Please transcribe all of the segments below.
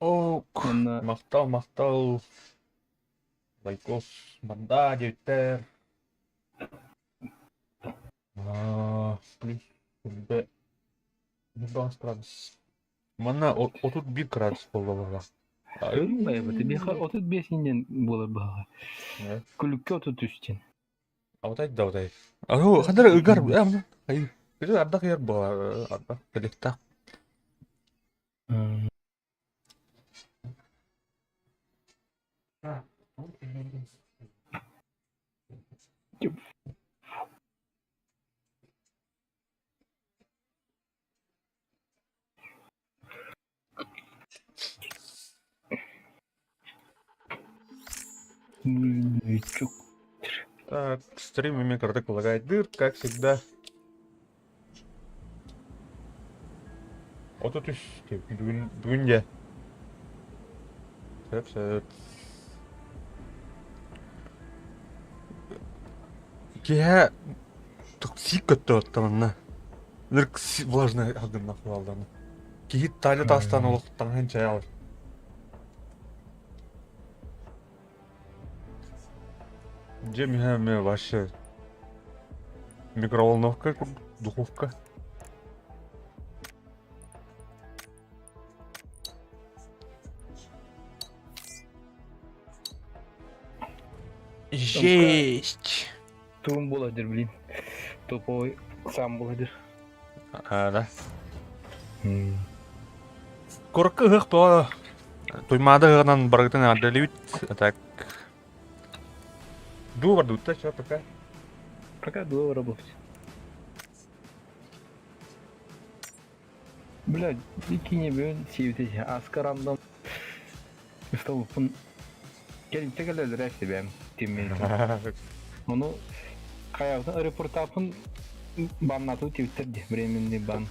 Ок, Уонна махтал, махтал, лайкос, мандаа диэбиттэр. Аа, плюс сүүрбэ 25 градус. Манна 31 градус буолла баҕа. Өлмөйбүт. Биһиэхэ 35 иннин буолар быһаҕа. Күлүккэ 33 диэн. Аутай да аутай. Аһу, хандар ыгар, ай, били ардах ыйар буолар, ардах кэлиэхтээх. Так, стрим имеет карток лагает дыр, как всегда. 33 бүгүн бүгүн дьэ. Сөп сөп. Киэһэ сиик көттө оттон Ынырык влажный алгыннах буолланы. Киһи таля таастан олох таҥаһын чай алар. Дьэ миһэ ме вообще микроволновка духовка. Жесть! Тугум буолар блин. Топовый сам буолар. А, да. Куракка ыһыах тоҕо Туймаада ыһыаҕынан барыгытын эҕэрдэлиибит. Так. Дуу бардыбыт чё пока? Пока дуо работать. Бля, иккине бүгүн сиэбитэ аска рандом столуппун кэлинтэ кэлэлэрэ себэм тиммин. Ону хайабытын репортапын баннатыы тибиттэр ди временный бан.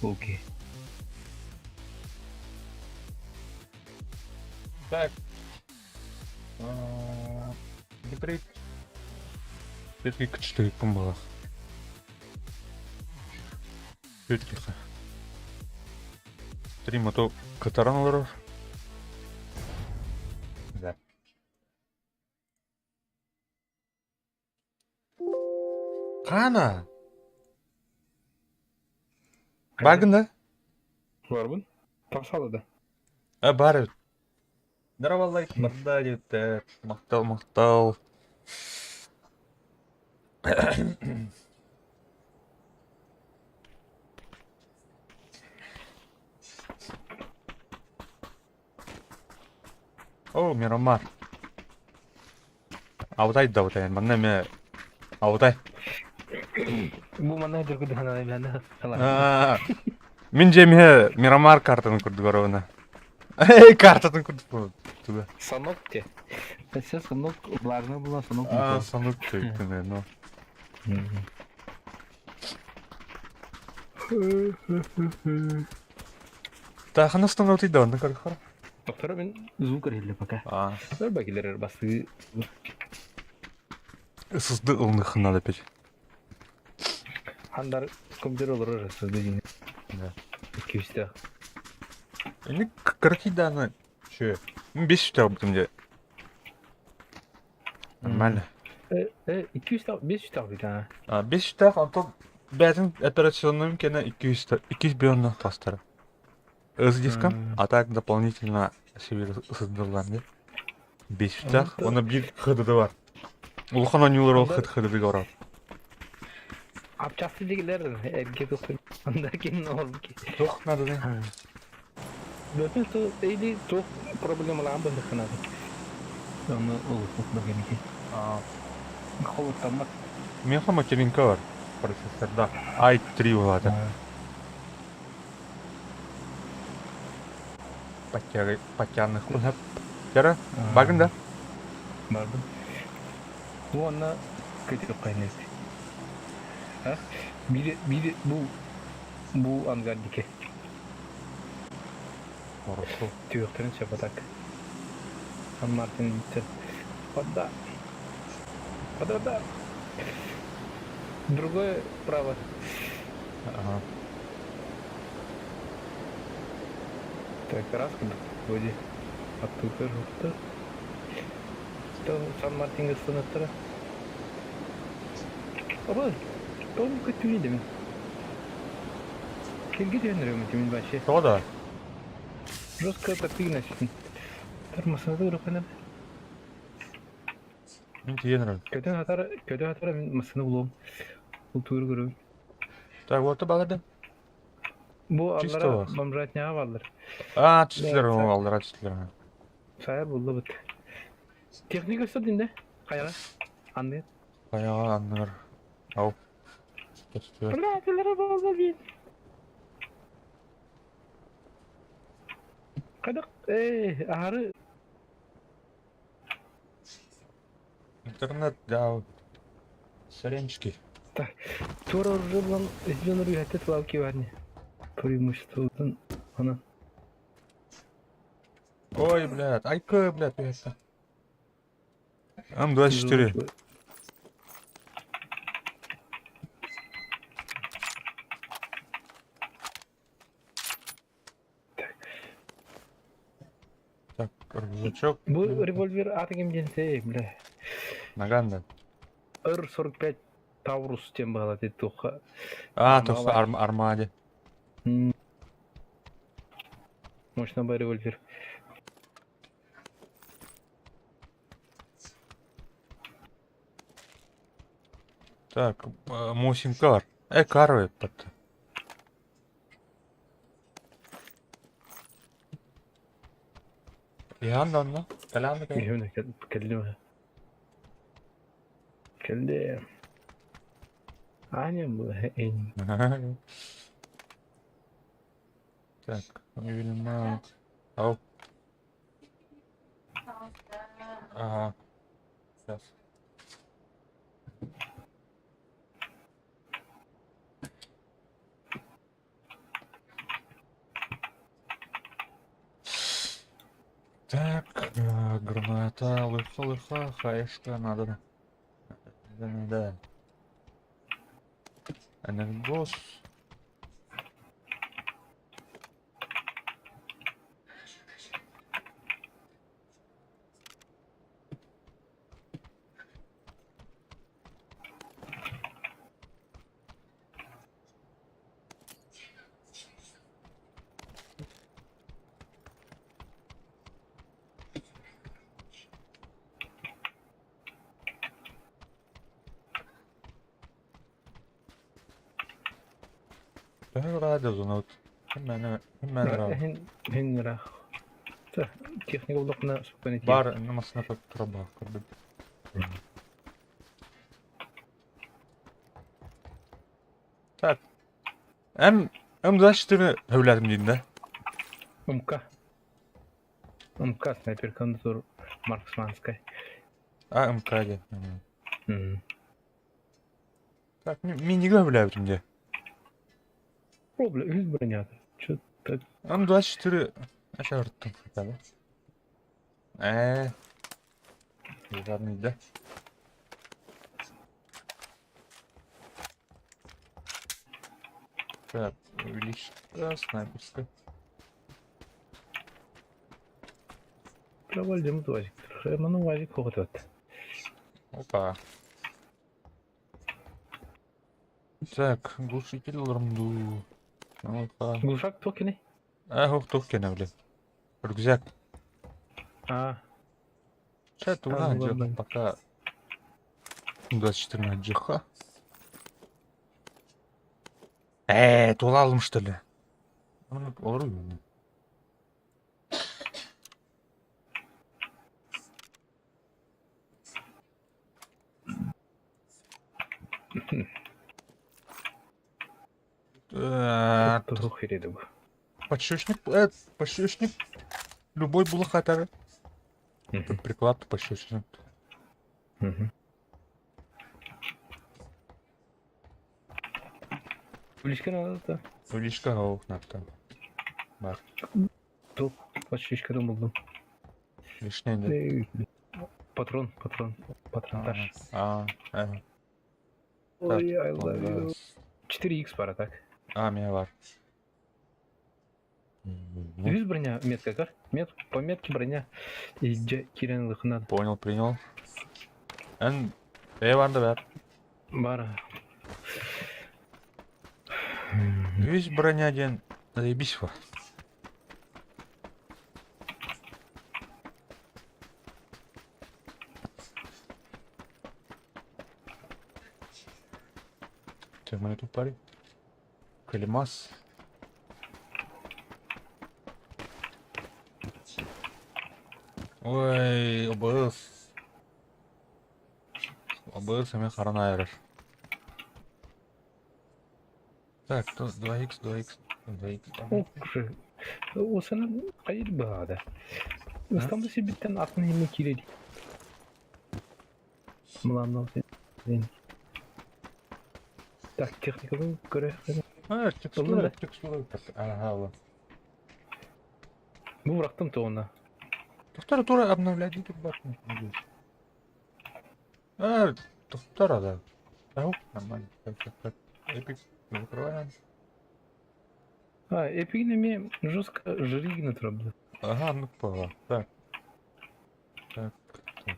Окей. Так. Битрейт. Бетки күчтүкпүн буолар. Бетки. Стрим ото кытаран олорор. Да. Хаана? Баргын да? Барбын. Тахсала да. А, бар эбит. Здорово, барда диэбиттэр. Махтал, махтал. О, Мирамар. Аутай да аутай. Манна эмэ аутай. Бу манна дыргыдыхана Мин дьиэмиһэ Мирамар картатын курдук оровна. Эй, картатын курдук туга. Санок те. Все санок влажно было, санок. А, санок те, но. Та ханастан аутый да онно көрөхөр. Доктора мен звук иһиллэ пока. А. Өр килер бастыы. Сызды ылныхын надо пить. Хандар компьютер олорор сызды дин. Да. Күүстээх. Ini кыркиданы Че? Бес үстә бутым де. Нормально. 200 500 бит а. А, 500 онтон бәтин операционным кene 200 200 бионна тастары. С диском, а так дополнительно себе сыздылар де. 500 оны bir ХДД бар. Улахан ойнулар ол ХДД барар. Апчасты дегилер эрге тохтун. Анда ким орбуки. Туох надо да? Бөтен то или туох проблемалаан быһыхханады. Оны олуспут бөгеники. Холуттаммат. Миэхэ материнка бар процессорда i3 улаата. Патяных унап. Кера, багын да? Барбын. Уонна көтүк кайнет. Бири бири бу бу ангардики. Хорошо. Түөхтэрин сөп атак. Сан Мартин бүттэ. Вода. Вода, вода. Другое право. Ага. Так, раз вроде аттыгар уһуктар. Сан Мартинга станаттара. Оба, тоҕо көттүнүй дэмин? Кирги түһэн мин вообще. Тоҕо да? Жестко подпрыгнуть. Тормозната ырыпанар. Мин тиийэн эрэр. Көтөн атар, мин массыына булуом. Култуура көрөбүн. Так, вот баларды. Бу Чисто аллара вас. бомжатняга баллар. А, түстүлэр, аллара түстүлэр. Сайар булла бут. Техника өстө динде. Каяга? Анны. Баяғы анныр. Ау. Түстүлэр. Бля, телere болду бин. Кадак, эй, ахары Интернет, да. Соренчики. Тура уже булан сделан рюхәтте тылау киварни. Преимуществодан ана. Ой, блядь, айка, блядь, это. М24. Так, рюкзачок. Бу револьвер аты кимден сей, бля. Наган да. Р-45 Таурус тем была ты туха. А, то армаде. Мощный бай револьвер. Так, Мосин кар. Кар под. Ян да, Калян да. Миллионы кэллим. Кэллим. Аня была. Так, Вильмаут. Ау. Ага. Сейчас. Так, граната, лыха, лыха, хаешка надо. Да, да. Энергос. Төһө радио Hemen hemen Хин хин рах. Техника булдукна спокойно. Бар намасына траба көрдүм. Так. М М24 һәүләдем дейін да. МК. МК снайперка тур марксманская. А, МК де. Так, мен неге һәүләдем де? Бля, үз броня. Чё так? М24 аша ырттым хотя бы. Жадный, да? Так, увеличить снайперская. Провалим УАЗик. Ну, УАЗик вот. Опа. Так, глушитель рамду. Опа. Глушак токены? А, ох, токены, блин. Рюкзак. А. Сейчас туда идет, пока 24 на джиха. Тулалым что ли? Olur mu? Подшипник, подшипник. Любой булахатары. Приклад подшипник. Уличка надо да. Уличка ох, надо. Бар. Топ, подшипникадан булдым. Лишний, да? Патрон, патрон, патронтаж. А, Ой, I love you. 4х пара, так? А, меня бар. Үһүс броня метка көр. Мет, по метке броня. Иджа кирен лыхнан. Понял, принял. Эн бэйэ бар да бэр. Бар. Үс броня диэн заебись во. Ты мене тут парень? Калимас. Ой, ОБС. ОБС эмиэ харан айарар. Так, то 2х, 2х, 2х. Ох, Осыны қайыр бағады. Ыстамды себеттен атын еме келеді. Мыланнал сен. Так, техниканы көрө. А, текстура, текстура. Ага, ла. Бу бырахтым тоғына. Тохтар тура обновлять тут бар. А, тохтар да. Ау, нормально. Так, так, так. Эпик закрываем. А, эпигин эме жестко жиригин турабды. Ага, ну пора. Так. Так, так.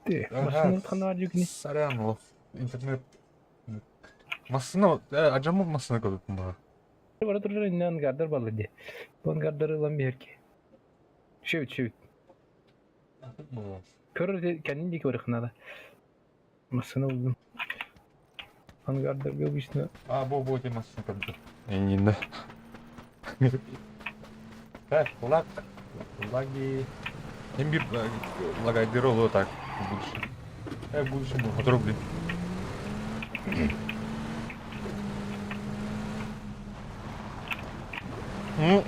Ты, Ага. машина хана жүгүнэ. Сорян, лох. Интернет. Массына, ажамы массына көрбүппүн баҕа. Бара турар инне ангардар баллы де. Бу ангардары ылан биһэрки. Шөбүт, шөбүт. Көрөр кэннин диэки барыхнада. Массына булдум. Ангардарга обычно А, бу бу ти массына көрбүтүм. Эннинде. Так, лаг. Лаги. Имбир лагайдыр олу так. В будущем. В будущем был. Который, блин. Ну,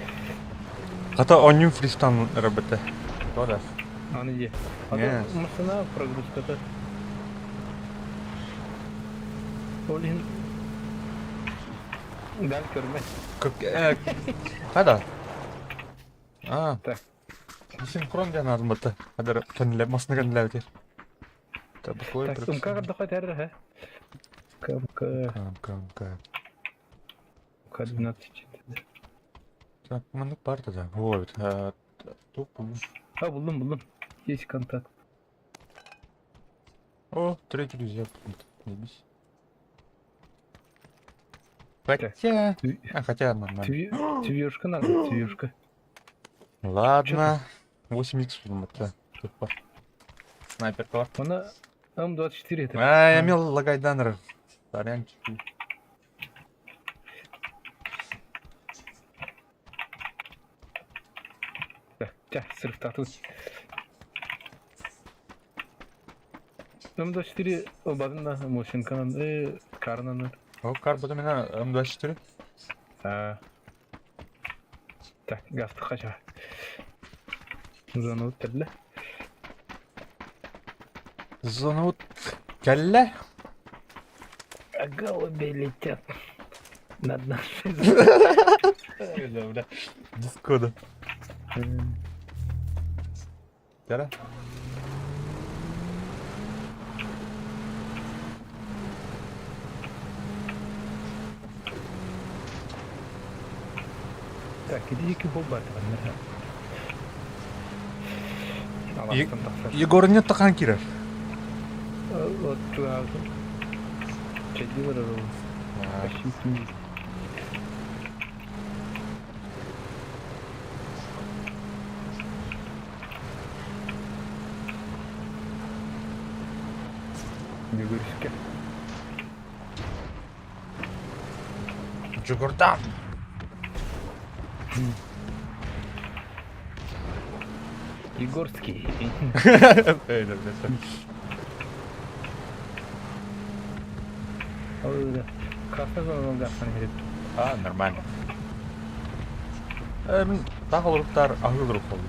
хата онньум фристан работа. То да. Аны дии. А Не. то массына прогрузката. Ол иһин дал көрмөт. Как, хада. А. Так. Синхрон диэн аатыммыта. Хадара кэннилэ масна кэннилээбитир. Табакой Так, МК гордохой тэррэ ха. МК МК МК. МК-12. Так, маннык бар да. Вот. Туп. А, булдум, булдум. Есть контакт. О, третий друзья. Заебись. Хотя... А, хотя нормально. Твешка надо, твешка. Ладно. 8х это. Тупо. Снайпер кор. Она М24 это. А, я имел лагайданер. Сорянчик. Так, тя, сырыктатыбыт. М24 ылбадым да, Мосинканан, Карнанан. О, кар потом меня М24. А. Так, газ хача. Зона өттүрлэ. Зона вот кэллэ. А голуби летят над нашей Бля, Дискода. Кара? Так, иди кубо Егор не тахан кирер. Вот чугас. Чеди барар. Почти. Бүгүрүскэ. Джугурдан. Егорский. Красный зона А, нормально. Мин таах олоруктар аһыы олорук буоллум.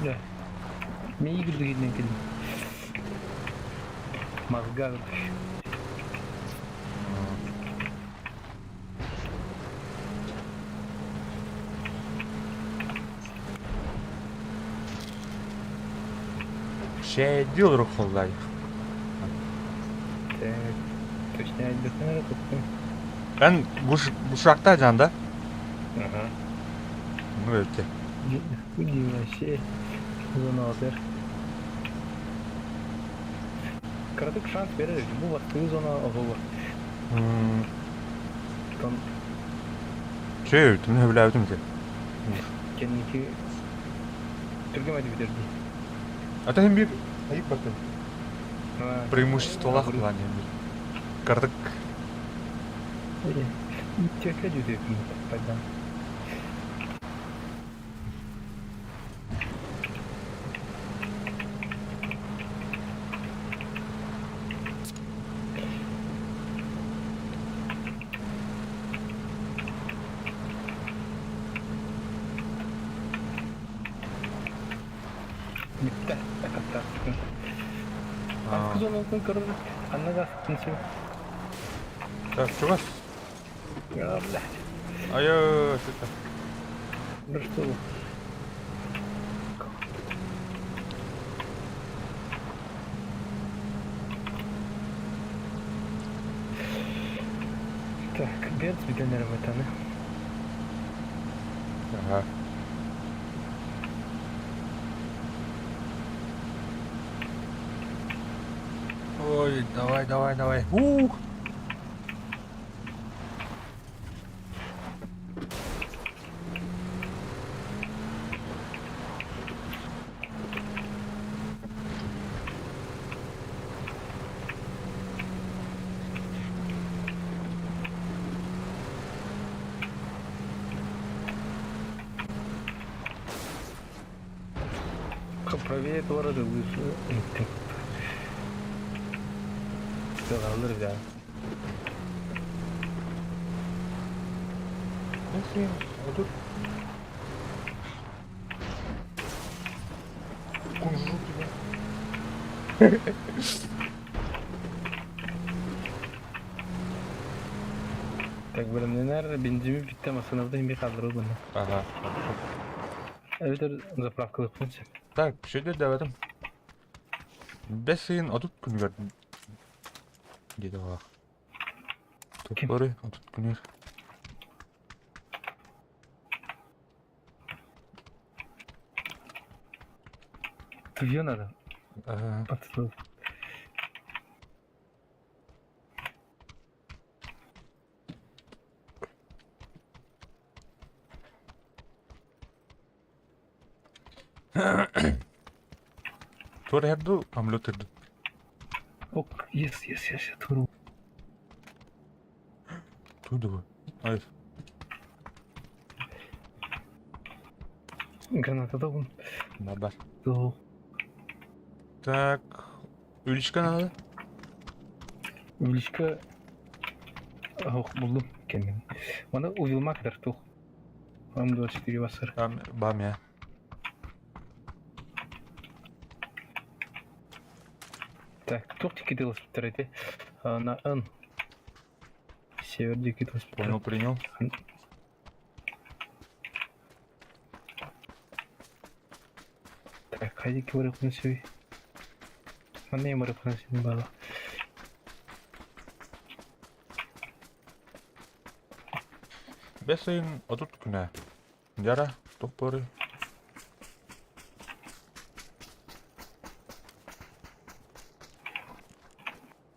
Да. Мен игры кэллим. Мозга. Шээдди олорор холлай. Так, точнее, отдохну, туттум. Эн гушакта жанда? Ага. Ну өтте. Иди вообще. Зона отыр. Кыратык шанс берер, бу бастыы зона оҕолор. Тон Чэй, түмүн хөбүлээбитим ити. кэнники түргэн эти бүтэрдии. Ата хин биир айык бартын. Преимуществолаах план диэн бир. Кырдык. Итчэкэ дьүтүөкүн пайдан. Бүттэ, хаттаахпын. Аскы зонатын көрөр, ханна гаспын син. Так, чугас. Бля. Айы, что Ну что? Так, берц бүтэн эрэ бытаны. Ага. Ой, давай, давай, давай. Ух! Правее города выше. Алыр да. А тут кунжут тебя. Так бөлімненер бензин bitti ama sınavda bir kaldırır bunu. Ага. Evet заправкалыппын сөп. Так, сөйдер дэбэтим. Бэс ыйын 30 күнүгэр диэтэ буоллах. Ким? Туппары 30 күнүгэр. Твое надо. Ага. Подслыл. Туор иһэр дуу, самолет иһэр дуу? Ок, yes, yes, yes, туру. Туу дуу. Ай, Граната догун. бар. Доо. Так, Уличка надо? Уличка ох, булдум кендим. Оны уйулмактыр тух. М24 басыр. Там, бам я. Так, тух тикидылыс битер На Н. Север дикидылыс Понял, принял. Так, хайди кибер сөй. Манна емір қын бала. Бэс ыйын 30 күнэ. Дьара, туппары.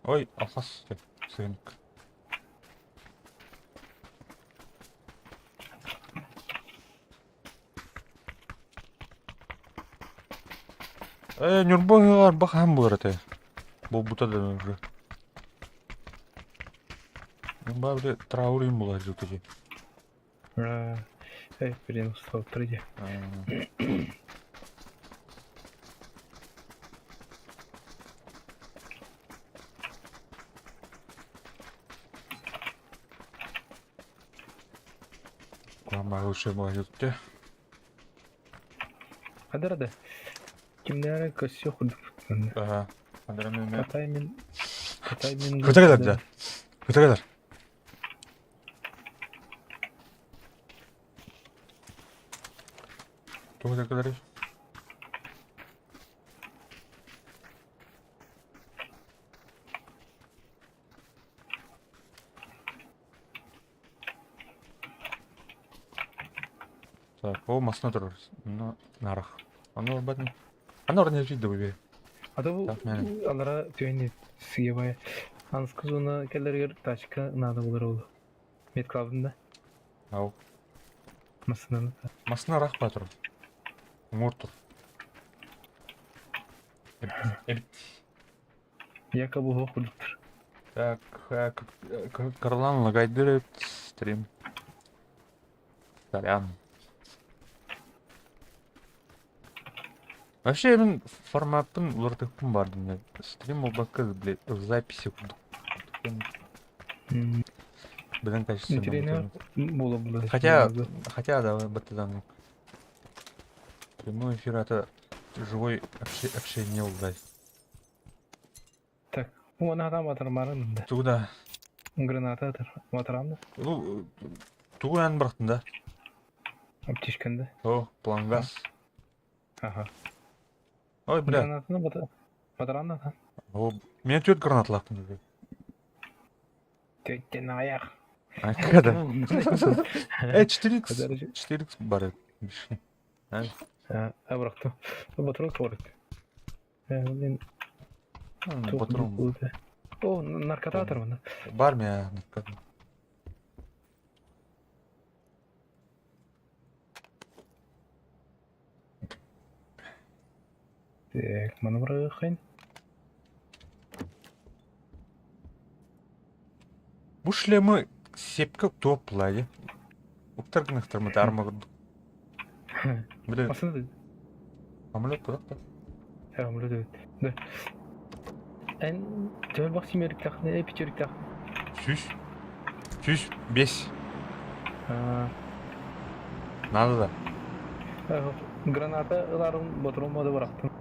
Ой, алхас сыгынк. Э, Ньурба ыһыаҕар бах хаһан буолар этэ? Буолбута да уже. Ньурба били траур им буолар дьыл Эй, блин, устал, приди. Куама лучше буолар Адарада. Кимнәре көсө худук. Ага. Андрамын. Катай мен Катай мен Көтө кэлэр да. Көтө кэлэр. Туох кэлэр? Так, ол масына турар. Ну, нарах. Ону ылбат. Аны орон да бу. А то Так, мэн. алара түйен сыебай. Анскы зона келлергер тачка надо булар ол. Медклабында Ау. масынаны. Масына рах батыр. Уҥуор тур. Эбит. Якобы хох курдуктар. Так, Карлан лагайдыр стрим. Сорян. Вообще мин форматын уларытыахпын бардым. Стрим буолбакка, блядь, в записи курдук. Быдан качественно. Интересно было бы. Хотя, хотя, да, баттадан. Прямой эфир это живой общение блядь. Так, уона там атырмарын да. Туда. Граната атыр. Атырам да. Ну, тугу эн бырахтын да? Аптечканды. О, плангаз. Ага. Ой, бля. Гранатаны батырам да. О, меня төрт гранат лақтым. Төттен аяқ. А, когда? 4х. 4х бар. А, бырахтым. Патрон 40. Блин. Патрон. О, наркота атыр Бар меня наркота. Так, маны бырахайын. Бу шлемы сепка топ лади. Уктар гынахтар арма. Бля. Басында. Самолет куда то Самолет. Да. Эн төл бак симерик тахны, пичерик тахны. Сүүс. 105. Надо да. Граната ыларым патрон моды бырахтым.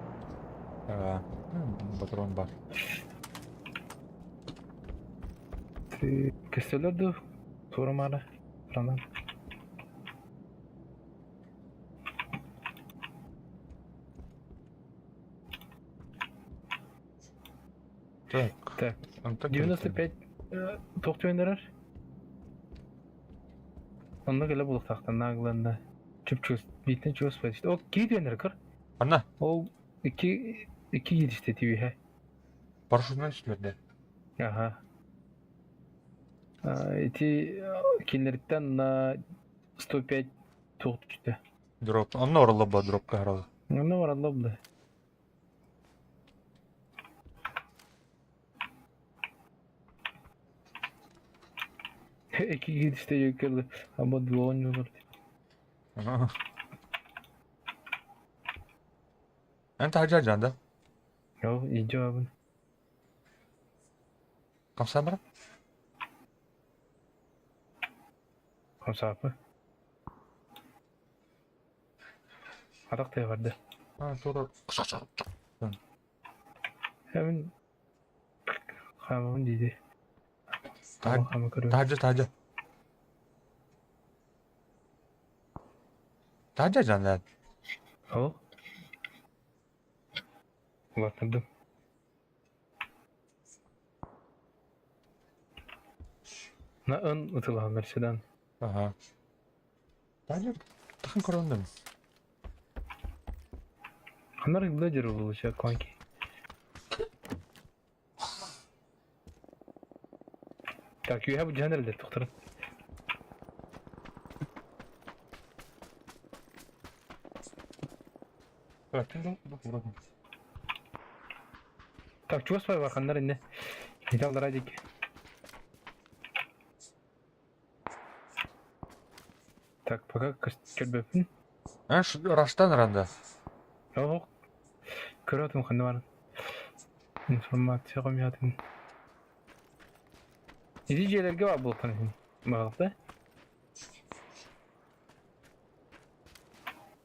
Патрон бар. Көстөлөр турамара. Тураман. Так. Так. 95 тоқтуендерер. Онно келе булуктактан нагланда. Чүп-чүс, битен чүс бай. О, кийденер кыр. Анна. Ол iki iki gidişte TV Парашютнан сүлерде. Ага. Эти кинлериттен на 105 туох түстэ. Дроп. Онно оралла ба дропка харалы. Онно оралла бла. Iki gidişte yökölü. Ama duon olur. Эн тахажа жанда. Yo, iyi cevabın. Камсамра? Хамсапы. Атак та барды. А, тура. Hemen хамам дейді. Тахажа, тахажа. Тахажа жанда. О. Улаттырдым. На ын ытылаһаннар седан. Ага. Тахажа тахын көрөндүм. Ханар блэдер булуча конки. Так, you have general деп тоқтырын. Так, чугас бар ханнар инне. Металлар адик. Так, пока көрбөпүн. Эн раштан ранда. Ох. Көрөтүм ханна бар. Информация комятын. Иди жерлерге бар болтан. Багалык да?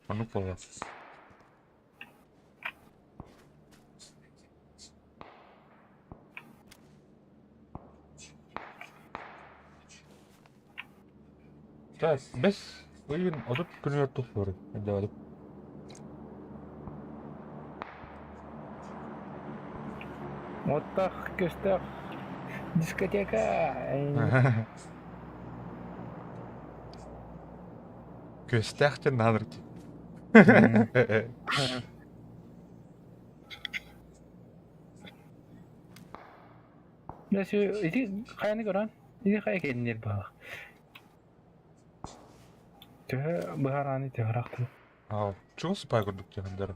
Аны болар. Так, бес ыйын 30 күнүгэр тухлары. Эдээбит. Оттах, көстөх, дискотека. Күөстээх диэн наадыр дии. Дьэ, ити хайаны көрөн, ити хайа кэннир баҕа. Төһө быһарааны төһө ыраахтын. Аа, чугас пай курдук диэхендер.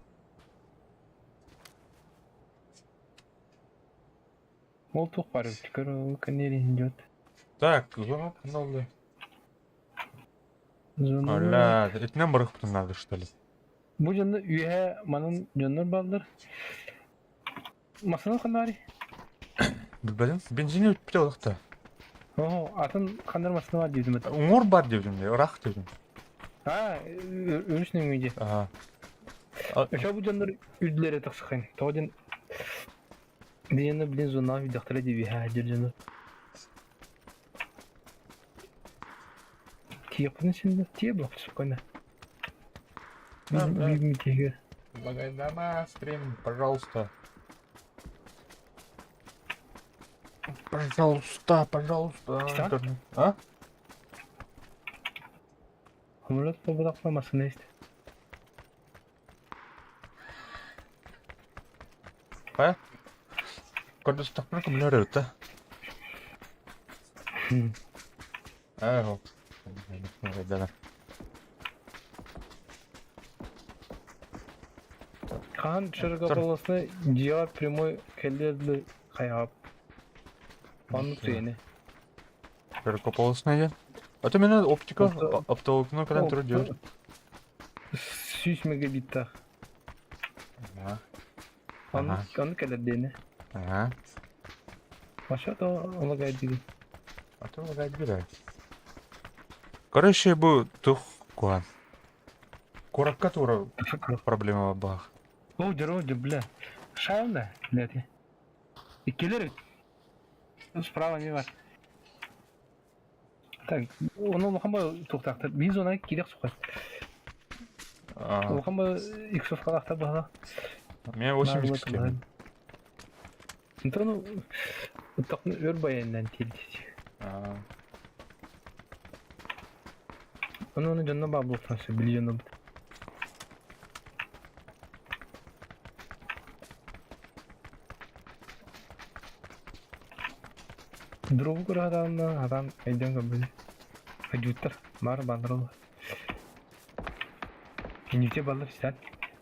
Ол туох бар эбит көр кэннир дьот. Так, зона ханна Бля, итинэн барыахпытын наада что ли? Бу дьонно үөһэ манан дьоннор бааллар. Массыына ханна Билбэтим. Бензини бүппүтэ олохто. Оһо, атын ханнар массыына бар диэбитим. Уҥуор бар диэбитим дии, ыраах диэбитим. Аа, өрүс нөҥүө дии. Аа. Өсө бу дьоннор үрдүлэрэ тахсыхын. Тоҕо диэн диэни блин зона үрдэхтэрэ дии үөһэ дьэр дьону. Тиэхпитин син тиэ буолуох спокойно. Биир тиһигэ. Лагайдама стрим, пожалуйста. Пожалуйста, пожалуйста. Что? А? Самолет буолбатахпына массыына истэ. Хайа? Көрдөстөхпүнэ көмөлөөр эбит да. Ээ, Хаһан широкополосный дьиэҕэр прямой кэллиэр дылы хайаҕап. Оннук түгэни. Широкополосный диэн. А то мене оптика оптоволокно кэлэн турар диэбит. 100 мегабиттаах. Ага. Ону кэлэр диэни. Ага. Маша то ологайдыгын. А то лагайдыгын. Короче, бу тух куан. Куракка тура проблема бах. О, дьоро, бля. Шайна, блядь. Иккилер. Справа не бар. Так, ону улахан ба туохтаахтар. Биир зона киирэх суха. Улахан ба иксовкалаахтар баһала. У меня 8 икс. Онтон оттохну өр байаннан тиэрдит. Ону ону дьонно баа буолуохтаах сөп, били дьонно. Дробу көрө сатаанна сатаан өйдөөн көрбүтүм. Өйдүүттэр баар бааллар ол. Инники баллар истээн.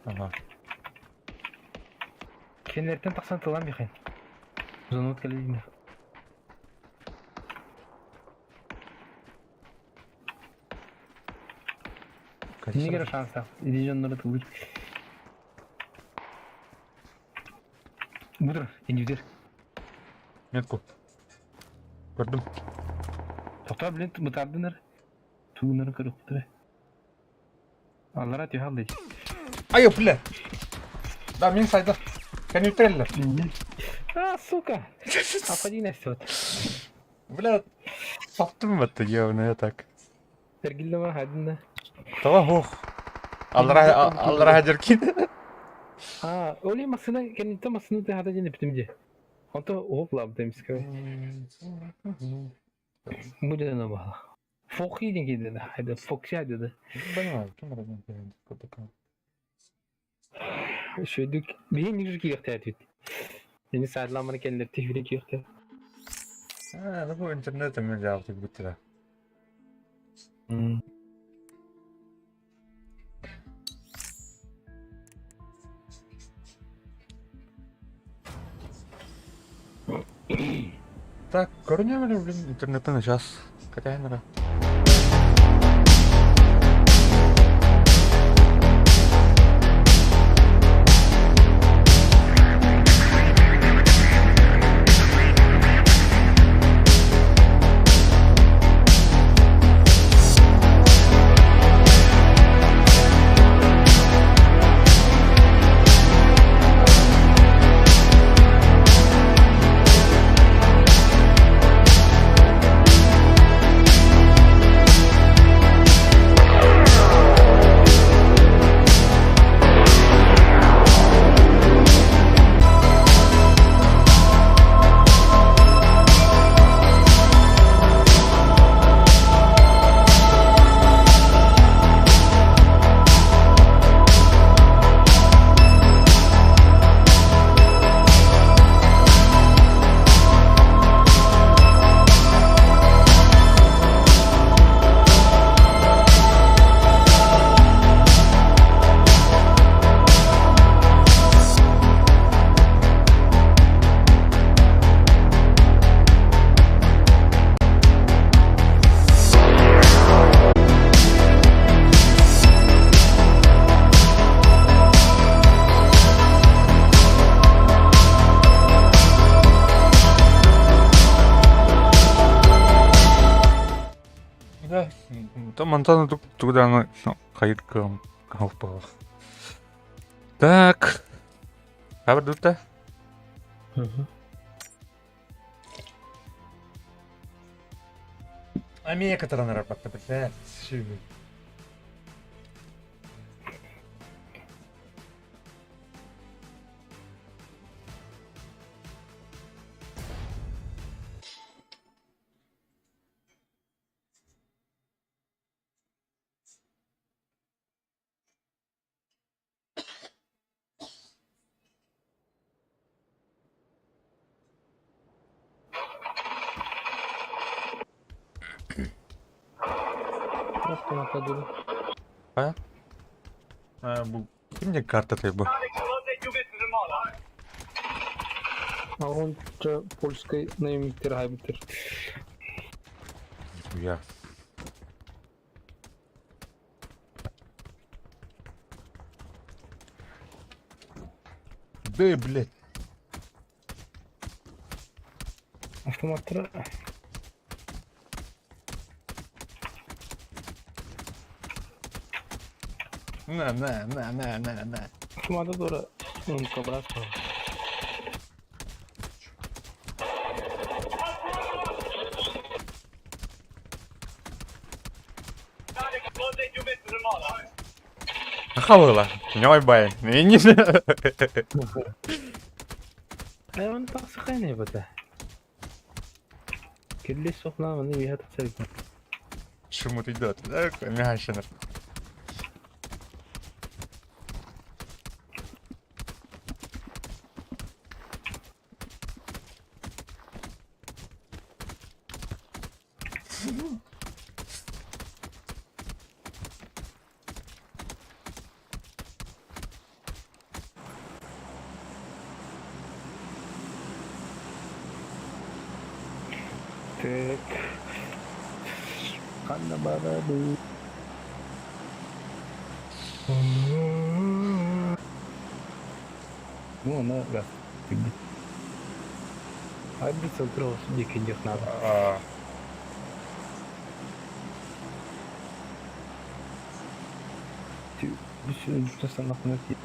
Ага. Кинилэртэн тахсан тылан биэхин. Зонут кэлэ Кинигэ эрэ шанстаах. Ити дьоннору тыллыыр. Бутур, индивидер. Метку. Көрдүм. Тоқтоо, блин, бытаардынар. Туунары көрүктөрө. Аллара түһэ алды. Ай, бля! Да, мин сайда. Коннекторлар. А, сука! Апади несет. Бля, саптым это явно я так. Эргиллэма хадинна. Того хух. Аллара аллара деркин. А, оли массына кэнниттэн массына тыһата диэн эпитим дии. Онто уһук лаабыта эмискэ. Бу дьоно баала. Фокси диэн киирдэ хайда Фокси хайдада. Понимаю, ким это Үчүгэйдик биһи инник киириэхтээтибит. Ини саадламаны кэллэрти үһүрэ киириэхтээ. А, ну бу интернет эмиэ дьаалты бүттүрэ. Так, көрүнүө блин интернеттен сейчас. Катяйнара. Мантан тугу даҕаны хайыр кыам кыһалпалах. Так. Хабыр Америка таранар батта блядь. А? А, бу кимне карта бу? Агонча польскай наемниктер хайбыттар. Нихуя. Да, блядь. Автоматтара На, на, на, на, на, на. Автомата тура ну, брат. Хавыла. Не бай. Не Э, он тахсыхайны бата. Кирли сохна, оны виха тахсарик. Шумут идет. Мягащенер. Так. Ханна барабы. Ну, она, да. А биться дикий дих надо. Ты нахуй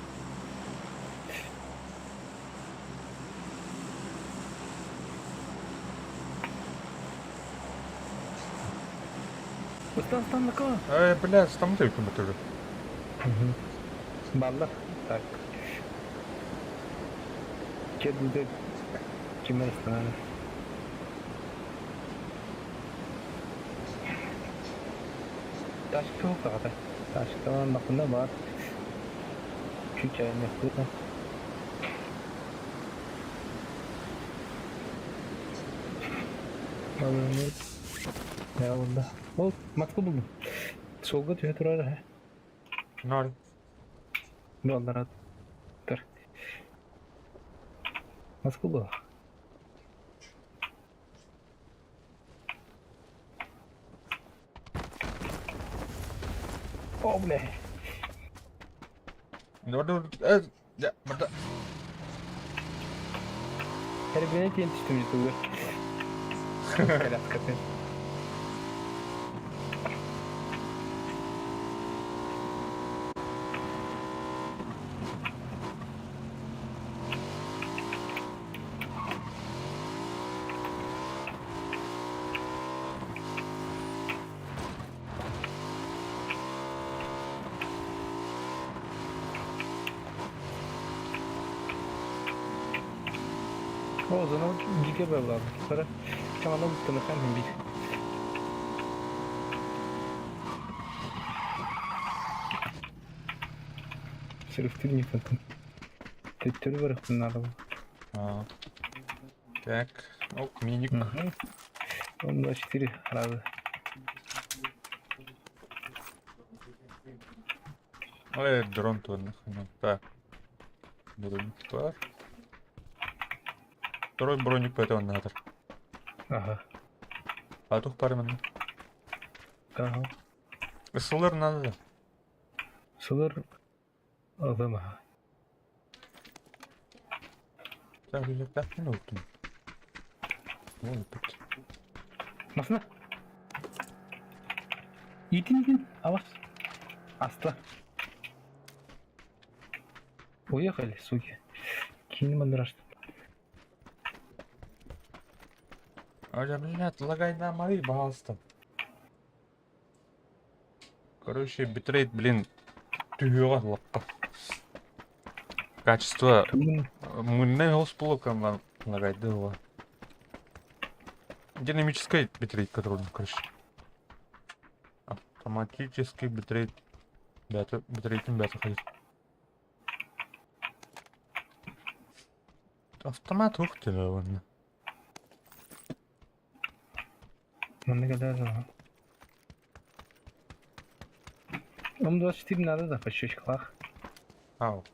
Устан, стан на кого? Эй, блядь, там ты компьютер. Угу. Баллар. Так. Кедуде кимер станары. Ташка хоқағата. Ташка нақында бар. Чуть не хуйна. Я онда. Ол матка булдum. Солга түһэ турар ха. Ноль. Доллар Тыр. Матка бу. О, бля. Ну, да, да. Her birine yetiştim YouTube'da. Коляска. О, зона дике была. Сара, чем она будто на хаме бить. Сырыфтыр не фантом. Төттөрү барыктын надо. А. Так, оп, миник. Угу. Он 24 раза. Ой, дрон то нахуй. Так. Броник бар. Второй броник по этого надо. Ага. А тут пара минут. Ага. СЛР надо. Сылыр алым. Так, так, минуту. Вон тут. Масна? Итин итин, авас. Аста. Уехали, суки. Кинь мандраж. Оля, блядь, лагай на мои, пожалуйста. Короче, битрейт, блин, түһүөҕэ лаппа. Качество мыннай хоспулукам лагайды его. Динамический битрейт, который, короче. Автоматический битрейт. Бята, битрейтин бята ходит. Автомат ух ты, ладно. Маннык это М24 надо да, почечкалаах. Ау.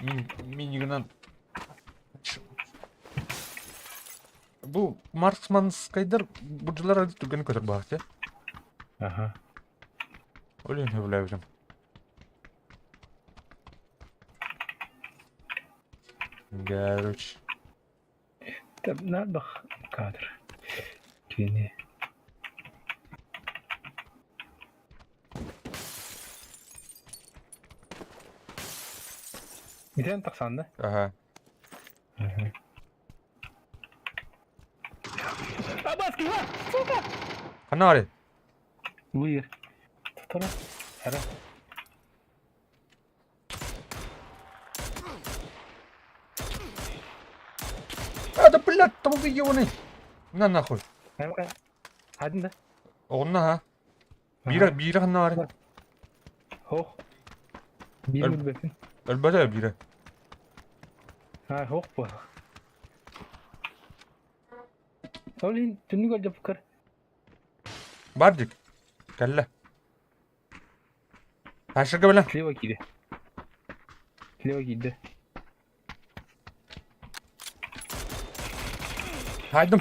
Мин минигынан Бу марксманскайдар бурдьулар түгэн көтөр баҕар Аха. Ол иһин сөбүлээбитим. Короче. Наадах кадр. Кини. Итэн тахсан да? Ага. Абаски, сука! Ханна Луир. Тутара. Хара. А, да блядь, там ебаный. На нахуй. Хадин да? Оҕунна ха. Биирэ биирэ ханна баарый? Хоох. Биир өлбөтүн. Өлбөтө биирэ. Аа, хоох буо. Ол иһин түннүк алдьаппыккар Бар дик. Кэллэ. Ашырга бэлэм. Слева киирдэ. Слева киирдэ. Хайдым.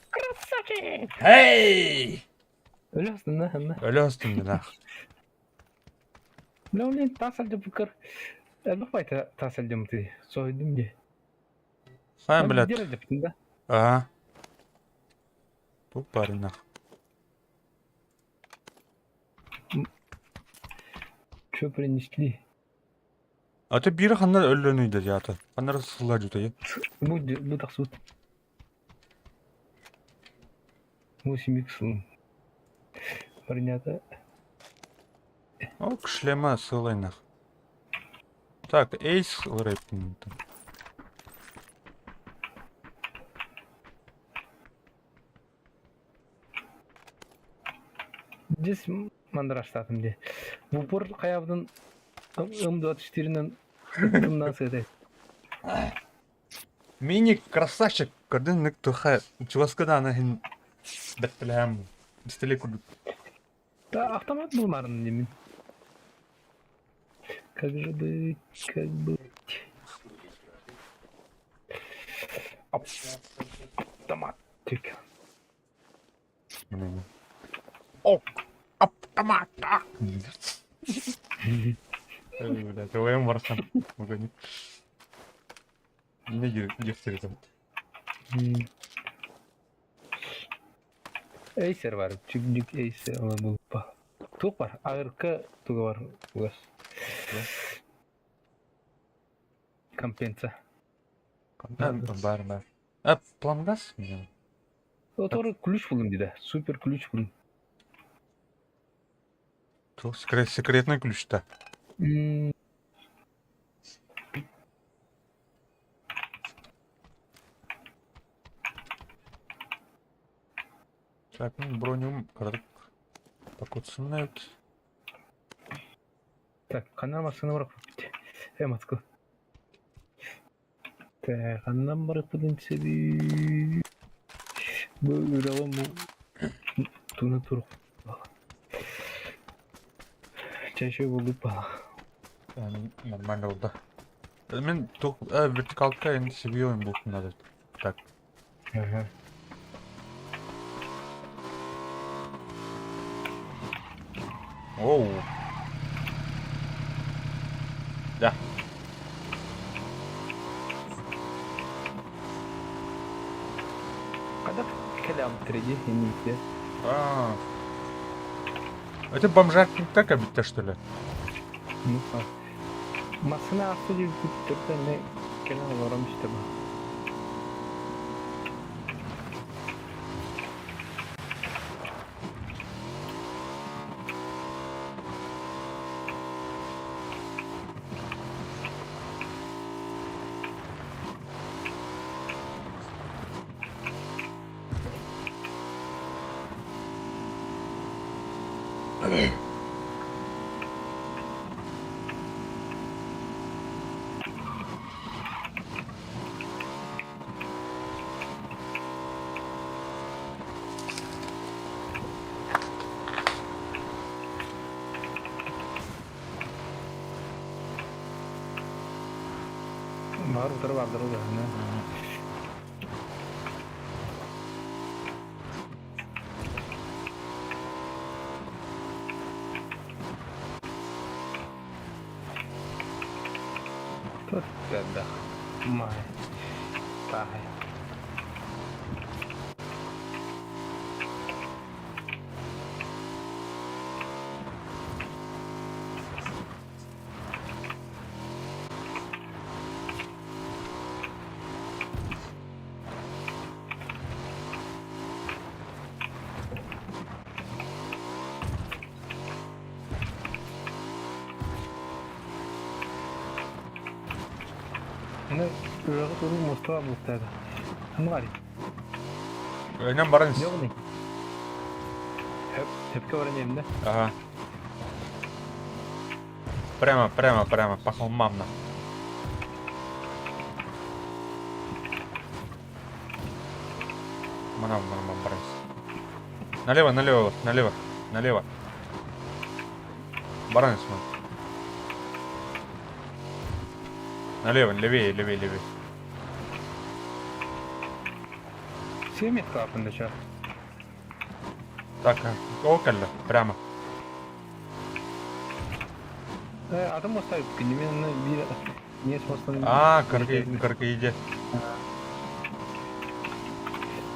Красавчик! Hey! Өлө астынна, ханна. Өлө астынна. Бля, блин, таас алдьаппыккар элбэх баайта таас алдьаммытый. Соһуйдум дии. Ай, блядь. Биир алдьаппытын да. Ага. Бу барынах. Что принесли? А ты биир ханна өллөнүй да ята. Ханна сыллар жутайы. Бу бу тахсыбыт. 8 икс Парнята. О, шлема сылайнах. Так, эйс рэп. Здесь мандраштатым де. В упор хаябдын М24-нан тымнан сытай. Мини красавчик көрдүн нык туха чугаска аны хин бэттэлэм бистеле курдук. Да, автомат был марн деймин. Как же быть, как быть? Автоматик. О, автомат. Блядь, ОМ барсан. Не дефтеритем. Эйсер бар, чүгдүк эйсер булпа. Туох бар, АРК туга бар угас. Компенса. Бар, бар. А, пламгаз? Оторы ключ булдум диде. Супер ключ булдум. Секретный ключ-то. Так, ну, броню покуцнают. Так, ханна массыына бараппыт. Э, Москва. Так, ханнан барыппытын сөбүй. Бу үрэҕим бу туна турук Чаще булдук бала. Нормально болды. Мен вертикалка енді себе ойын болып надо. Так. Ага. Оу. Да. Хайдах кэлэм тириги иннике. А, это бомжатник эбиттэ, что ли? Массыына аахса диэбиппит эмиэ кэлэн олорон истэ бу. Баар утары баардар улаһына. Туттарда. Май. Таай. Аны үрэҕи туруу муостаҕа бултаата. Ханна Өйнөн баран ис. Ньоҕуный? Хөп, сөпкө баран иһэмнэ. Ага. Прямо, прямо, прямо, по холмам на. Манам, манам, баран ис. Налево, налево, налево, налево. Баран ис, ман. Налево, левее, левее, левее. Семь клапан да Так, ол кэллэ, прямо. Атын муоста именно биир не муостаны Аа, кыргыйде.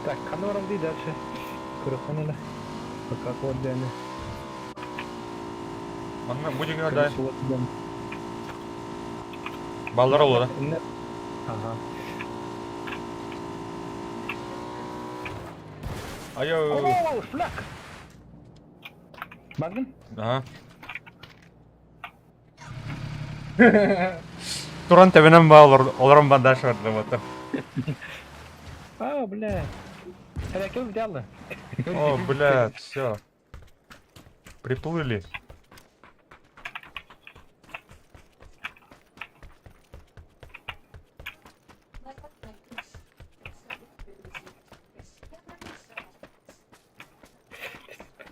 Так, ханна барамдый дальше? Көрөххөн эле. Пока куорданы. Манна бу дьиҥэ да баллар олора. Ага. Айо. О, флаг! Бардым? Ага. Туран тэбинэн баа олорон бандаж бардым. А, бля. Это взяла. О, бля, все. Приплыли.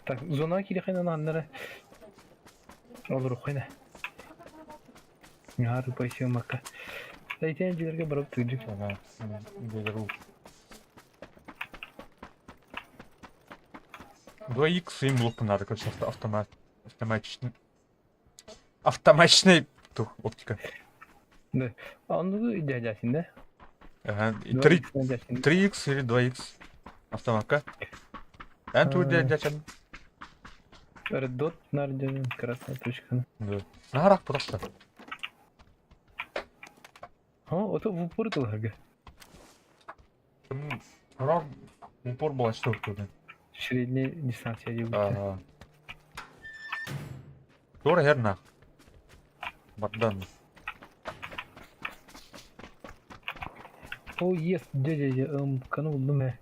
Так, зона кирихина аннары. Olur хойна. Нары пайсымакка. Айтен дилерге барып тыйдык. Ага, беру. 2х им лук надо, короче, автомат. Автоматичный. Автоматичный тух, оптика. Да. Онду дядясин, да? Ага, 3, 3х или 2х. Автоматка. А тут дядя. Red Dot нарден, красная точка. Да. На горах просто. О, это в упор тылга. Гора в упор была что тут. Средняя дистанция дебит. Ага. Тура херна. Бардан. О, ес, дядя, я МК-ны булдум э.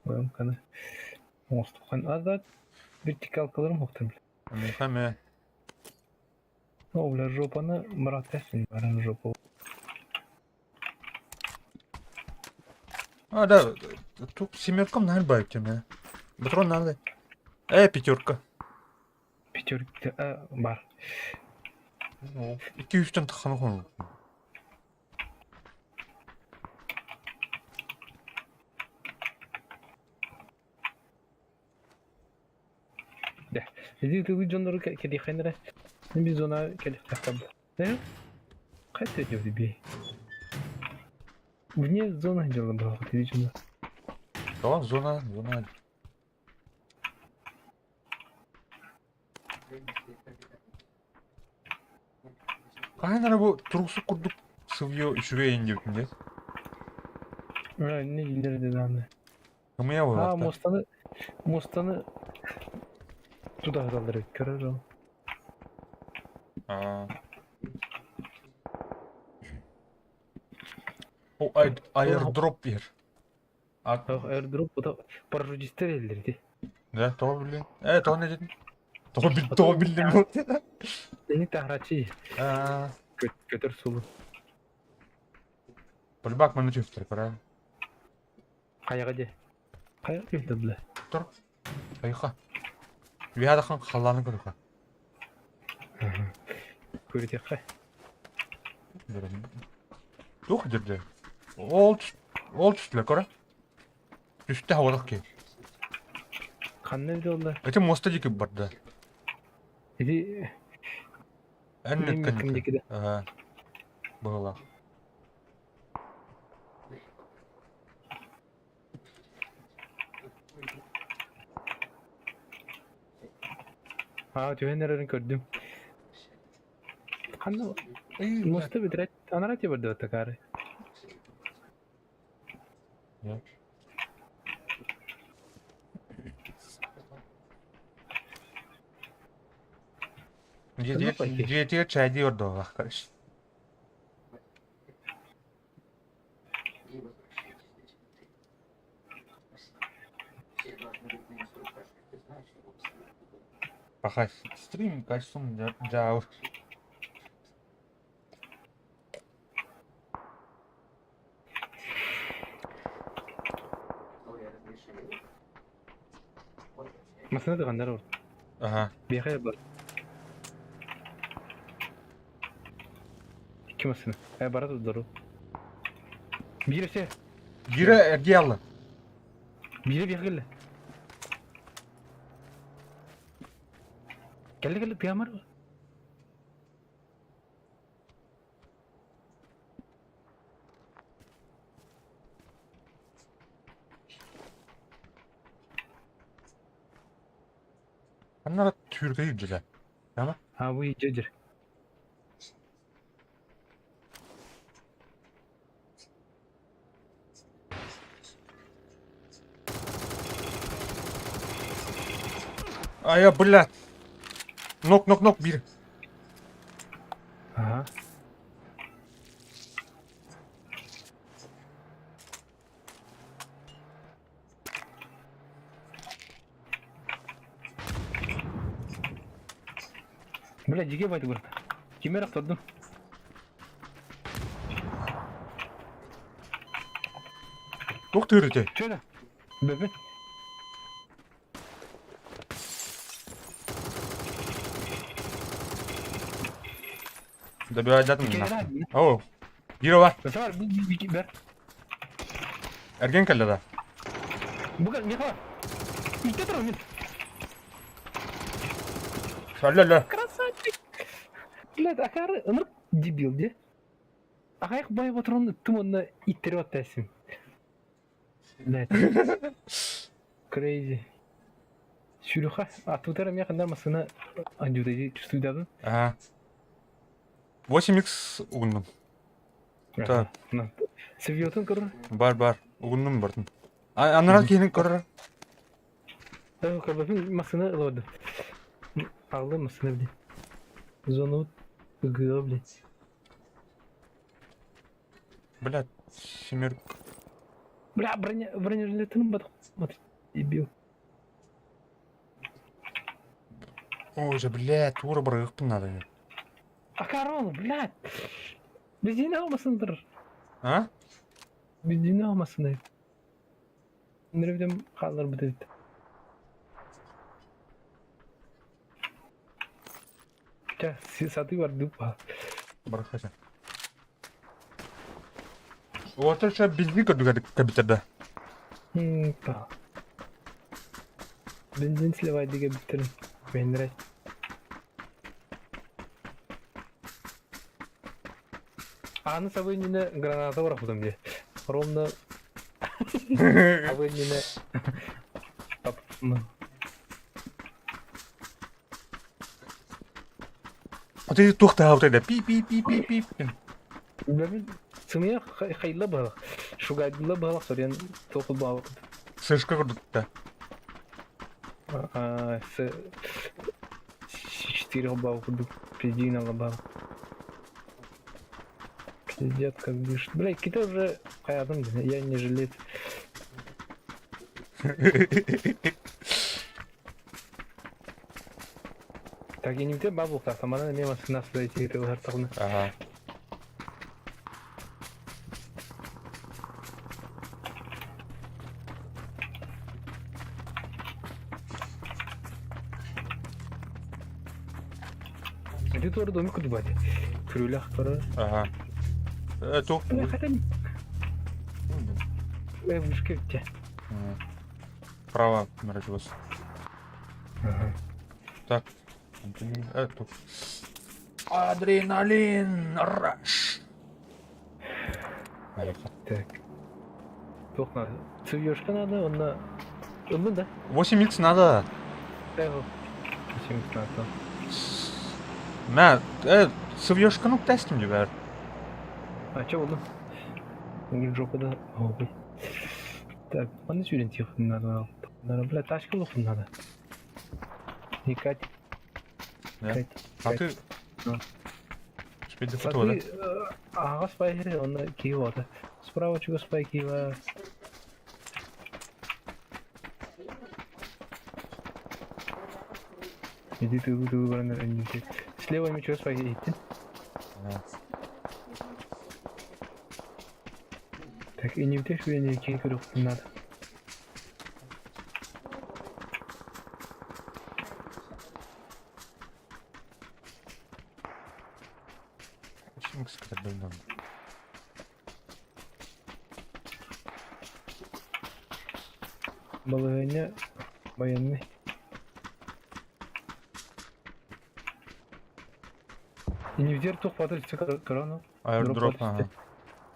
МК-ны. Оңостухан. Азат вертикалкаларым хоқтым. Михаме. О, бля, жопаны мұрат әсін, баран жопа. А, да, тут семерком наверное, байк тебе. Патрон надо. Пятерка. Пятерка, а, бар. Икки үстэн таханы хон. Иди ты дьоннору кэлиэххин Би зона кэлиэхтээх Да? Хайта идет бей. Вне зоны дело было, ты видишь? Да, зона, зона. Хаһан эрэ бу туруксук курдук сылдьыа үчүгэй ин диэбитим дии. Не дииллэр даҕаны. Ымыйа Аа, буолуохтаах. муостаны муостаны тутаһыталлар эбит, көрөр ол. Аа. О, airdrop иһэр. Airdrop бута парашютистар иһэллэр ити. Да, тоҕо биллин? Э, тоҕо не дедин? Тоҕо бил тоҕо биллим бу? Ини таһараччы Аа. Көтөр сулу. Полибак манна түстэр, правильно? Хайаҕа дьэ. Хайаҕа түстэ бля. Тур. Хайха. Үһэ дахан халлааны көрүхэ. Көрүтүөххэ. Туох дирде? Ол ол түстүлэр көрө. Түстэ хавалах ки. Ханна эбит олла? Эти моста диэки барда. Ити Эн Мин нүккэн диэки да. Ага. Быһылаах. Аа, түһэн эрэрин көрдүм. Ханна муоста бүтэрэ анараа тиэ барда такаары. Дьиэтигэр чайдыы ордуоллах, короче. Пока стрим костюм дьаабы. Массыына тыганнар ол. Ага. Биэхэ бар. Икки массыына. Э, бара турдару. Биир өсө. Биирэ эргийэ алла. Биирэ биэхэ кэллэ. Кэллэ кэллэ тыамар. Ханна түүргэ илдьилэ. Ама? А бу илдьэ Ая, блядь. Нок, нок, нок, бир. Ага. Бля, дьигэ байды барда. Ким эрэ охтордум. Туох тыырыты? Чөне. Бөбүн. Добивайдатым. О, биир бар. Бар, бер. Эрген кэллэ да. Буга, не бар. Икки турар мин. Шалля-ля. Красавчик. Блядь, акары ынырык дебил, де. Ағайық бай отырын ыттым онна иттеріп аттайсың. Блядь. Crazy. Сүрүхэ, атутара мен қандай масына андюдайды чувствуйдадын. Ага. 8x угуннум. Так. Севьотун көрөр. Бар бар. Угуннум бардым. Анарал киһини көрөр. Көрбөпүн масына ылабады. Алды масына блин. Зону ыгыа блин. Блядь, семер... Бля, броня, бронежилетин бат, вот, дебил. Ой, же, блядь, тура барыахпын надо. Акарон, блядь! Бензин алмасынdır. А? Бензин алмасын. Нервдем хаалар бит. Ча, саты бар дупа. Барахася. Вот это бензин көрдүгэр кабитерда. Та. Бензин сливай диге биттерин. Бенрет. Аны сабы иннинэ граната бырахпытым дии. Ровно абы иннинэ Ты туох таһаабытай да пи-пи-пи-пи-пи. Бэбин сымыйа хайла быһалах. Шугайдыла быһалах сорен туох баабыт. Сышка курдукта. А, с 4 балл курдук пиздина балл. Пиздец, как дышит. Бля, кита уже хаятым, я не жилец. Так, я не в бабу так, а мана мимо нас зайти, ты уже Ага. Ити туора домик кудубати. Күрүлэх көрөр. Ага. Туох Бля, хотя вышка те. Право, морочилось. Ага. Так. Тут. Адреналин! Раш! Так. Туох надо? Цывьешка надо, онна... Ыллын да? 8 х надо. 8 х надо. Мә, сывьешканы тестим дибәр. А, че болды? Жопада. Ой. Так, манна сүүрэн тиэхпин надо. Надо, бля, тачка ылыахпын надо. Не Кать. Да. Кать. А ты... А. Успеть А фото, да? ты аҕас байһыр онно киһи уота. Справа чугас бай киһи баар. Иди тылы тылы баран эрэннити. Слева эми чугас бай иһиттин. Так, инибитэ шүрэни киһи көрүөхпүн наада. Балаһыанньа байыаннай. Инибитигэр туох баатыр өссө көрөн Аэродроп, ага.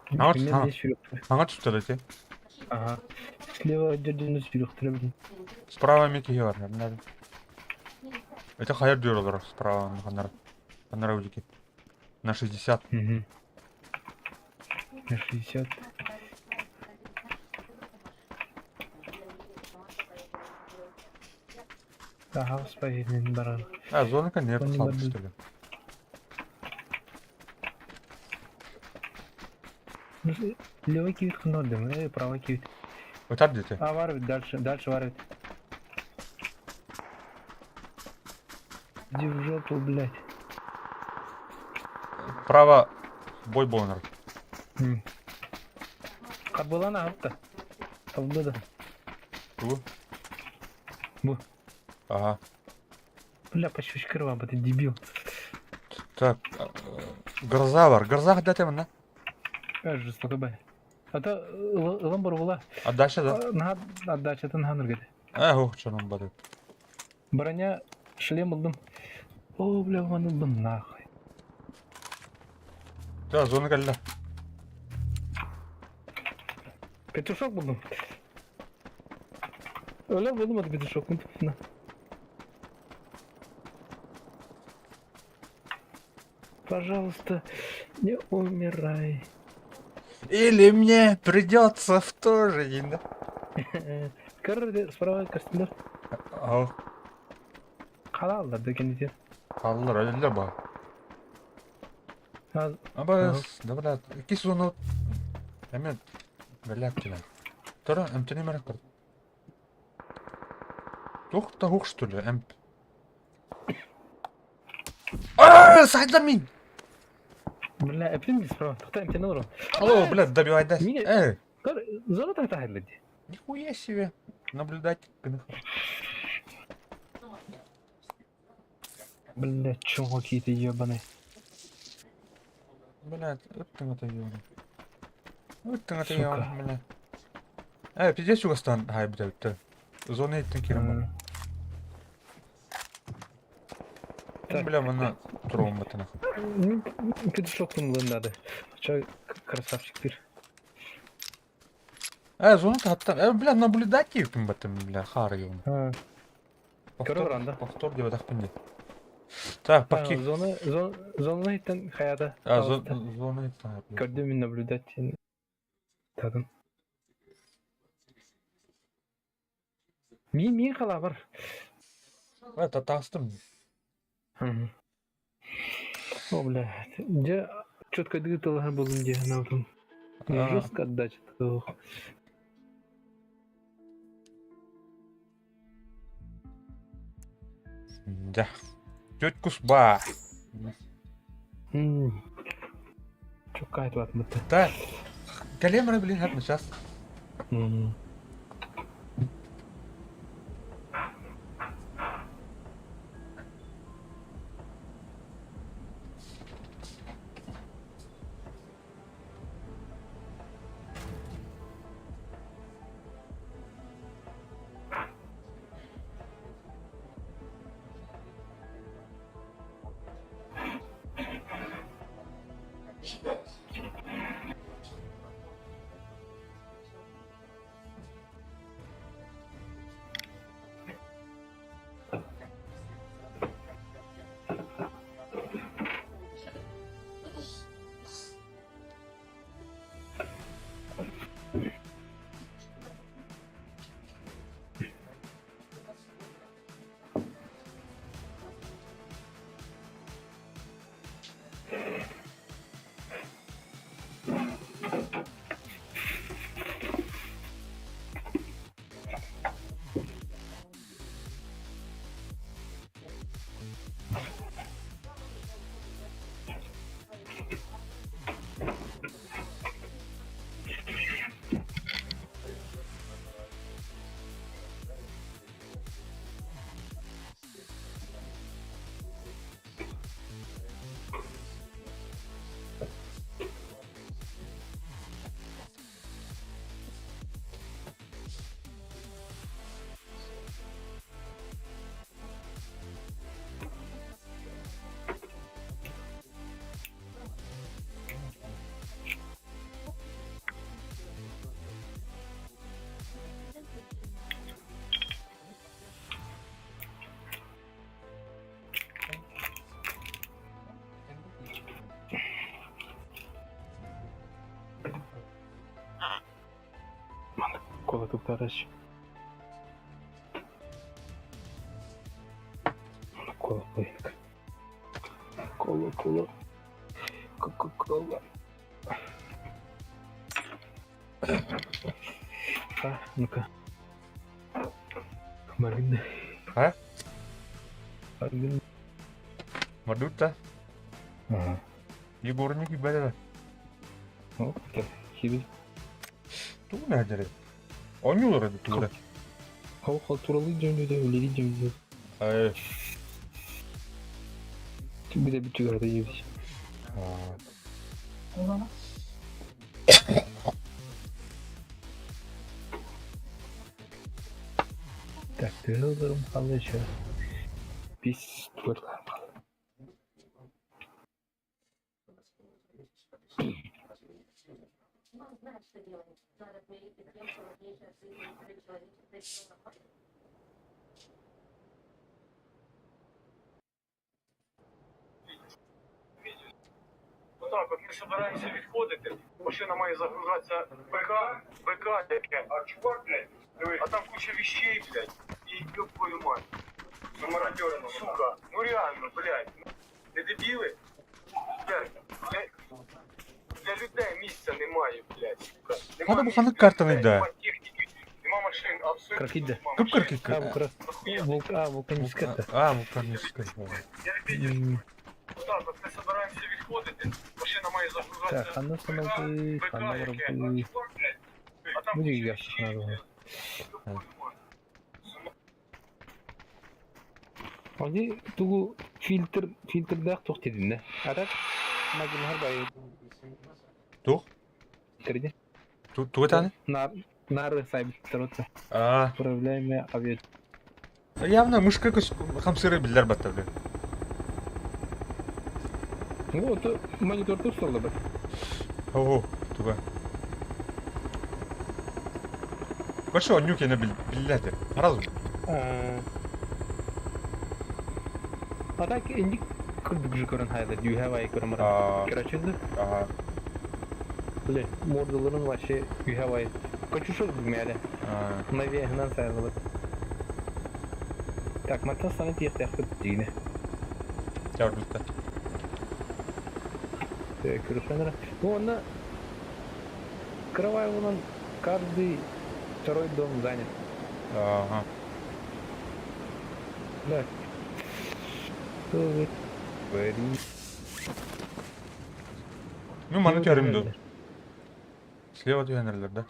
Ага, түстэр ити. Ага. Слева дьөрдүнү сүрүхтэрэ билин. Справа ми киһи бар. Это хайыр дүйөр олорор справа ханнара. Ханнара удики. На 60. Угу. На 60. Ага, спасибо, баран. А, зона конечно, что ли. Левый кивит хнордым, правый кивит. Вот так где ты? А, варвит, дальше, дальше варвит. Иди в жопу, блядь. Право, бой бонер. Харбылана апта. Талды да. Бу? Бу. Ага. Бля, почти крыва, ты дебил. Так, гроза бар. Гроза хадата мына. Жестоко бай. А то ылам бар була. Отдача да? На отдача тан ханыр геде. А, ох, чоном бады. Броня, шлем ылдым. О, бля, маны ылдым нахуй. Да, зона кэллэ. Петушок булдум. Өлө булдум аты петушок. На. Пожалуйста, не умирай. Или мне придется в то же, да? Көр справа костюмдар. Ау. Халаллар да кенитер. Халаллар, өлөлөр ба. Абас, да бля, икки зону эме бэлэк тилен. Тора, эмтени мэрэ көр. Тух та хух что ли, эмп. А, сайда мин. Бля, эпин справа. Тохта эмтени олорон. О, бля, добивай да. Эй. Зона так тахайлы. Нихуя себе. Наблюдать. Бля, чего какие-то ебаные. Бля, вот ты это ебаный. Вот ты это ебаный, бля. Пиздец угастан, хай, бля, ты. Зона иттен кирем. Так, бля, мана тромба ты нахуй. Петушок надо. Че, красавчик ты. Зона хатта. Бля, наблюдать еппин баттым, бля, хар ебаный. Повтор, Повтор деп атақпын де. Так, поки... Зона, зона, зона иттен хаята. А, зона иттен. Көрдүм мин наблюдать тадым. Мин мин халабар. Это тастым. О, блядь. Дьэ, четко дыгытылаһар буоллум дии санаабытым. Жестко отдача. Да. Теть кусба. Чуккай туатмыт. Так. Калемра, блин, хатна сейчас. Кола туктарыш. Кола қояйық. Кола, кола. Кока-кола. А, ну-ка. Маргин. А? Маргин. Мардутта. Ага. Егорник и бәле. О, хибил. Ту нәдере. Онюлар эди тура. Хау халтуралы дьоннюда үлели дьонню. Ай. Биде бүтүгәрдә йөз. Так, тыгылдырым калды еще. Бис төрт калды. Отак, от ми собираємося відходити, машина має загружатися БК, БК яке, а чувак, блядь, диви, а там куча вещей, блядь, і ёб твою мать. Ну, мародерно, сука, ну реально, блядь, ну, не дебіли? Блядь, для людей місця немає, блядь, сука. Нема Хана бу місця хана для картаны людей, да. нема техніки, нема машин, абсолютно Крокиде. нема Кып машин. кыркы. А, бу Нахуя? Вулк, а, вулканическая. А, вулканическая. Я не бачу. Отак, от ми собираємося відходити, машина має загружатися Так, ханна саналды, БК, ханна яке, а барбы. чувак, блядь, а там Бу куча дигән вещей, ханна. блядь, ёб твою мать. Они тугу фильтр, фильтрдәк тух дедин. А так, магин бай. Тух? Кирди. Ту таны? Нар, нары сайб таротса. А. Управляемая авиа. Явно мышка көс хамсыры биллер батта блин. Ну, вот монитор тух бар. Ого, туга. Короче, онюк я билләде. Разум. А так инник курдук же көрөн хайда дүүһэ бай көрөн баран. Короче, да. Ага. Бля, мордаларын вообще үһэ бай. Качушок бүгмәле. Навеһынан сайылыбыт. Так, мантан саны тиэхтээхпит дигине. Чардыкта. Көрүсэнэрэ. Ну, онно Кровай вон каждый второй дом занят. Ага. Да. Что вы творите? Ну, маны түһэрим дуу. Слева түһэнерлер да.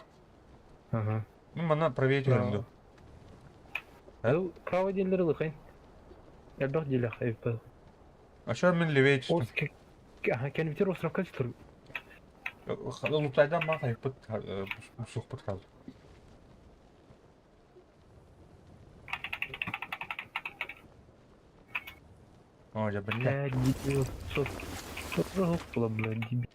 Ага. Ну, мана правее түһэрим дуу. Ну, право диэллэр ылыхай. Элбэх диэлэх эбит. А что мин левее түстүм? Ага, кэнибитер островка түстүр. Лутайдан маа хайыппыт, сухпут хаалла. О, я бля. Блядь, дебил. Что за блядь, дебил.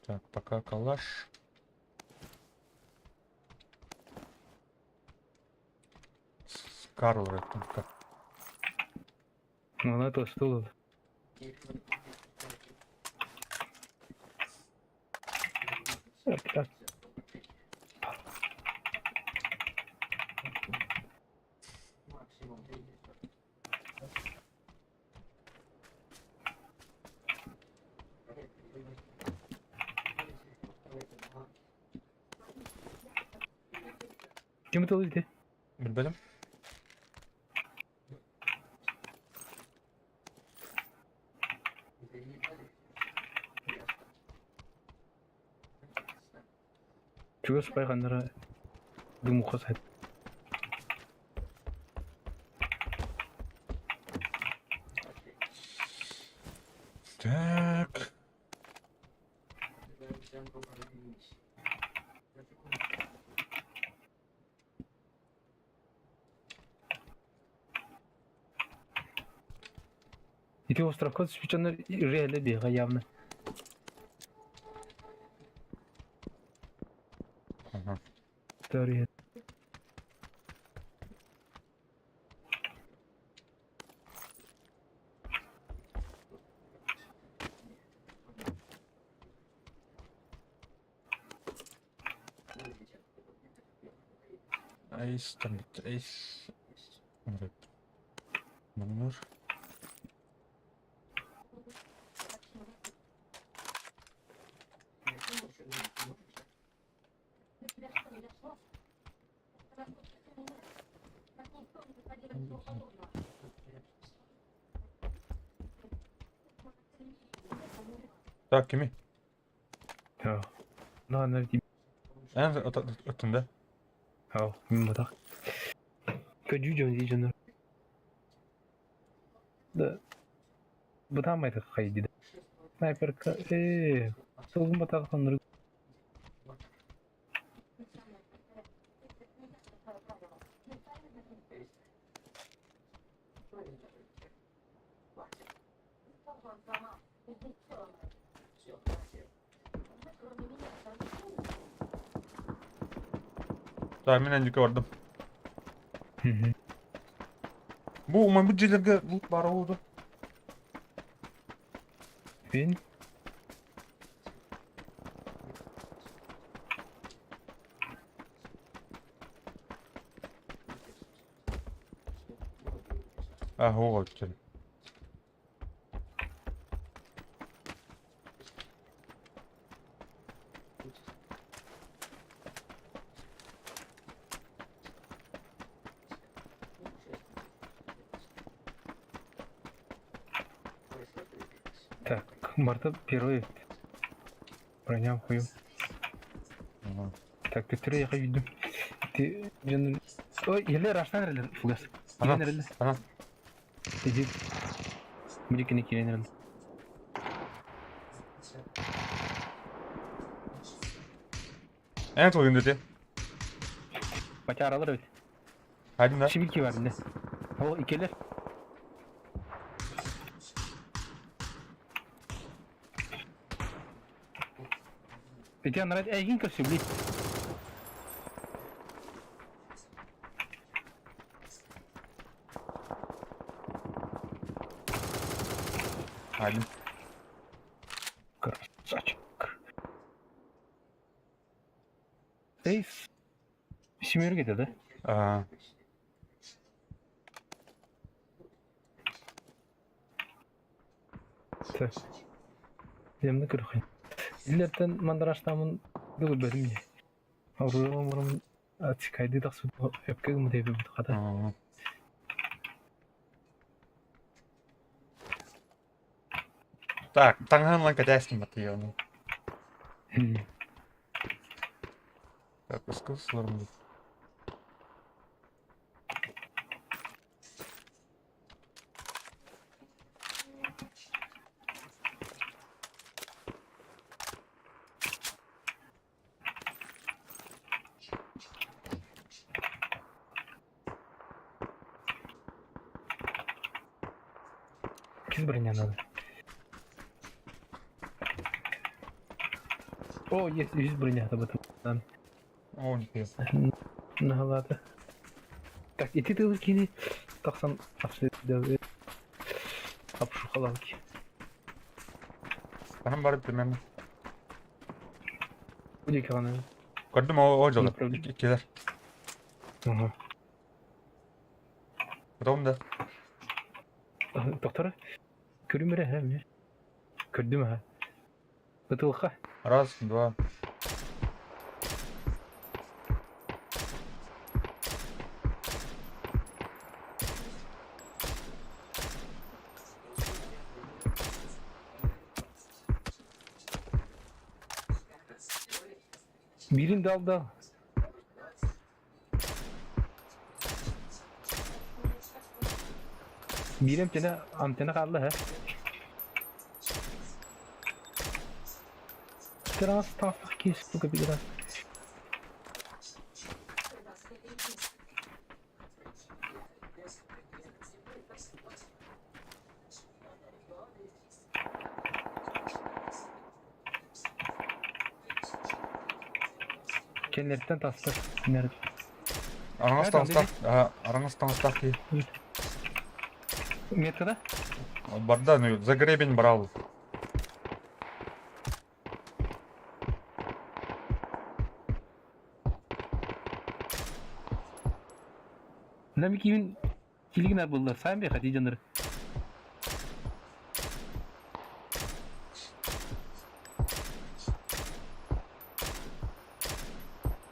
Так, пока калаш. Карл пока. Ну, она то что тут? Так. Ким это ди? Билбэтим. Чугас байханнара дымуха сайт. Так. Ити островка түспүччэннэр реально биэҕэ явно. Ага. Теория. Айс там айс. Номер. Так, кими? На, на, Эн өттүндэ. Ау, мимо так. Көдүү дьон. Да. Бытаамай хайди. Снайперка. Солгун батақ. Так, мин эндикке бардым. Бу уман бу дьиэлэргэ лут баар буолду. Бин. А, оҕо өттүн. Так, Марта первый. Броня хую. Ага. Так, ты я виду. Ты жан. Ой, еле раштан реле фугас. Ана. Килен реле. Ана. Иди. Мудикини килен реле. Эн тылгын дете. Бача аралар өт. Хайдын да. Шибилки бар бинде. О, икелер. Ити анараа эйигин көрсүбүт. Один. Красавчик. Эй, семерка это, да? А, Так. Земді көрөхін. Силерден мандыраштамын дылы бөрім не. Орулам орум ацикайды тақсы өпке гымы деп қата. Так, таҥаһын ылан кэтээстим батыйыаны. Так, ыскыл сыларым Кис броня надо. О, есть, есть броня об этом. Да. О, нихуя. Нагалата. Так, ити тылы кини тахсан апшухалалки. Ханан барып примерно. Удиканы. Көрдүм о о дьоло. Направление. Иккилэр. Ага. Потом да. Доктора, көрүм эрэ һэ Көрдүм ха. Ытылха. Раз, два. Бирин дал дал. Биир эмтэнэ антенна хаалла һэ. Раз таах киис сука пидорас. Кэннэриттэн тастар. Нэр. Араҥас таҥастаах, араҥас таҥастаах киһи. Метка да? Барда, ну, за гребень брал. Нами кимин килигин арбыллар. Сайн бе хати жаныр.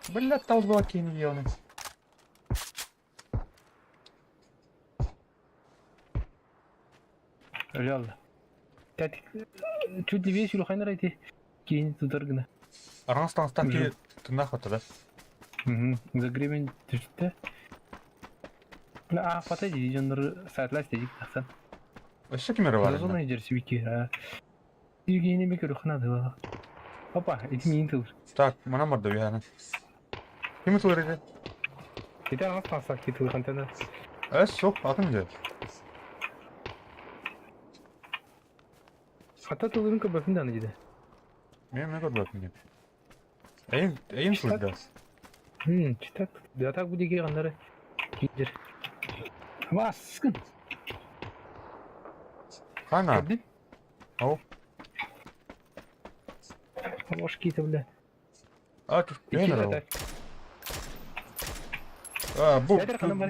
Бля, толбала киһини ебаный. Өлө алла. Тәтик чуть ли весь улаханнар эти киин тутар гына. Араҥас таҥастаах киһи тыыннаах батта да? За гребень түстэ. Бля, а фата дии дьоннору саатлаас дедик тахсан. Өссө ким эрэ баар Зона идер сибики. Евгений ми көрөхнә да. Опа, ити миин тылыр. Так, манан барда үһээнэ. Ким тылыр ити? Ити аҕас таҥастаах киһи тылыр хантана. Эс, суох, атын дьэ. Хата тылырын көрбөппүн даҕаны дии. Мен мен көрбөппүн диэн. Эйин, эйин сылдьар. Читак. Да так бу диги аннары киирдер. Баскын. Хана. Көрдүн? Ау. Ложки киитэ бля. А, Икки А, бу,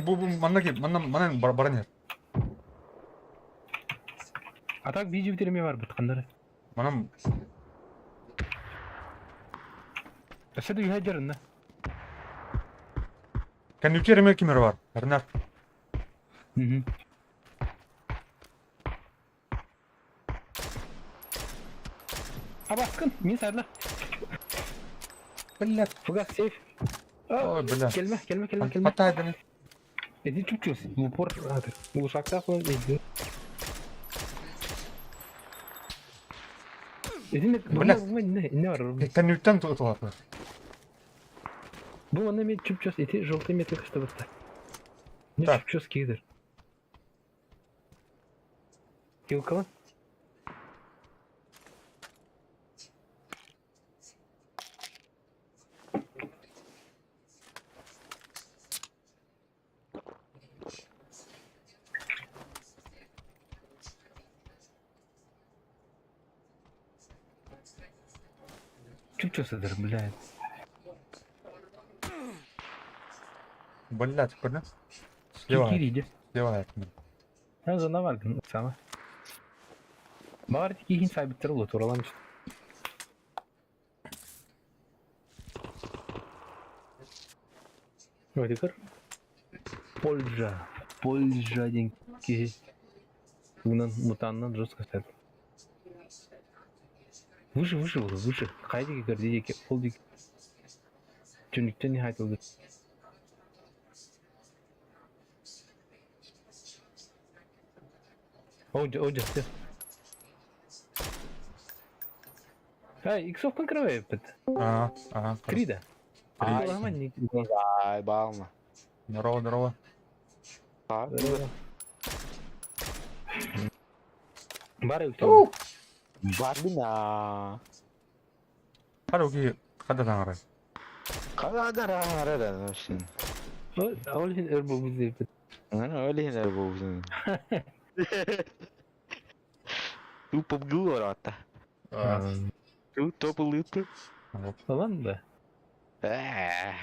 бу, бу, манна ки, манна, манна баран иһэр. А так биир дьиэбит бар быт ханнары. Манан Өссө да үһэ дьарынна. Кэнники эрэ ким эрэ бар. Эрнар. Абаскын, мин сайдла. Бля. Фугас сейф. Ой, бля. Келме, келме, келме, келме. Хата эдени. Иди чуть-чуть. В упор. Глушакта иди. Иди Бля. не, не бар. Кэнниттэн тутулар. Бу манна мен чүп-чөс ити желтый метр кышты Не Так. чүп-чөс киидер. Килкала? Чуп-чуп сытар, блядь. Блядь, көрдө? Слева. Кириди. Слева айттым. Ha зона var sama. Баҕар киһин сайбыттар улу туралам. Өтүкөр. Польза. Польза диэн киһи тугунан мутанынан жестко стоит. Выше, выше было, выше. Хайа диэки көрдө диэки, ол диэки. Түннүктэн иһаайтылгыт. О, дьэ, Ай, иксовкан кровеппит. Ага, ага. Три да. Три. Ай, балма. Здорово, здорово. А, Бары үтө. Барбина. Харуки, хада таңары. Кадара арада вообще. Ол иһин өр буолбут диэбит. Аны ол иһин өр буолбут. Ту PUBG ората. Ту топ лыты. Ылан да.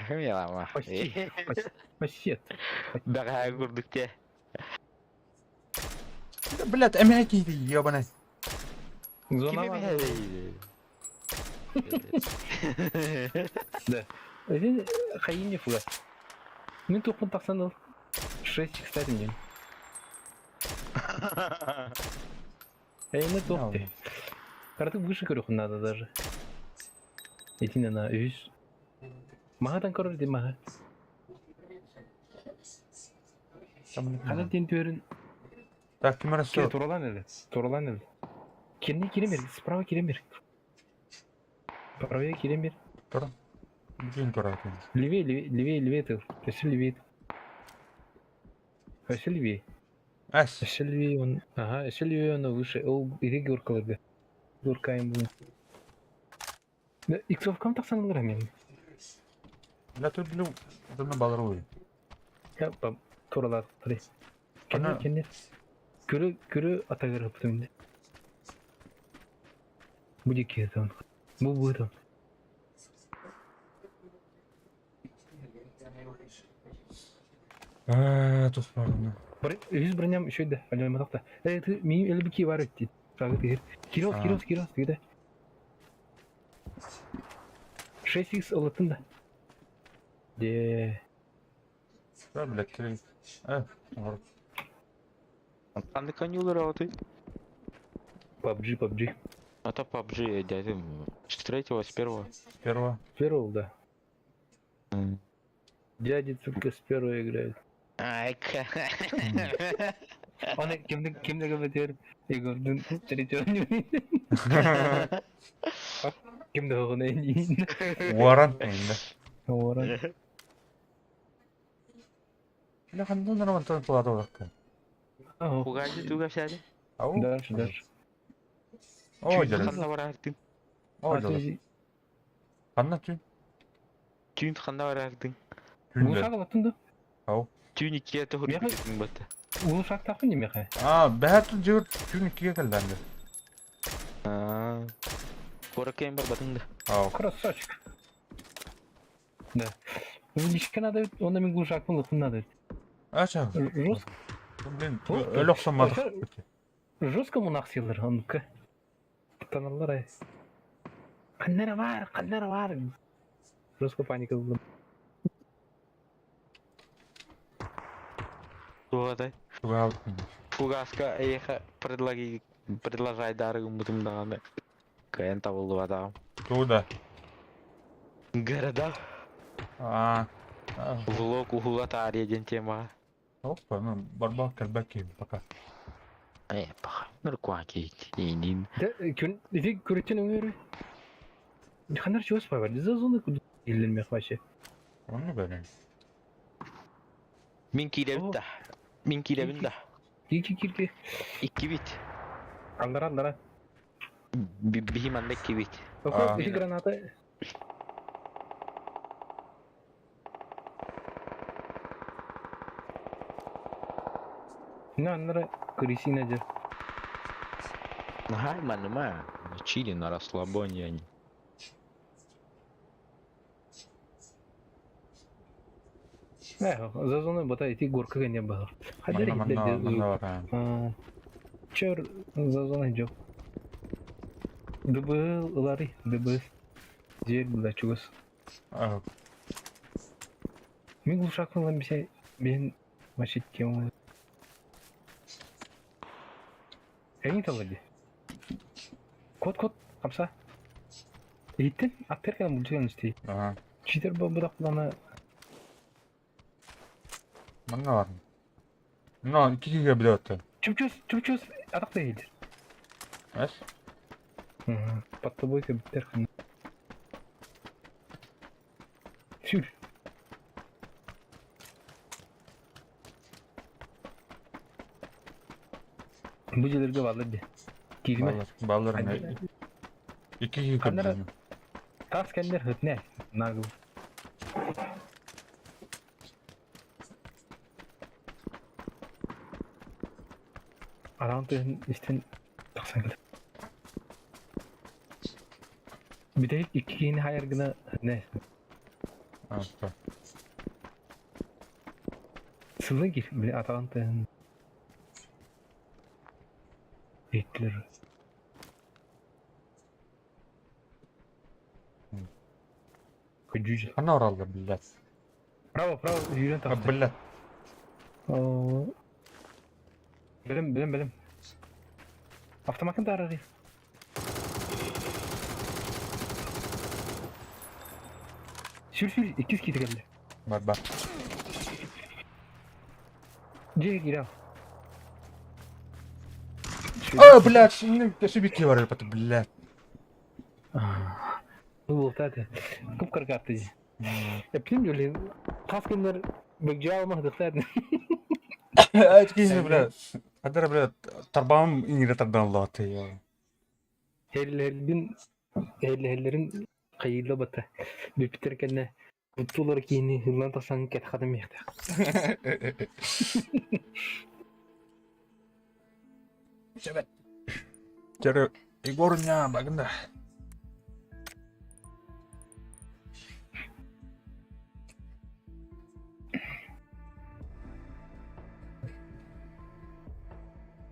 Милама. Почти. Почти. Бага курдук те. Блядь, эмэки, ебаный. Зона бар. Один хайини фуга. Мин тухпун тахсан ыл. 6, кстати, мне. Эйне тухты. Карты выше көрүх надо даже. Итинэ на үс. Маһатан көрөр ди маһа. Хана тин түөрүн Так, ким Кире все. туралан эле. Туралан эле. Кирни кирен бер. Справа кирен бер. Правее кирен бер. Тур. Бүтүн көрөтүн. Левее, левее, левее, левее ты. Өссө левее. Өссө левее. Эс. Өссө левее он. Ага, өссө левее он выше. Ол ири горкаларга. Горкайым бу. Да, иксовкам тахсан ылар мен. Бля, тут блю, дымны балыруй. Я пам туралар три. Кенне Ана- кенне. Көрө көрө атагыр бүтүнде. Бу кетон. Бу бу Тух бардым. Бір үз броням еще да, алем атақта. Э, ты ми элбики бар өтті. Сағы тегер. Кирос, А. Кирос, Кирос, тегер. 6х алатын да. Де. Да, блядь, кирил. Ор. Анда конюлар алты. PUBG, PUBG. Это PUBG, дядя. С третьего, с первого. Первого. Первого, да. Дяди только с первого играют. Ай, Оны кімді кімді көбетер? Егордың третьего не Кімді оғын дейін. Уаран енді. Оран. Бля, хандан нормально тон плата олаққа. Пугайды туга сяде. Ау. Дальше, дальше. О, жарас. Ханда барардың. О, жарас. Ханна түн. Түйін ханда барардың. Түн. Бұл шақ алатын да. Ау. Түйін икке тұғыр Меха- бітетін бәтті. Бұл шақ тақын не меха? А, бәһә түн жігір түн иккиге кэллэнди. Коракайын бар батыңды. Ау. Красавчик. Да. Личка надо, он на глушак был, надо. Ача. Жестко, Блин, Ох ты. өлө охсоммадых. жестко мунах силер, он-ка. Таналар ай. Каннара бар, каннара бар. Жестко паника был. Тугадай. Туга Фугаска эйха предлаги предложай дарыгым бутымдаганы. Каян табылды адам. Туда. Города. А. А, Влог угула тария ден тема. Опа, ну, барбак кэлбэки пока. Э, паха. Нуркуаки. Инин. Да, күн, иди көрөтен өңөрү. Каннар чего спай бар? За зоны куда илленмек вообще. Оны бәрін. Мин килебин да. Мин килебин да. Кир кир кир. Икки бит. Аллара аллара. Бихим анда икки бит. Охо, А. ити граната. На, аннара крысина жер. Ага, маныма. Чили на расслабоне они. Э, за зоной бота ити горка гэнэ баһар. Хадер Манна манна манна бар. Чөр за зоной жок. Дыбыл ылары, дыбыс. Жер била чугас. Мин глушак ылан бise бен машит тему. Эҥин талла дии. Кот кот хамса. Иһиттин аттар кэлэн булдьуйан истий. Ага. Читер буолбатахпына Манна бар. Но икки киһигэ билэ Чупчус, чупчус, атах да иһиллэр. Эс? Под тобой кэбиттэр ханна. Сүр. Бу дьиэлэргэ бааллар дии. Кииримэ. Баллар, баллар Икки киһи көрдүм. Тас кэннэр хытне нагыл. Араан тыһын истэн тахсан кэлэр. Бүтэһик икки киһини хайар гына не Сылын кир, били атаҕын тыаһын иһиттилэр. Көдьүүс. Ханна ораллар, блядь? Право, право, сүүрэн таҕыста. Блядь. Билим, билим, билим. Автоматын таарарый. Сүр, сүр, иккис киитэ кэллэ. Бар, бар. Дьиэ киирэ. А, блядь, өссө бар это, блядь. Буолта этэ. Кып-кыргаатты дии. Эппитим дьулин хас күннэр бөгдьөө алмаһытыктар. Киһи, блядь. Хадара, блядь, тарбаҕым иҥиирэ тардан ыллаҕа я. Һэллэрбин һэллэрин хайыылла бата. Бүппүттэр кэннэ куттулар киини ыллан тахсан кэтхатым иэхтэх. Сөбөт. Чөрө Егор ня багында.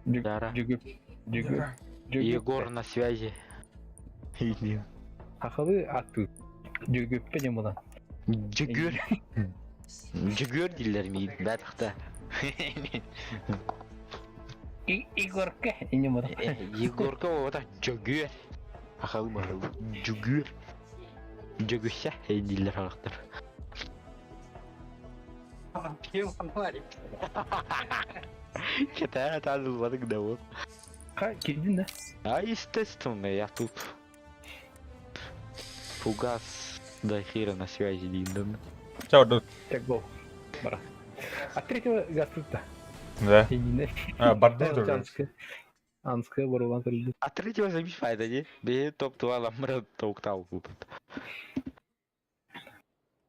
Дара. Егор на связи. Хахалы аттыы. Дьүгүппэ диэн буолан. Дьүгүр. Дьүгүр дииллэр миигин баатахта. Егорка инньэ буолан. Егорка оҕото Дьөгүөр. Ахал бахал Дьүгүөр. Дьөгүсэ дииллэр харахтар. Китая тазылбадык да вот. Ха, кирдин да? А естественно, я тут. Фугас до хера на связи динден. Чао, да. Так, бол. Бара. А третьего гаструта. Да. Иннинэ. А, барды тоже. Анская. Анская барулан көрүлдү. А третьего забивает, не? Бе топ 2 ламра токтал тут.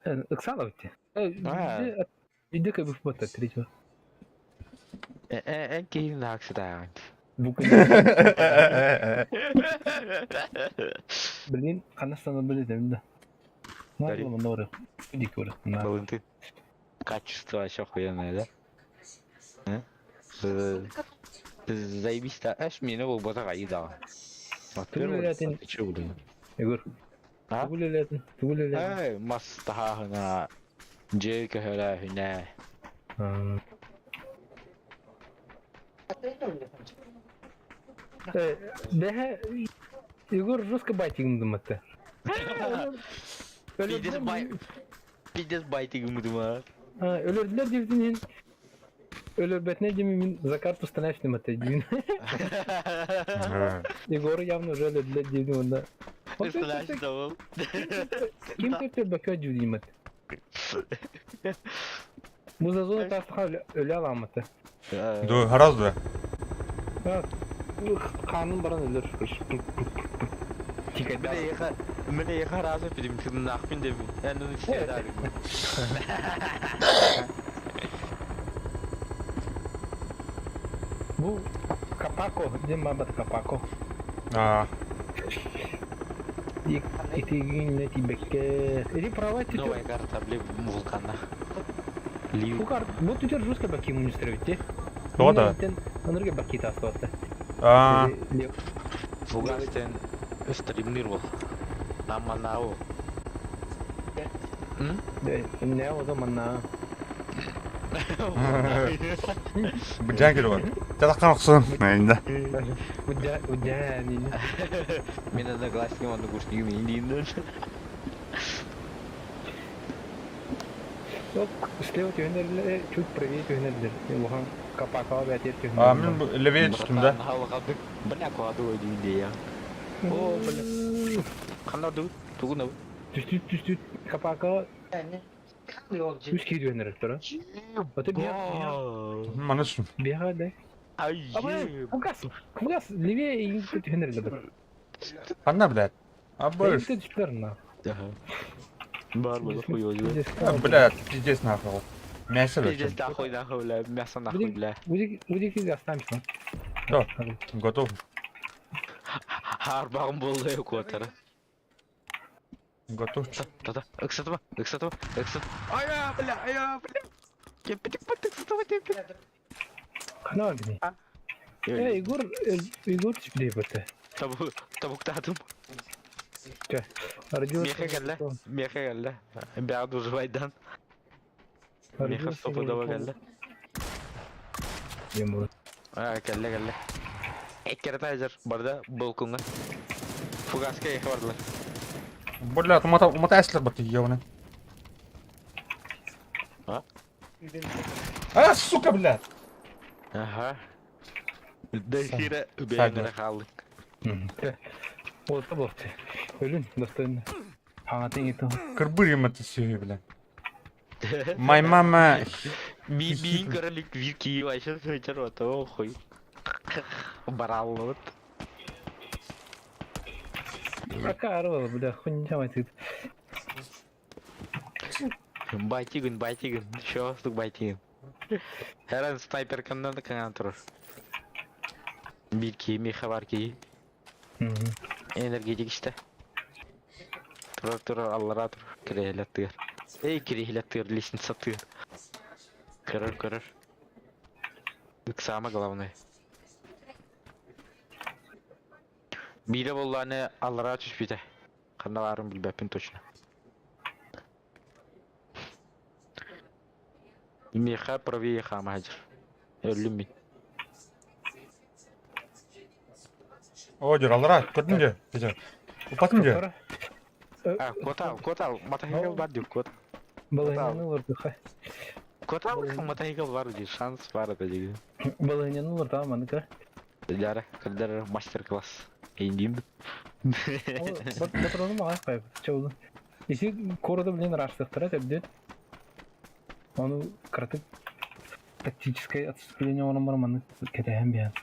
Ыксалов ти. Иди как бы в третьего. Э, киһин аксыдаан. Блин, ханастан билетем да. Надо Иди көрө. Балынты. Качество вообще охуенное, да? Заебись, да? Аж меня был батага и дал. Ты че, блин? Егор. А? Тугу үлэлээтин? Тугу үлэлээтин? Эй, мас таһаһына, дьиэ көһөрөөһүнэ. Бэһэ Егор жестко байтигым дыматты. Пиздец бай... Пиздец байтигым дыма. Өлөрдүлэр диэбитин иһин өлөрбөтүнэ диэми мин за карту становишь дыматты диин. Егору явно уже өлөрдүлэр диэбитим онно. Становишь давал. Ким төртөр бөкө дьүүлимат. Бу за зона таастаха өлө аламмыта. Ду, хараз да. Хаанын баран өлөр. Мне еха разу пидим, ты нахуй дебил. Я ну не дарю. Бу Капако, диэн баабат Капако. А, Итигин тибекке. Иди права Новая карта, блин, вулкана. Фугар, вот теперь жестко баки унистровите. Тоҕо да? Анырга баки таастыбатта. Аа, Фугастен стримнир бол. Амманау. Не ото манна. Быдьаан кэлэ бар. Талакхан охсун. Найында. Удя, удя, не. Мен одноклассникым однокурсникым индиин. Вот слева түһэнэрлэр, чуть правее түһэнэрлэр. Улахан капакаҕа бээтиэр А түһэнэллэр. мин бу левее түстүм да. Халҕадык бля куаду диин дия. О, бля. Ханна ду? Тугун абы? Түстүт, түстүт, капакаҕа үс киһи түһэнэрэр. Ото биһа, Маны түстүм. биһа да. Ай. Абы, фугас, фугас, левее иин түһэнэрлэр. Ханна, блядь? А больше. Эйинтэ түстүлэр на. Бар было хуй А, блядь, пиздец нахуй. Мясо, блядь. Пиздец нахуй нахуй бля, мясо нахуй бля. Удик останемся. Да. Готов. Арбағым болды куатара. Готов. Та-та, ыксатыма, ыксатыма, ыксат. Ая, бля, ая, бля. Кеппетик паттык сатыма теппет. Хана бини. Э, Егор, Егор түспүдэй бата. Табук, табуктадым. Родился. Меха кэллэ, меха кэллэ. Бяд уживайдан. Меха стопудово кэллэ. Ему. А, кэллэ, кэллэ. Эккерте барда балконга. Фугаска ехе бардылар. Блядь, умата, умата эслер бат ёбаный. А? А, сука, блядь. Ага. Дэхира Сагнер. бэйнere хаалык. Вот болты. Өлүн, достойно. Хаҥатын ито. Кырбыр это все, блядь. My mama. Би би көрөлүк бир кии вообще сөйтер ото хуй. Бараллыбыт. Акарова, бля, хуйня мать. Байтигин, байтигин. Шоостук байтигин. Herан снайперкандан да каңан турар. Бир кии, меха бар кии. Энергетик işte. Турар турар аллара тур. Кирехилет тыгар. Эй, кирехилет тыгар, лестница тыгар. Көрөр, көрөр. Самое главное. Бире болланы аллара түспүтэ. Ханна баарын билбэппин точно. Миха правее хаамаһадьыр. Өллүм мин. О, дьуралара, көрдүң же, Петя. Упатын же. А, котал, котал, мотоцикл бар дип, кот. Балыгыняны олордуха. Котал, мотоцикл бар ди, шанс бар это диги. Балыгыняны олорду маныка. Дяра, кырдара мастер-класс. Эйндим. Патрону мага кайып. Чабылды. Если корода, блин, раштыктыра тәбдет. Оны кратык тактическое отступление онун бар маны кетehen биян.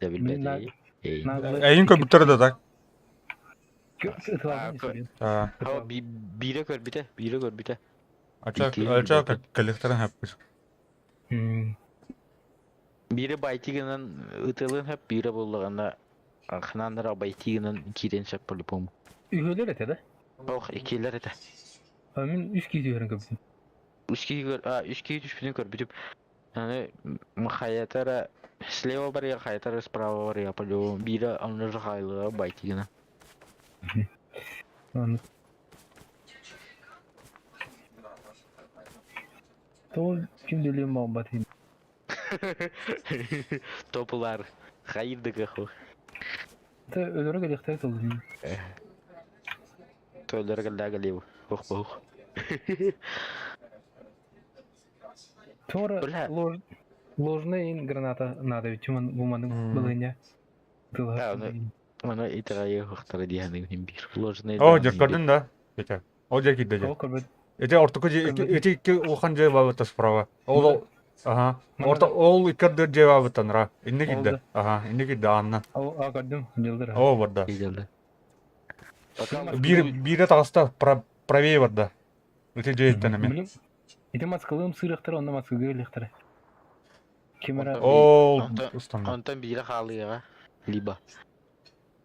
Да билбеди. Эй. Эйин көбүттөр да так. А, бире көрбүтэ, бире көрбүтэ. Ача, ача коллекторын хаппыс. Бире байтигынан ытылын хап, бире боллаганда ханандара байтигынан кирен шап по-любому. Үйгөлөр эте да? Ох, икилер эте. Мен үч кийди көрөн көбүтүм. Үч киһи көр, а, үч киһи түспүтүн көрбүтүм. Аны хайатара слева бар я, хайатара справа бар я, по-любому. Бире аны жахайлыга байтигына. Аны. То ким делем бомба тин. Топулар. Хайырдыгы ху. Та өлөрө келехтер толдум. Тойлар галлага лев. Ох бох. Тора Бля. лож ложная ин граната надо ведь чуман буманы былыня. А, ну, Мана итагайы хохтара диһаның бир. Ложный. О, дьэр көрдүн да. Петя. О, дьэр кидде дьэр. О, көрбөт. Эти ортоку же эти икки улахан же бабыта справа. Ол ага. Орта ол икки же бабытан ра. Инне кидде. Ага, инне кидде анна. О, а көрдүм, жылдыр. О, барда. Келді. Бир бире таҕыста правее барда. Эти же иттен эме. Ити маскалым сырыктар, онда маскалы өлөктөр. Кемера. Ол устанна. Онтон бире хаалыга. Либо.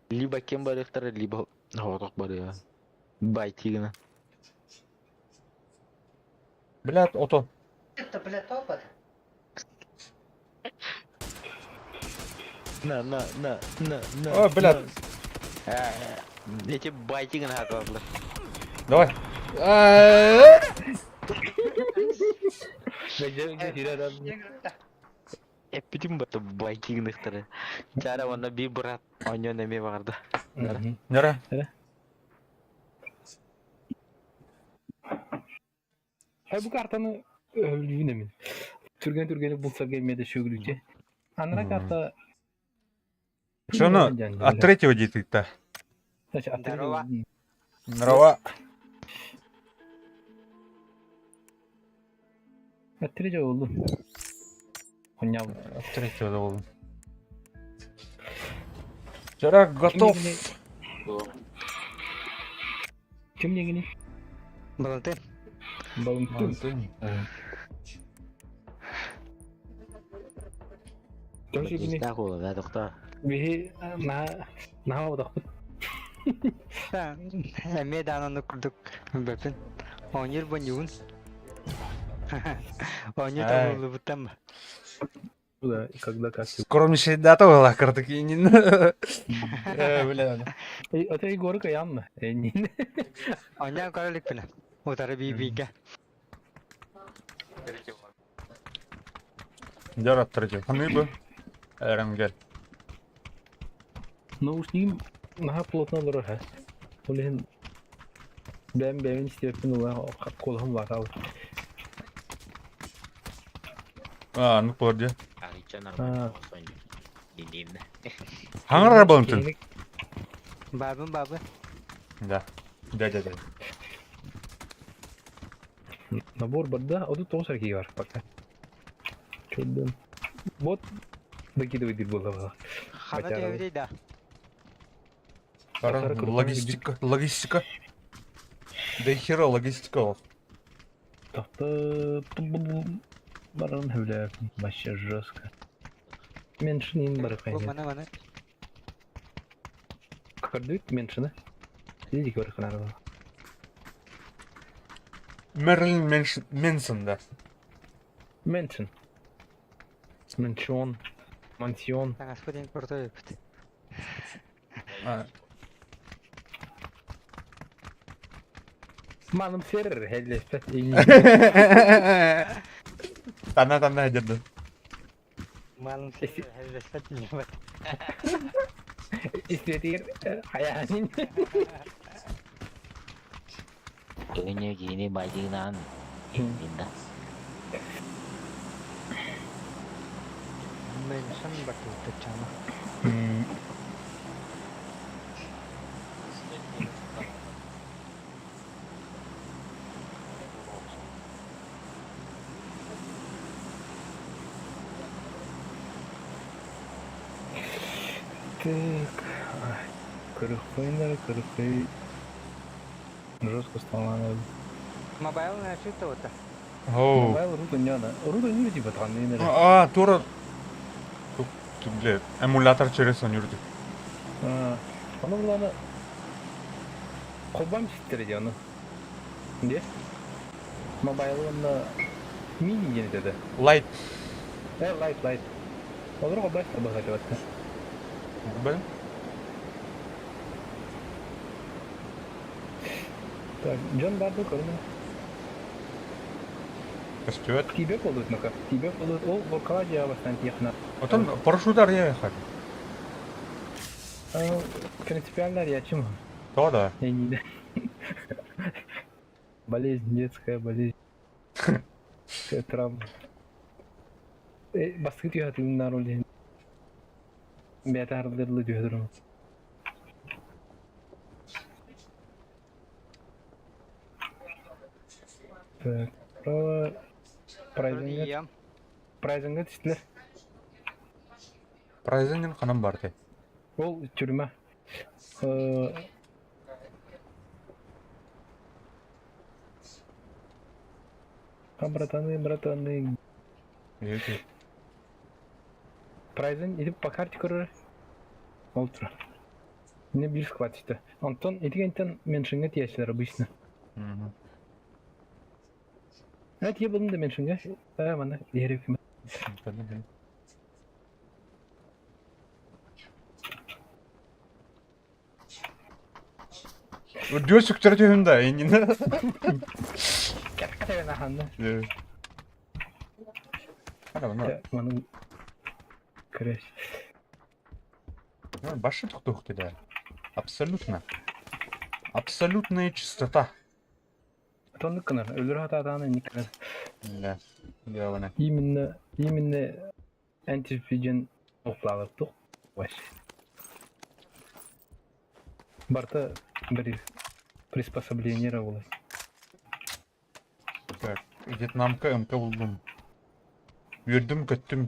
Либо кем барыктар, либо хорок барыга. Байтигына. Блядь, ото. Это, блядь, опыт. На, на, на, на, на. О, блядь. Эти байтигин хаталар. Давай. Э, Эппитим бата байтигин ыхтары. Чара онно бир брат онньон эме баҕарда. Нера. Ай бу картаны өһүлүүн эмин. Түргэн түргэник булсарга эмиэ да сүгүрүтэ. Анара карта Что от третьего дитя-то? Значит, от Здорово. третьего. Здорово. От третьего oldu. Хуйня. От третьего должен. Вчера готов. Ким дегени? Балантын. Балымтын. Ким дегени? Да, доктор. Биһи на на одохпут. Эмиэ даананы курдук бөпүн. Оонньуур бонньугун. Оонньуу Ай. табыллыбыттан ба. Да, и когда как. Скромнейшая дата была, Картакинин. Бля. Это Егорка явно. Не. Оонньоон көрө иликпинэ. Утары бии-биигэ. Дер от третьего. Ханы бы. РМГ. Наушнигим наһаа плотно олорор һэ. Ол иһин бэйэм бэйэбин истиэппин ыла куолаһым улаатаабыт. А, ну подожди. Арыча нормально соню. Диним. Хаңар балымтын. Баабын баабын. Да. Да, да, да. Набор барда, 39 эрэ киһи бар пока. Чудом. Вот выкидывай диир буолла Хана Батяра. түһэбитий да. Пора. Логистика, логистика. Да и хера логистика. Тахта баран хүлэ вообще жестко. Меньше бар Бу мана мана. Көрдүк меньшины. Иди көр ханара. Мерлин Менсон, да. Меншин. Меншон. Мансион. Таҥаспыт диэн крутой эбит. А, Маным серер хеллеспет. Тана тана деді. Малым сиэр диэбэт. Истетир хаянин. Кини кини байтигинан. Инда. Меншин бартыбыт чана. Так. Көрөхпөйнөр, көрөхпөй. Жестко стало. Мобайл начыта ота. Оу. Мобайл руту не надо. Руту не типа там не А, тура. Тут, тут, бля, эмулятор через Сонюрди. Ону булана холбам ситтере ону. Де? Мобайл онна мини диэн этэ. Лайт. Э, лайт, лайт. Олор холбай табыга деп. Блин. Так, Джон Барду көрүнө. Костюет. Тебе болдут ну-ка. Тебе болдут. Ол горкала жаа бастан тиехна. Отон парашютар я хат. Принципиально я чем? То да. Я не Болезнь, детская болезнь. Травма. Бастык түйәтілін нар олен. Бәті ардырлы түйәтірім. Так, право... Прайзинга... Иям. Прайзинга түстілер. Прайзенин ханам бар те. Ол тюрьма. А, братаны, братаны, Эти. Прайзен идип по карте көрөр. Ол тура. Не бир схватит. Антон, идигентен меншинге тиесилер обычно. Мгм. Это я был да меньше, э, манна иһэр. Үрдүө сүктэрэ түһүм да, иннинэ. Кэтэҕин. Ана, Маны көрөс. Башы тохтуох да. Абсолютно. Абсолютная чистота. Тоннук гынар. Өлөр хатаатааны инник гынар. Да. Явно. Именно антифиджен оплалыктык. Вообще. Барта бір приспособление буолар. Так, Вьетнамка МК булдум. Үөрдүм көттүм.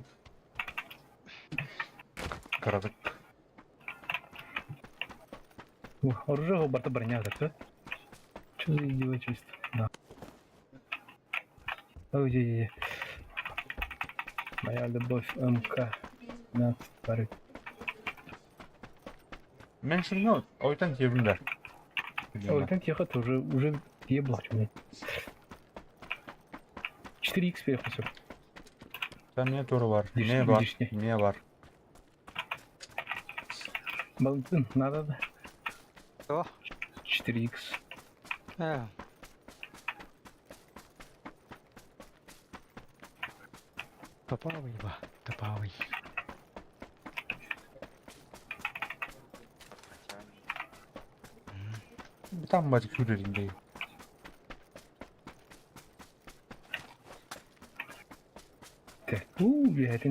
Кыратык. Оружие барта броня да? Что за издевательство? Да. Ой, ой, ой. Моя любовь МК. 15 пары. Меньше, ойтан тиэбин да. Ой, там тихо тоже уже ебло, блядь. 4х переход. Там не тоже бар. Лишний, Не бар. лишний. Не бар. Балантин, надо, да? О. 4х. Э, Топовый ба, топовый. Там бать күрерин. Так, у, блядь.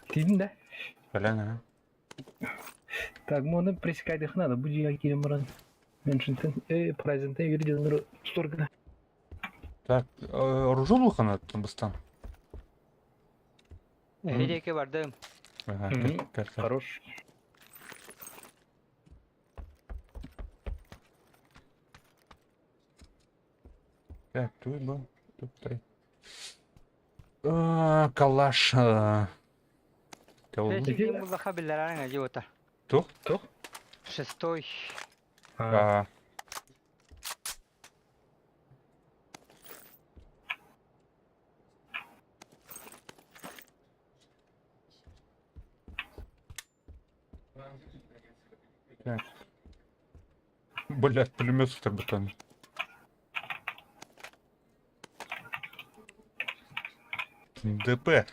Тидин да? Бәлән, а. Так, моны пресекайдых надо, буди я кирим баран. Меншинтен, празднтен юридин сторгна. Так, оружие булхана бастан. Эһиреке бардым. Ага, Мгм. кел, кел, кел. Хорош. Так, тут был, тут три. Калаш. Кого? Третий буллаха биллерарың ажиота. Тух? Тух? Шестой. А, А, Так. Блять, пулемет с тобой. ДП.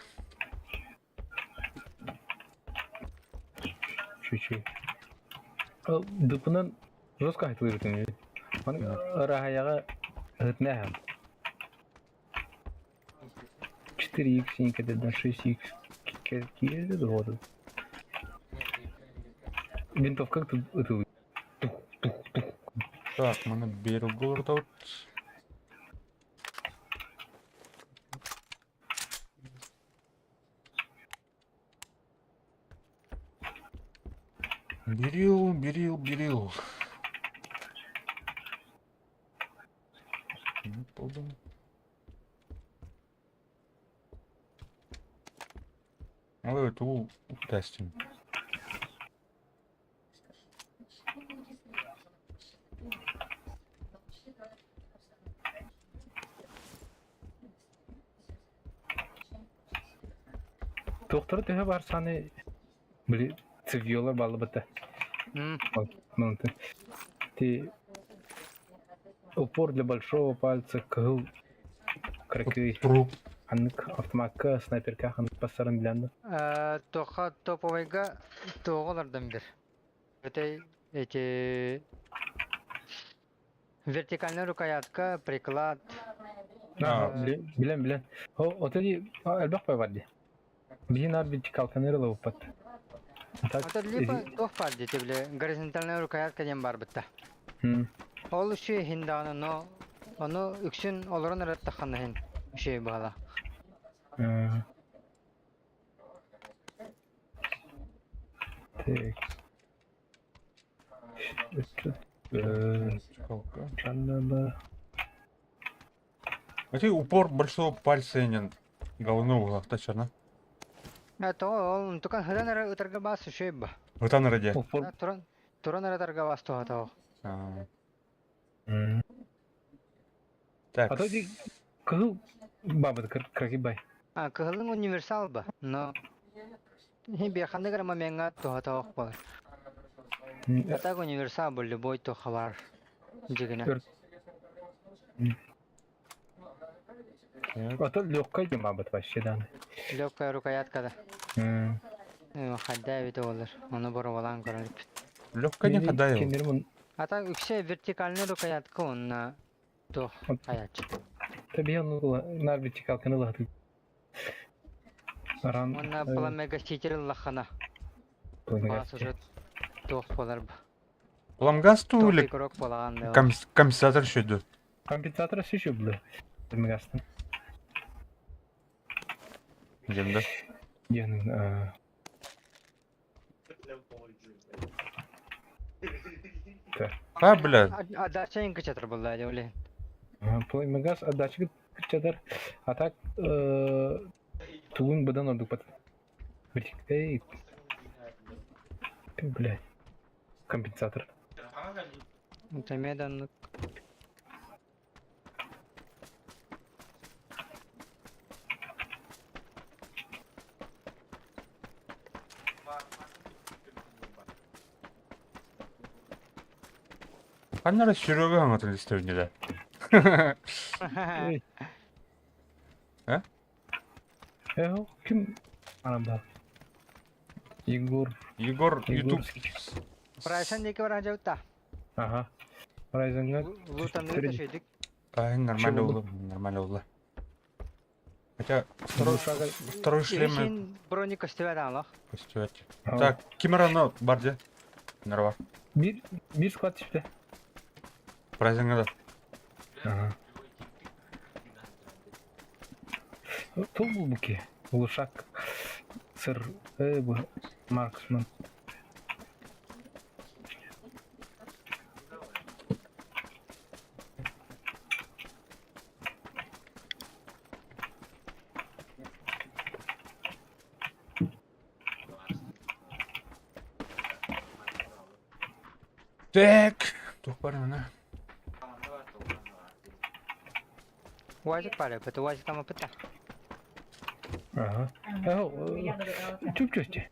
Чуть-чуть. Дупынан жестко айтылыр. Оны рахаяга гытнәһәм. 4х никогда 6х какие вот. Винтовка тут это тух тух тух. Так, мы на берегу тут. Берил, берил, берил. Ну, полдом. Ой, это у тестим. Доктор төһө бар саны били цивьолар баллы бата. Мынты. Ти упор для большого пальца кыл кракы Труп. аннык автоматка снайперка ханнык пассарын билянды. Тоха топовойга тоҕолордон бир. Это эти вертикальная рукоятка, приклад. А, Билен билен. О, отели элбэх пай бар ди. Биһин ар вертикалканы уппат. Так. Это либо тох бар дете биле горизонтальная рукоятка диэн бар бытта. Ол үші хинданы, но ону үксүн олорон ыраттаханы хин үші бала. Так. Вертикалка. Чаннаба. А ты упор большого пальца не головной угол, тачана. Это ол тукан хыдан ыры ытарга бас үші ба. Вот она ради. Упор Туран туран ыры тарга бас туха тоо. А. Так. А то ди кыһыл бабыт крагибай. А, кыһылың универсал ба, но биэханнык эрэ момеҥҥа туһата ох буолар. А так универсал был любой туха бар дьигинэ. А то легкая бабыт вообще да. Легкая рукоятка да. Хайда эбитэ буолар. Ону боруобалаан көрөн иппит. Легкая не хадаева. А так үксэ вертикальный рукоятка уонна туох хайааччы. Табиан нар вертикалканы лаһаты. Аран. Уонна пламегаситель лахана. Баас уже туох буолар ба. Пламгаз ту или игрок буолаган компенсатор еще Компенсатор еще было. Пламегастан. Дем да? Диэн А, бля. Отдача инкачатор была, или? Пламегаз отдача кычатар. А так тугун быдан ордук бат. Эй, блядь. Компенсатор. Тамедан. Ханнара Серега аңатын истебин да. А? Э, ким аранда? Егор. Егор YouTube. Прайсан диэки баран дьабытта. Ага. Райзенга. Лутанныгы да шөйдүк. А, нормально было, нормально было. Хотя второй, второй шлем... Броник көстүбэт аалах. Көстүбэт. Так, ким аны бар Норва. Бир, бир склад түштэ. Прайзенга да. Ага. Тул был буке. Улушак. Сыр. Бу. Марксман. Так. Тух бар мына. Уазик пары, это уазик там опыта. Ага. Чуп-чуп.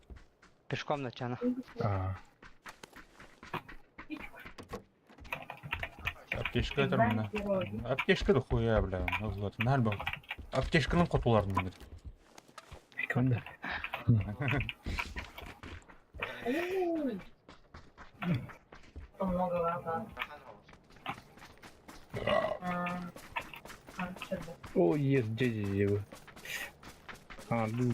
Пешком начана. Ага. Аптечка это мына. Аптечка да хуя, бля. Вот, нальба. Аптечканың котуларын бит. Кімді? О, есть, дядя вы. А, ну.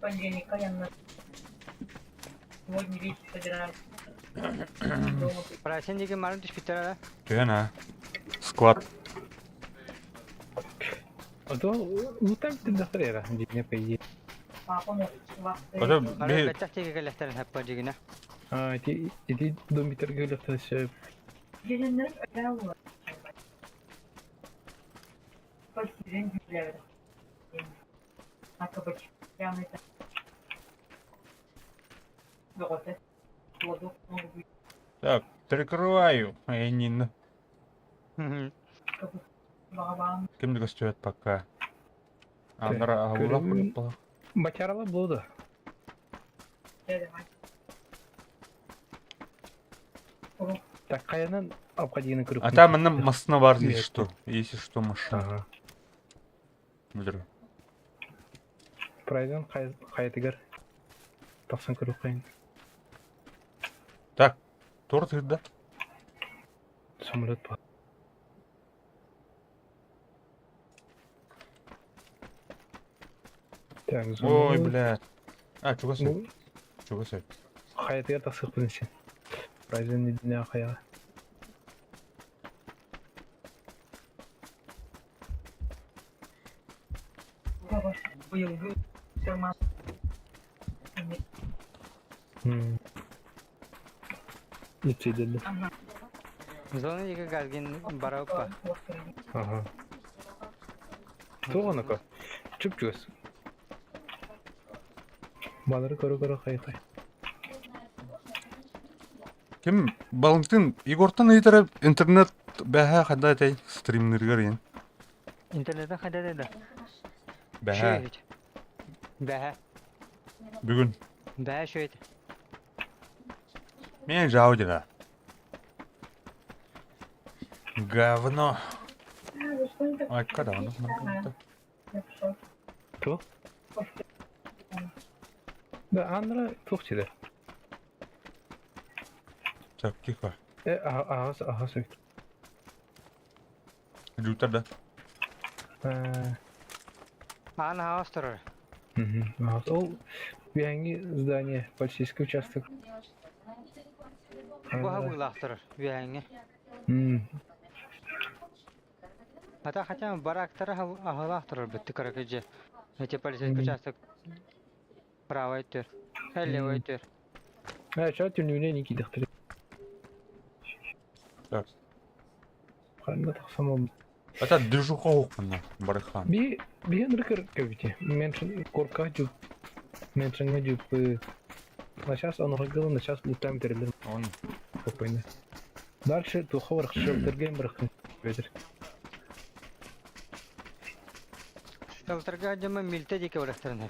Понедельника я на сегодня вечер собираюсь. Прайсан диэки марын түспүттэр да. Түһэн а. Склад. А то лутаем ты до хрена, где по идее. Папа может Ото Бары би бэттэх диэки кэлэхтэрин хэппа дьигинэ. А, эти, эти домитер говорят, все. Так, прикрываю. Эй, не Ким көстүбэт пока. Анара аула Бачарала буду. Так, каянан алка дигени көрүп. А там она машина бар, если что. Если что, машина. Ага. Билер. Прайдан кайтыгар. Тахсан көрүп кайын. Так, торт да? Самолет бар. Так, Ой, блядь. А, чуга сой. Чуга сой. Кайтыгар тахсык билинсин. Прайдан дина кая. Ипседелdi. Зона диэки газгин бараппа. Ага. Туонака. Чүп-чүгөс. Балары көрө-көрө хай-хай. Ким Балантин Егортан ыйытара интернет бэһэ хада этэй стримнырыгар иин. Интернеттен хайда да? Бэһэ. Шөйт. Бэһэ. Бүгүн. Бэһэ шөйт. Мен жау дела. Говно. Ай, когда оно? Кто? Да, Андра туох сирэ? Так, тихо. Э, аһас, аһас эбит. Лютер, да? Э, Аан аһаҕас турар. мгм, аһас. Ол үөһэҥҥи здание, полицейский участок. Бу аһабыылаах турар үөһэҥҥи. М, Ата хотя барактара аһылаах турар бытты кыракый дьиэ. Эти полицейский участок правый өттүр, левый өттүр. Э, ча түннүгүнэн ини киидэхтэрэ. Так. Ханна тахсан ол. Это движуха окна, барыхан. Би би ыныркыр көбүтэ. Меншин корка жуп. Меншинге жуп. На сейчас он гылы, на сейчас лутаем терелер Он. спокойно. Дальше тухо барах шелтерген барахын. Ветер. Шелтерга дьомо милте диэки барахтарына.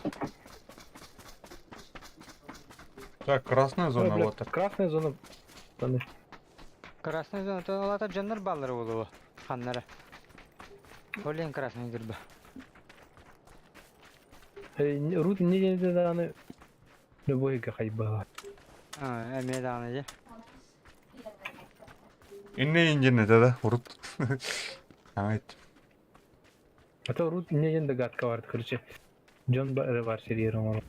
Так, красная зона, Бля, вот так. Красная зона. Таны. Красная зона, то олата дьоннор бааллара буолуо. Ханнара. Олен красный дырба. Рут не дааны любой хайба. А, эмиэ даҕаны дьэ. Инне инжен это да, урут. Аңайт. А то рут не ден догадка бар, короче. Джон бар серьер он.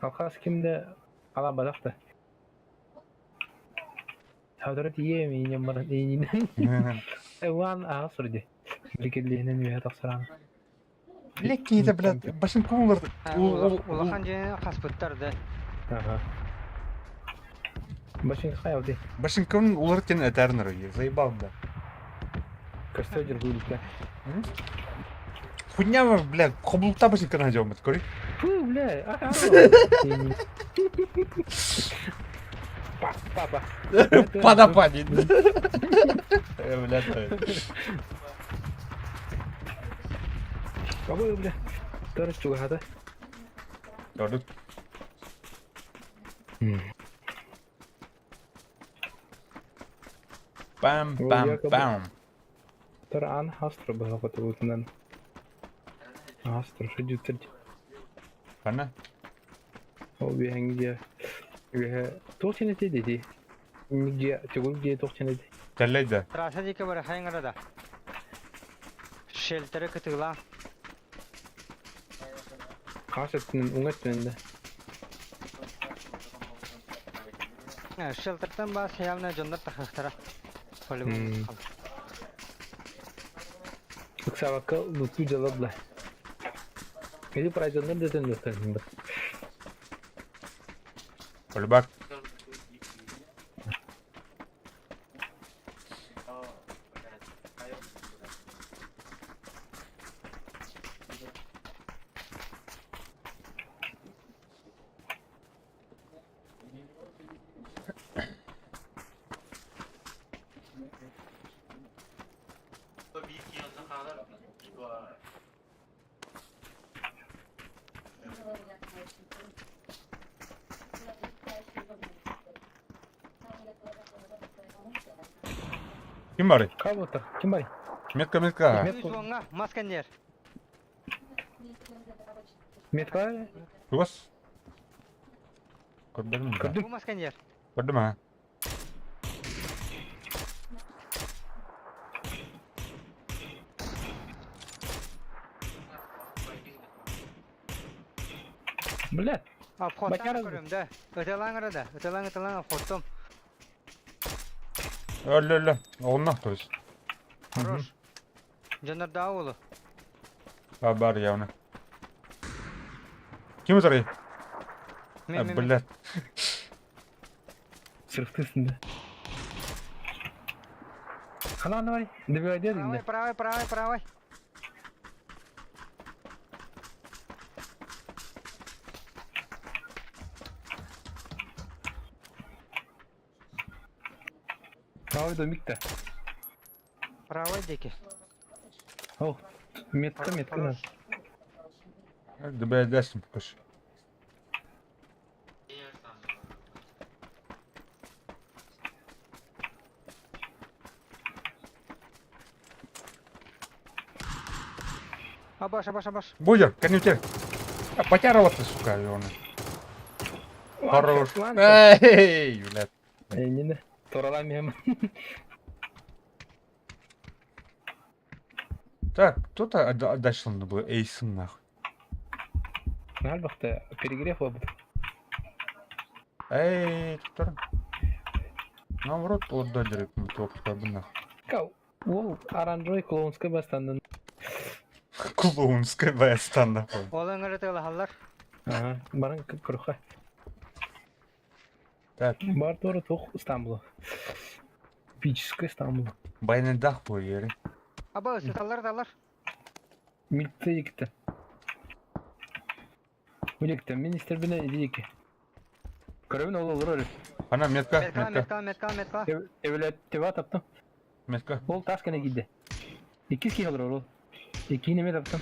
Алхас кимде ала бадахта. Хадырат иеме инем бар инин. Эван ага сурди. Бикеллиһинен үөһэ тахсаран. Лекки блядь, башын кумулар. Улахан дьиэни хаспыттар да. Ага. Башын хайалды. Башын кым улар тен этәрнер, заебал да. Костёдер гулика. Хуйня, бля, хоблукта башын кына жаумат, кори. Фу, бля, ага. Папа. Пада-падит. Бля, Кого, бля? Тора чугата. Көрдүк. Пам, пам, пам. Тора ан хастро бахапатыбытынан. Хастро шүдүтэр. Хана? Ол биһэҥ дьиэ үөһэ туох син этэ дии? Дьиэ төгүл дьиэ туох син этэ? Тэллэй да. Трасса диэки бара хайыҥара да. Шелтеры кытыылаан. Хаас өттүнэн уҥа өттүнэн да. Шелтертэн баас явно дьоннор тахыахтара. М. Ыксаабакка лутуу дьала бла. Или пройденнар да төннүөхтэрин бат. Полюбак. Ким барый? Кого-то. Ким барый? Метка, метка. Метка. Үс масканер. Метка? Тугас. Көрдөрүм да. Көрдүм. Бу масканер. Көрдүм а. Бля. Обходтан Бакаров. көрөм да. Ыталаң да. Ыталаң ыталаң обходтом. Өллө өллө. Оҕунна то есть. Хорош. Дьоннор даа уолу. Бар бар явно. Ким ытарый? Мен мен. Блядь. Сырықтысың да. Ханан давай, добивай Правый, правый, правый, правый. Правый домик-то. Правый диэки. О, метка, метка на. Добивайдасың покажи. Абаш, абаш, абаш. Будер, конъюнктер. А, Потярова ты, сука, он. Хорош. Эй, блядь. Эйнини. Торалам Так, кто-то отдача надо было эйсом нахуй. Нальбахта перегрев буолбут. Эй, туттар. Нам в рот отдали, топ, нахуй. Кау. Ол оранжевый клоунская бастаннын. Клоунская баястан нахуй. Ол өҥөрө тыалаһаллар. Ага, баран круха. Так, Бар туора туох Стамбул. Эпический Стамбул. байнадах буолери. Аба ысыталлар далар. Милиция дикте. Улекте, министр бine дики. Көрөбүн ол олорор. Ана метка, Метка, метка, метка, метка, метка. Эвелет теба таптым. метка. Ол тас кene кийди. Иккис киһи олорор ол. Икки неме таптым.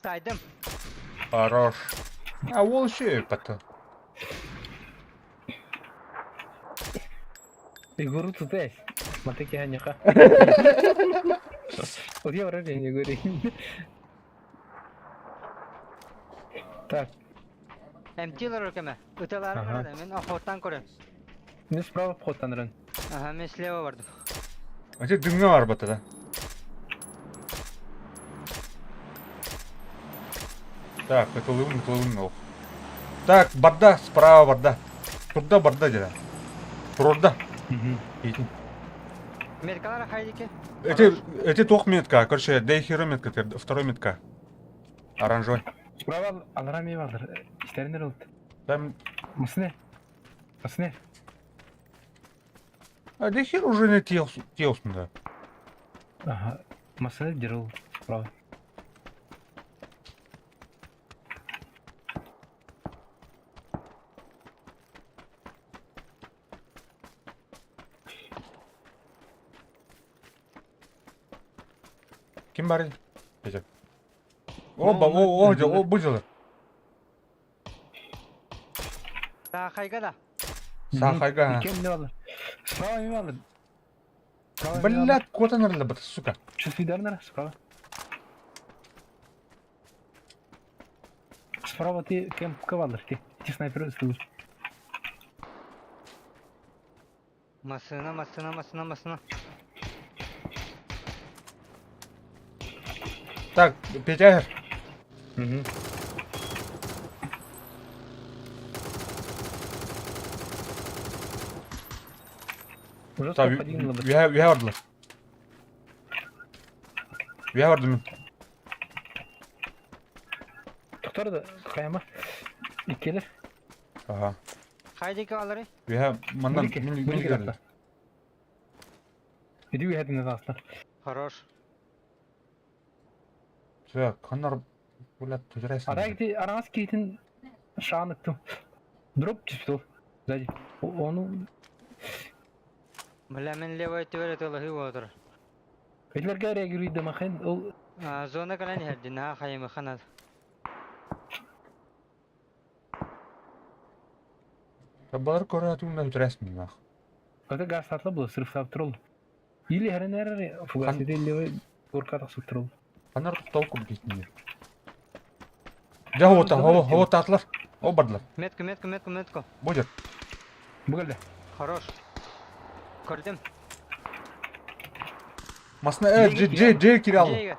Сайдым. Хорош. А ол еще потом. Егору тутась. Матеки ханяха. Вот я вроде не говорю. Так, Эмтилер өлкеме. Ыталары Ага. барады. Мен охоттан көрөм. мен справа вход ран. Ага, мен слева бардым. А те дымга бар бата да. Так, это лывын, лывын ох. Так, барда, справа барда. Турда барда деді. Турда. Итин. Меткалар хайдики. Эти, эти тоқ метка, короче, дай херо метка, второй метка. Оранжевый. Справа аларами бар. Истеринер oldu. Там, Мısne. Мısne. а дай хер уже не телсун, да. Ага. Мısne дерул справа. Ким бар? Эти. Оба, о, о, о, будилы. Да, хайга да. Сахайга. Кем не алыр? Справа не алыр. Блядь, кот наверное, сука. Чувствуй справа. Справа ты кем кавалер ты. Ти снайпер ыстылыр. Масына, масына, масына, масына. Так, Петя, Угу. Уже Так, подвинула бы. үһэ бардылар. Үһэ бардым мин. Тоқтар да қаяма. Иккелер. Ага. Хайдики алары. Үһэ маннан Бүліке, мин бүліке мин тапта. Иди үйәдін аслар. Хорош. Все, Конор, блядь, түзрәсің. Ара где араңыз кейтін шағыныктым. Дроп түспі Сзади. Оны Бля, мен левой түбәрі тылығы отыр. Этлерге реагирует махен ол Зона калан херди, на хайымы ханат. Балар көрө түннән түзрәсің нах. Это газ сатла было, сырф сап турул. Или хәрен фугас Хан- или горка тақсып турул. Конор токтоо күп китмей. Жа хота, хо хо татлар. О бардылар. Метку, метку, метку, метку. Будет. Бүгілді. Хорош. Көрдім. Масна э Дж Дж Дж кирал. Жейге.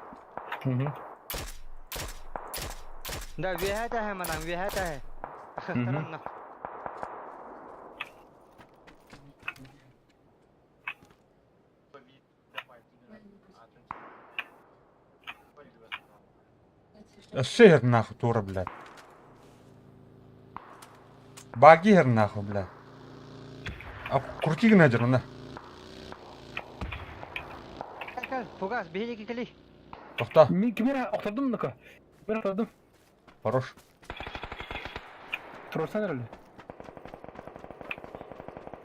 Да, виһәтә һә манан, виһәтә һә. Ахыктаранна. Шehir нахуй тура, блядь. Багир нахуй, блядь. А крути гына на. Кэл, фугас, биһиги кели. Тохто. Мин кимера охтордум ну-ка. Кимера охтордум. Хорош. Турсан эрэлэ.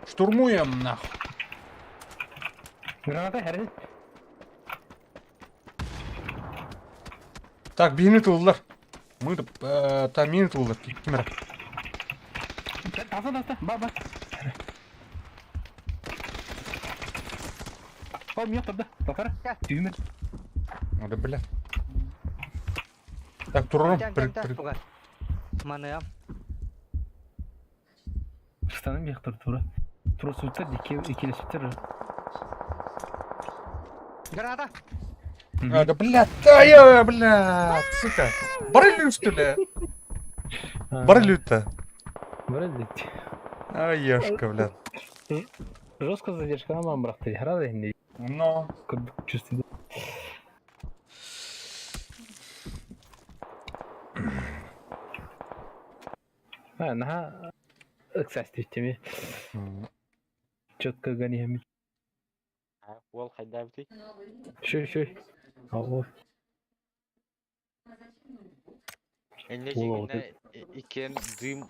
Штурмуем нахуй. Граната хэрин. Так, биһини тыллар. Мы там мины тыллар. Кимера. Таса таса. Ба ба. О, миох торда. Тохара. Түймет. Да, бля. Так, турурум. Тэн, тэн, тэн, фугас. Маныам. Станым миох тор тура. Тура суттар дикке икелеситтер. Граната! А, да, бля, да, я, бля, сука. Барылю, что ли? Барылю-то. Барылю. Ай, ешка, бля. Жестко задержка нам брахты. Рада не. Но. Чувствую. А, наха ыксаститтеми. Четко гонями. Уол хайдаабытый? Шөй, шөй. Алло. Энне Уол, дьиҥинэ иккиэн дым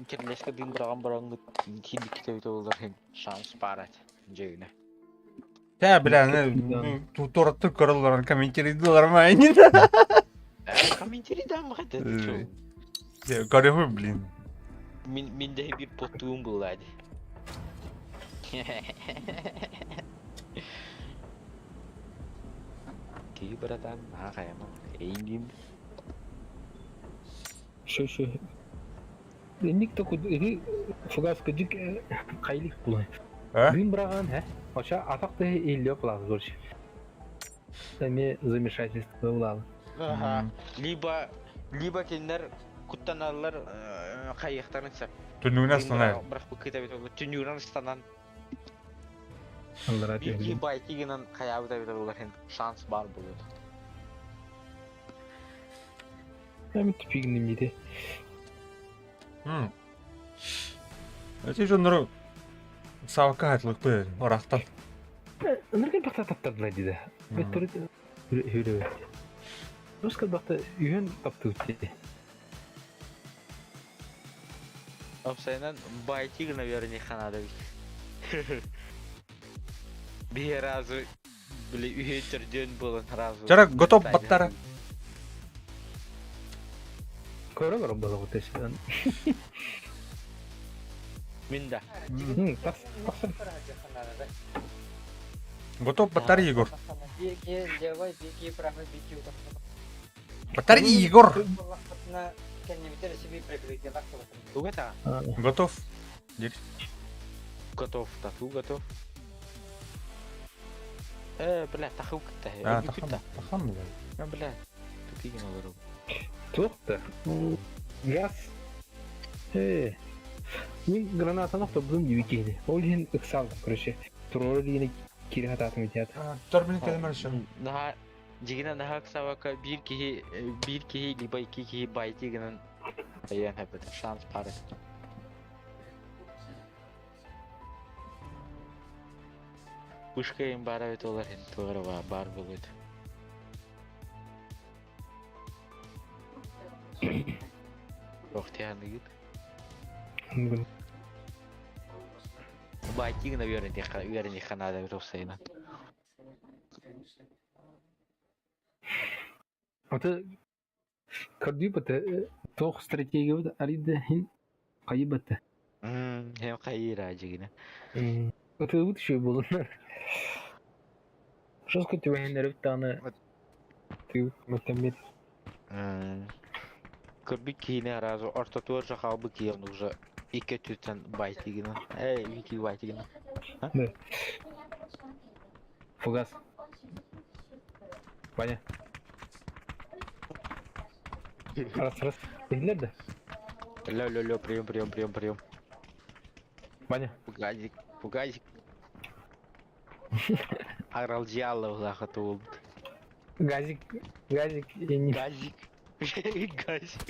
кирлэскэ дым быраҕан бараҥҥыт киирбиккит эбитэ буоллар иһин шанс баар этэ дьиҥинэ. Та, бля, ну, тораттык көрөллөр, комментарийдылар ма, не Комментарийдаан баҕайда Көрөһү, блин. Мин мин да биир потуум булла ди. Киһи братан, наһаа хайама. Эйингин. Шөй, шөй. Инник такой, иди фугас кыдык кайлик булай. А? Дым браган, хэ? Оча атак ты илле плаз короче. Эми замешательство булалы. Ага. Либо либо кинилэр куттаналлар хайыахтарын сөп. Түннүгүнэн ыстанар. Бырахпыккыта эбит буолла. Түннүгүнэн ыстанан. Аллара Биир киһи байки гынан хайаабыт эбитэ буоллар иһин шанс баар буолуо. Эми тупигиним диде. Эти дьоннору саакка хатылыкпы орахтан. Ыныргын бакта таптардылар диде. Бөттөрү хүрө. Русска бакта үйөн таптыбыт диде. Опсайынан байти гына верни ханада бит. Биһи разу били үһү төрдүөн буолан разу. Жара готов баттара. Көрө көрө боло тесен. Мин да. Тас тас. Готов баттар Егор. Бики левой, бики правый, бики Баттар Егор. Тугата. Готов. Готов, тату готов. Бля, тахыл кытта. А, тахан, тахан бля. А, бля. Тупигин олору. Туохта. Газ. Мин гранатаны охтордум дии киһини. Ол иһин ыксаллым, короче. Туруора диэни киирэ сатаатым итият. Төр мин кэлэмэр еще. Наһаа дьигинэ наһаа ыксабакка биир киһи биир киһи либо икки киһи байти гынан айан хэппит шанс пары. Пушка им баар эбит олар иһин туох эрэ баар буолуо этэ. Туох тиһаныгыт? Байти гына үөрэниэххэ үөрэниэххэ наада эбит уопсайынан. Аты көрдүү туох стратегия арыйда иһин хайыбата. Һэм хайыыра дьигинэ. Ытыыбыт үчүгэй буолуннар. Жестко түбэһиннэрбит даҕаны тыыбыт мөттөммүт. Көрбүт киһини сразу ортотугар же хаалбыт киһи уже икки өттүттэн байти гынан. Эй, икки байти гынан. Фугас. Ваня. Раз, раз. Иһиллэр да? Лё-лё-лё, прием, прием, прием, прием. Ваня. Фугазик, фугазик. Аралдьялла улаха туолбут. Газик, газик, я не... Газик. Газик.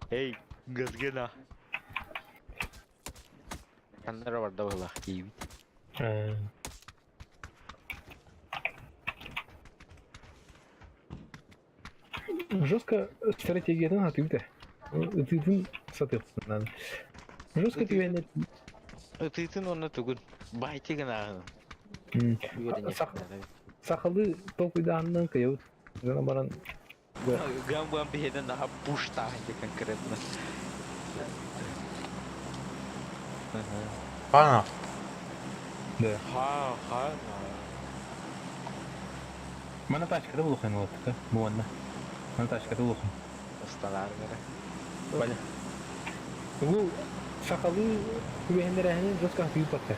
Эй, газгына. Ханнара барда улах киибит. Жестко стратегиятын сатыыбыт ээ. Ытыытын сатыахпын наада. Жестко түһэн Ытыытын уонна тугун баайты гынааһын. Сахалыы толкуйдааһынынан кыйабыт. Гынан баран Гам-гам биһиэнэ наһаа пуштааһын дьэ конкретно. Хана. Да. Ха, ха. Мана тачката улахан уолаттыка буонна. Мана тачката улахан. Ысталаар гара. Валя. Бу сахалыы түбэһиннэрээһини жестко хатыйбакка.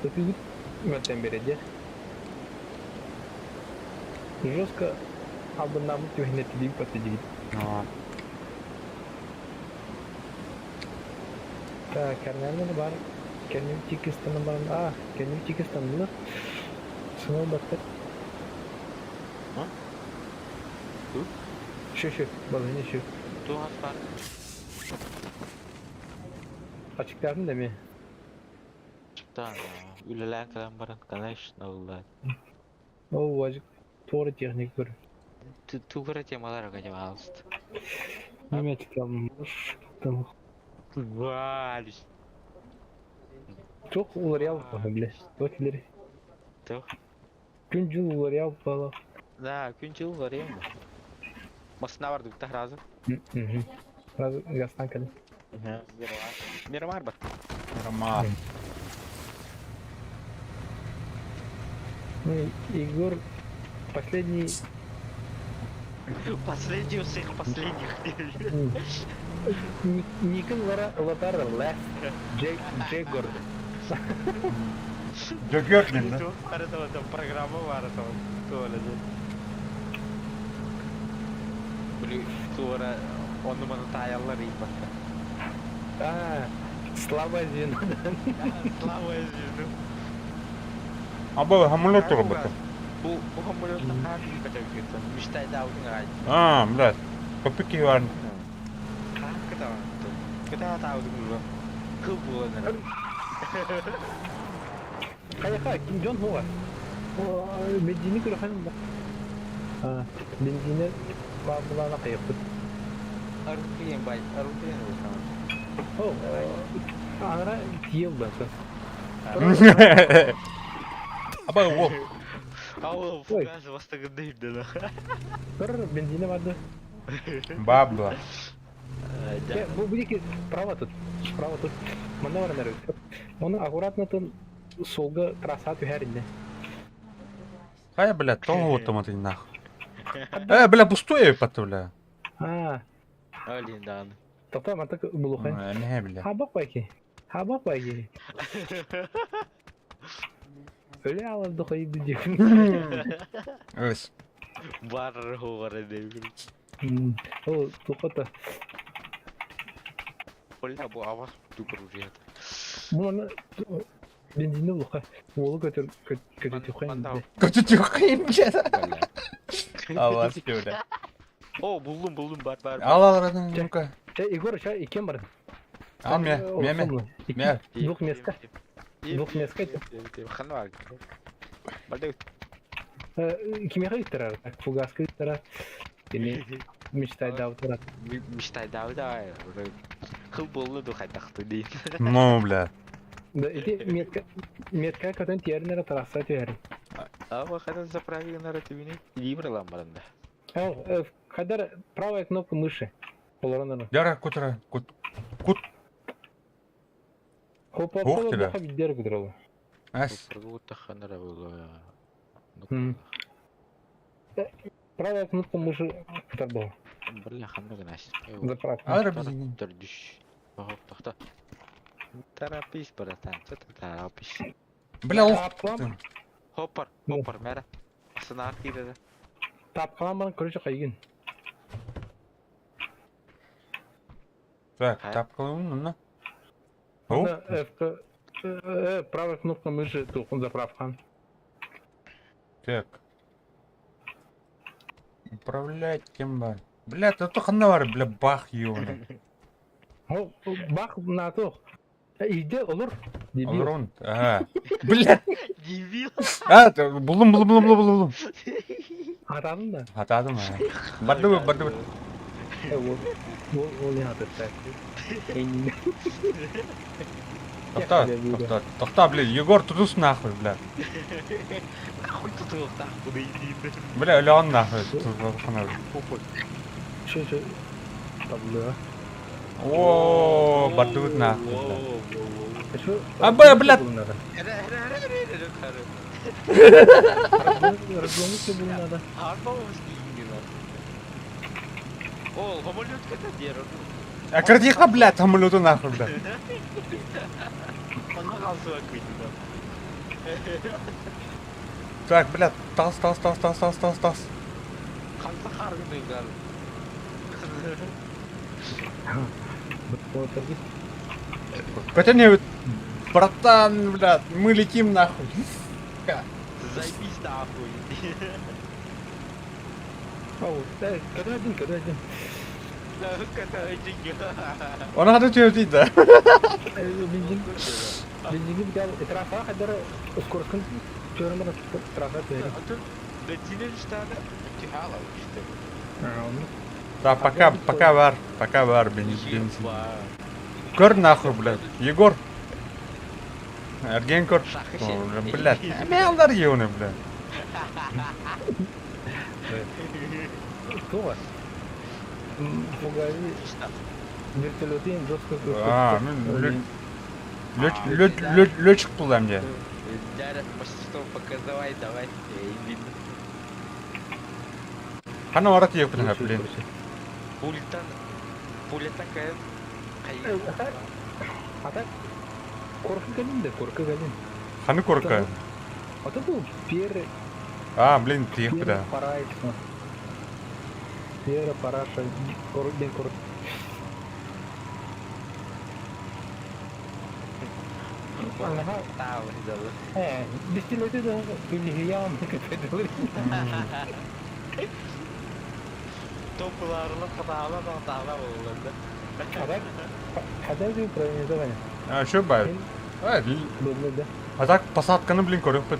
Ытыыбыт мөлтөн бередиэ. Жестко албыннаабыт түбэһиннэртилиибит батта диибит. Так, кэрнээннэ бар. Кэнним тикистанан баран, а, кэнним тикистаннылар. Сымал баттар. А? Ту? Şu şu, балыны şu. Ту хас бар? Açıklardın değil mi? Чыктаан, үлэлээн кэлэн баран, конечно, ылла. Ол ажык туора техник көр. Тугара темалар пожалуйста. Неме açıklanmış. Tamam. Валюсь. Çok уларыйал бile. Туох Туох? Күн жыл уларыйал бала. Да, күн жыл уларыйан бу. Масына бардык та сразу. Сразу газтан кэлин. Мирамар. Мирамар бар. Мирамар. Ну, Егор последний... Последний у всех последних. Никон Латар Last Джегор. Джегор, да? Программа бар тура Били тура ону маны таайаллар ыйбакка. А, слабое звено. Слабое звено. Аба хамулет тура Бу бу хамулет хаан кытар Мечтай даутын ай. А, блядь. Копики бар. Хаан кытар. Кытар таудын бу. Кыл буолан. Хайаха, ким Джон Хуа? Бензини көрөхөн А, бензини баабылаана хайыппыт. Арутуен бай, арутуен улахан. О, ана тиел басы. Аба, о. Ау, фугас бастыгында ирден. Бір бензини барды. Бабла. Бу бу справа тут. Справа тут. Манна бар нэрэ. Оны аккуратно тын солга трасса түһэр инде. Хай, бля, тоң автомат нахуй. Бля, пустое патты, бля. А. Блин, да. Тоқта, мантык булухай. Не, бля. Хабак байки. Хабак байки. Өле алып дохай дип. Өс. Бар хоғары деп. Ол тухата. Бля, бу авас тупор уже. Бу бензинди булуха. Уолу көтөр көтөр Көтөр бля. Авас, бля. О, булдум, булдум, бар, бар. Ал, ал, ал, ну-ка. Егор, ща кем бар? Ал, ме, ме, ме. Ме. Двух меска. Двух меска. Ханвар. Бальдеу. Кимеха иттарар, фугаска иттарар. Или мечтай даутарар. Мечтай даутарар. Кыл болду духайтахты дейин. Ну, бля. Да, ити метка, метка көтөн тиэрнere трасса түһэр. Ама хадан заправил на түбүнү либралан баранда. Хадар правая кнопка мыши. Олоронор. Яра кутра кут кут. Хоп хоп хоп бидер кутролу. Ас. Правая кнопка мыши кутарбол. Бля, ханна гынас. Заправка. Ара бизин. Төрдүш. Тохта. Торопись, братан, что ты торопишь? Бля, ох. Хоппар, хоппар, мэра. Сынар киирere. Тапкалан баран короче кайгын. Так, тапкалан, на. О. F правая кнопка мыши тухун заправкан. Так. Управлять кем ба? Бля, ты то ханна бар, бля, бах ёбаный. О, бах на то. Иде олор. Дебил. Олорон. Аа. Блядь. Дебил. А, буллум, буллум, буллум, буллум, буллум. Атадым да. Хатаадым аа. Барды барды. Ол ол ол не атырта. Эйнин. Тохтоо, тохтоо, тохтоо, блин, Егор тутус нахуй, бля. Нахуй тутуохтаахпын иитиин. Бля, өлөөн нахуй, тутуоххуна. Шо шо. Табло. О, бардыбыт нахуй, бля. Шо? А, бля, блядь. Эрэ эрэ эрэ эрэ эрэ эрэ. Разгониться было надо. Ол, самолет кэтэ диэр. А крадиха, блядь, самолету нахуй, бля. Онно хаалсыба кыйдыга. Так, блядь, тас, тас, тас, тас, тас, тас, тас. Ханса харгыныгар. Хотя братан, блядь, мы летим нахуй. Заебись нахуй. Ау, когда один, когда один. Когда один. Она хотел тебя да? Бензин, бензин битәр, трафа хәдәр скоростын чөрмән трафа төре. Бензин штаны тихала işte. Да, пока, пока бар, пока бар, бензин. Көр нахуй, блядь. Егор. Эрген көр. Блядь, мелдар ебаный, блядь. Кто? Фугари вертолеты жестко. А, ну, летчик был мне. Дядя, мастерство показывай, давай. Хана барат ебаный, блин. Пультан, пуля такая. А так, корка галин да, корка галин. Ханы корка. А то был первый. А, блин, тихо, да. Парайса. Пера, параша, кор, ден кор. Э, бестилети да, үлүһүйэм көтөдөлөр. Топуларла хатаала хатаала боллар. Хада же управление. А, что бай? А, да. А так посадканы, блин, көрөкпүт.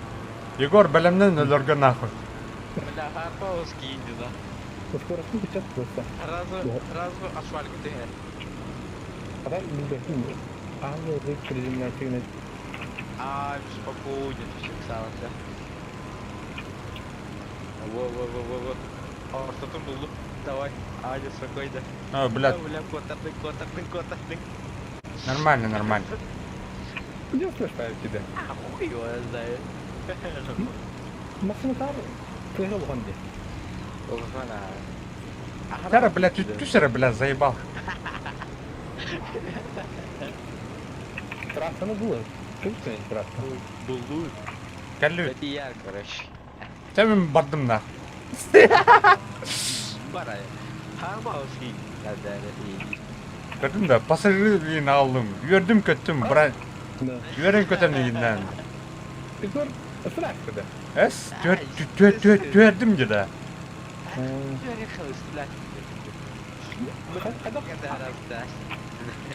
Егор, бэлэмнэн өлөргө нахуй. Бля, харпаус кийинди да. Скоростун күчөт просто. Сразу, сразу асфальт күтө. А так билбетим. Аны рык приземляется. А, спокойно, все ксалася. Во-во-во-во-во. Ортотун булду. Давай, Аня, спокойно. А, блядь. Бля, котардың, котардың, котардың. Нормально, нормально. Где слышаю тебя? А, хуй его знает. Максиматар тыгыл гонди. Тара, блядь, түсәрі, блядь, заебал. Трассаны было. Чувствуешь трассу? Булду. Кәллү. Это я, короче. Тәмім бардым на. Барай. Хармауский. Көрдүм да, пассажир блин алдым. Үөрдүм көттүм, бра. Үөрен көтөм дегеннен. Егор, ысырак да. Эс, түөр түөр түөр түөрдүм деді.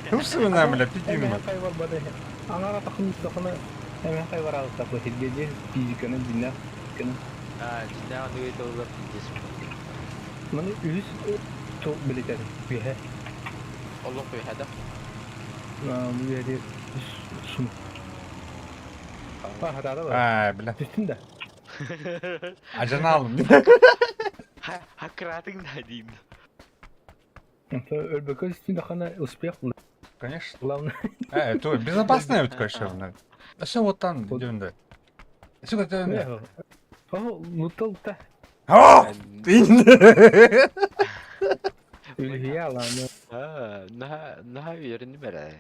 Тумсуна, бля, пидин. Аңара тахын тахына эме хайвар алып тапы хилгеже физиканы динна кына. А, динна аны өйтө пиздец. Маны үс то билетер. Бихе. Олох бихе А, бу жерде сум. А, хатада бар. А, бля. Түстүн да. Ажан алдым. Хакратың да дейм. Өлбөкө үстүн хана успех. Конечно. Главное. Это безопасная вот, конечно. А все вот там, где он да. Все это. О, лутал та. О! Ты. Үлүйэ ладно. А, на на верни бере.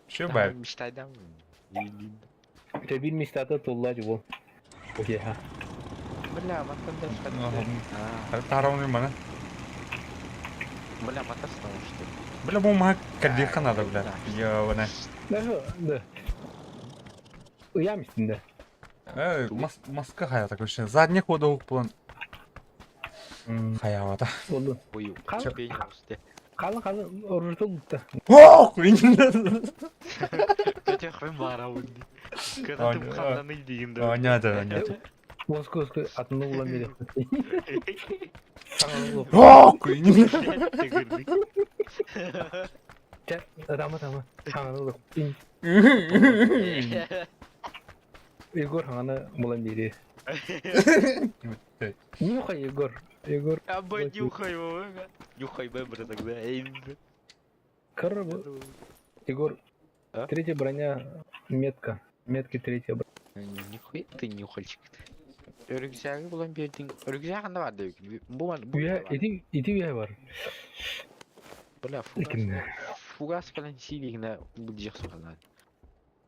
Че бай? Мечтайдам. Тебир мечтата толла жубол. Окей, ха. Бля, матан да. Таравны мана. Бля, матас что. Бля, бу мага кадиха надо, бля. Ёбана. Да, да. Уям үстүндө. Э, маска хая такой еще. Задний хода план. Хаявата. Болду. Ой, Халы халы оружие лутта. Ох! Көтөхпүн баарабын дии. Кыратым ханнаный диигин да. Оонньоото, оонньоото. Оску оску атыны булан биэриэхпит. Саҥаны булуох. Ох! Тегирдик. Чэ, тама тама. Саҥаны булуох. Егор хаҥаны булан биэриэ. Нюхай, Егор. Егор. Аба нюхай его. Нюхай бэбры тогда. Кыр Егор, А? третья броня метка. Метки третья броня. Нихуя ты нюхальчик. Рюкзагы булан биэрдиҥ. Рюкзак ханна бар диэбиккин. Бу ман бу Үйэ, ити ити үйэ бар. Бля, фугас. Икинне. Фугас кэлэн сиилигинэ былдьыах суохалаан.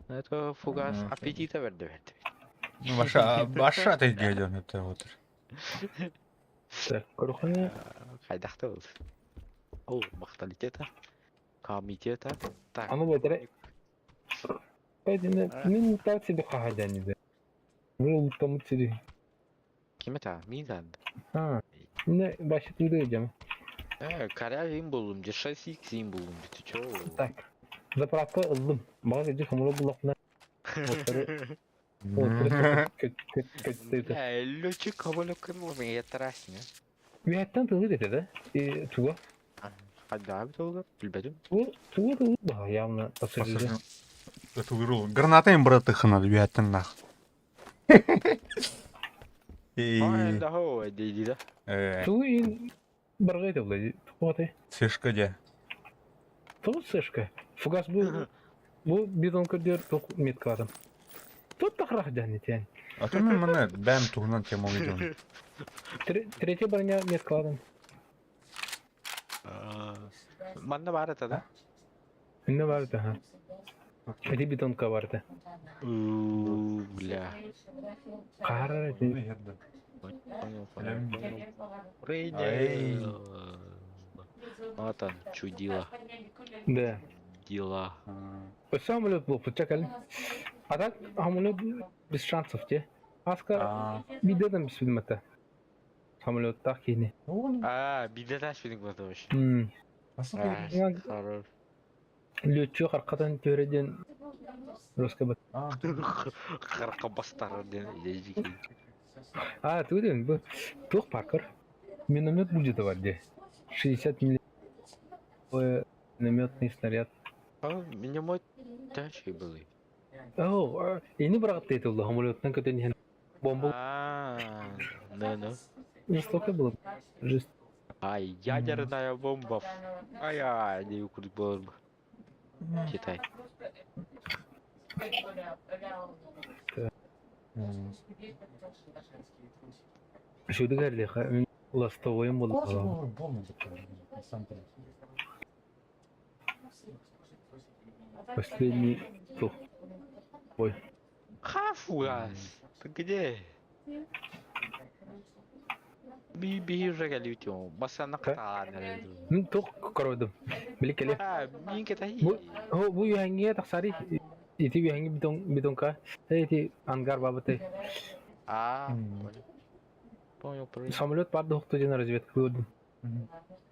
Это фугас аппетита бэрдэ бэрдэ. Ну, Баша, баша ты дядя, это вот. Так, көрөхүнэ Хайдахта ол. О, махталитета. Комитета. Так. аны бэдэрэ Эдине мин так себе хаһадяниде. Вы ултамыт сири. Ким это? Мин А, не башы тылды дем. Корявым буллум, 6 им буллум, ты чё? Так. Заправка ыллым. Бага кеже хомура буллахна. Оттары оттары көт көт көт Бля, летчик кабалыкын я трасне. Үһәттен тылы дете да. Э, туга. Хадда бит билбедим. Туга туга тылы да явно пассажиры. Это вырул. Граната им братыхана, ребята, нах. И... Ой, да, ой, диди да. Тугу ин баргай да Туга Сышка де. Тугу сышка. Фугас бу бу бидон көрдөр тук меткадым. Тут тахрах дяни тян. А то мен маны бәм тугунан тема видео. Третья броня меткадым. Манна бар это, да? Не бар это, ха. Эти бетонка бар это. Бля. Кара Понял, понял, понял. Рейде. Вот он, чудило. Да. Дела. Самолет был, чекали. А так, самолет без шансов, те. Аска, бидетен без фильмата. Самолет так и не. А, бидетен фильм вообще. Хорош. Летчик аркадан төреден Русский бат. Харка бастар ден. А, ты бу тух паркер. Миномет будет в где? 60 миллиметров минометный снаряд. А, миномет тяжкий был. О, ини брат ты это самолеттан көтөн бомба. А, да, да. Жестоко было. Жест. Ай, ядерная бомба. Ай, не укрыть бомба. Читай. Шүдүгәрлиха мин ластовойым булып Последний тух. Ой. Хафугас! Ты где? Би би уже галютю. Басана катана. Мин тух кородум. Биликеле. А, мин кетай. Бу бу юһәңгә тахсари ити юһәңге битон битонка. Эти ангар бабыты. А, понял. Понял, Самолет бар дохту ден разведка көрдүм.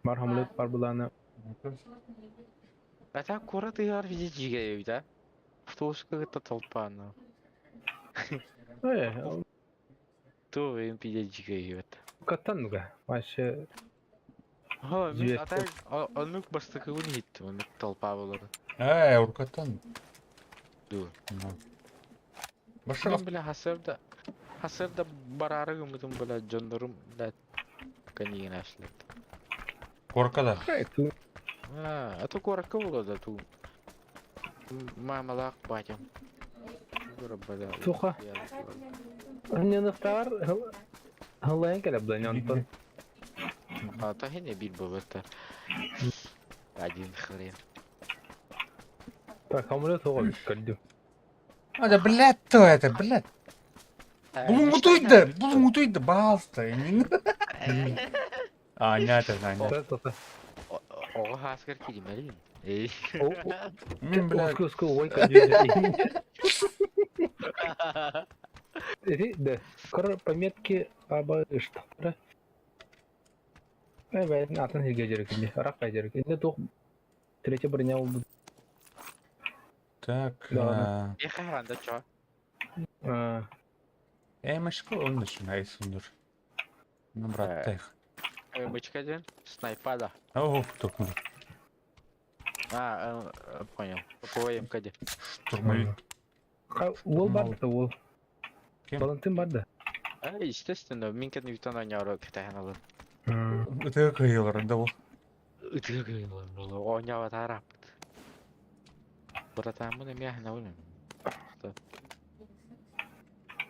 Бар самолет бар буланы. Это кура ты арвиди жиге да? Автобуска это толпа, ну. Э, То им пиде жиге это. каттан нуга. Вообще Ха, мен атай онук бастыкы уни хитти, онук толпа болор. Э, уркаттан. Ду. Баша Мен бля хасырда хасырда барары гымытым бля жондорум бля каниген ашлет. Коркада. А, а то корка было да ту. Мамалак батям. Туха. Ненахтар Халайын келеп да Антон. А та хене бил был это. Один хрен. Так, самолет оға көрдүм. А, да, блядь, то это, блядь. Булуңутуйды, булуңутуйды, пожалуйста. А, нет, это, нет. Ого, хаскар кидимелин. Эй. Мин, блядь. Оску, оску, ой, көрдүм. Да, кор пометки аба ыштахтара. Э бэйэтин атын сиргэ дьарык Арах дьарык. Инде туох третья броня буолбут. Так. Да. Ехай да чё? Эмочка он начинает сундур. Ну, брат, тех. Эмочка один. Снайпа, да. О, токнули. А, понял. Какого МКД? Штурмовик. Уол бар да уол. Ким? Валентин бар да. А, естественно, минкен Ньютон ойноор кэтэһэн ылын. Ытыга кыйылар, да ол. Ытыга кыйылар, оонньообатаараппыт. Братаммын эмиэ аһынабын.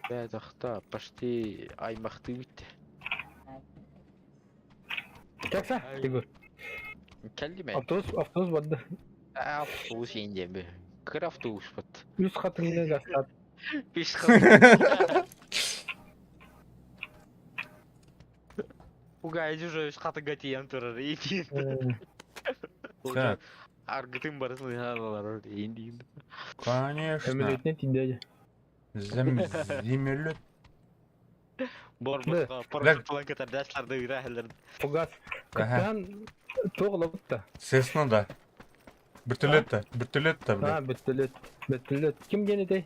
Бээ, тохто, почти аймахтыы бүттэ. Чакса, Егор. Кэллим ээ. Автобус, автобус барда. Автобус индиэби. Кыра автобус бат. Үс хатыҥҥа гастаат. Үс хатыҥ. Угай уже үс хатыҥҥа тиийэн турар. Индиин. Так. Аргытын барытын ыһан олорор. Индиин. Конечно. Өмөлөтүнэн тиийдэ. Землемет. Бор босхо парашют кытардашларды ыраһылар. Фугас. Кыттан туох олобутта. Сесно да. Вертолет та, вертолет та, А, блядь. бөттөлөт. Бөттөлөт. Ким диэн этэй?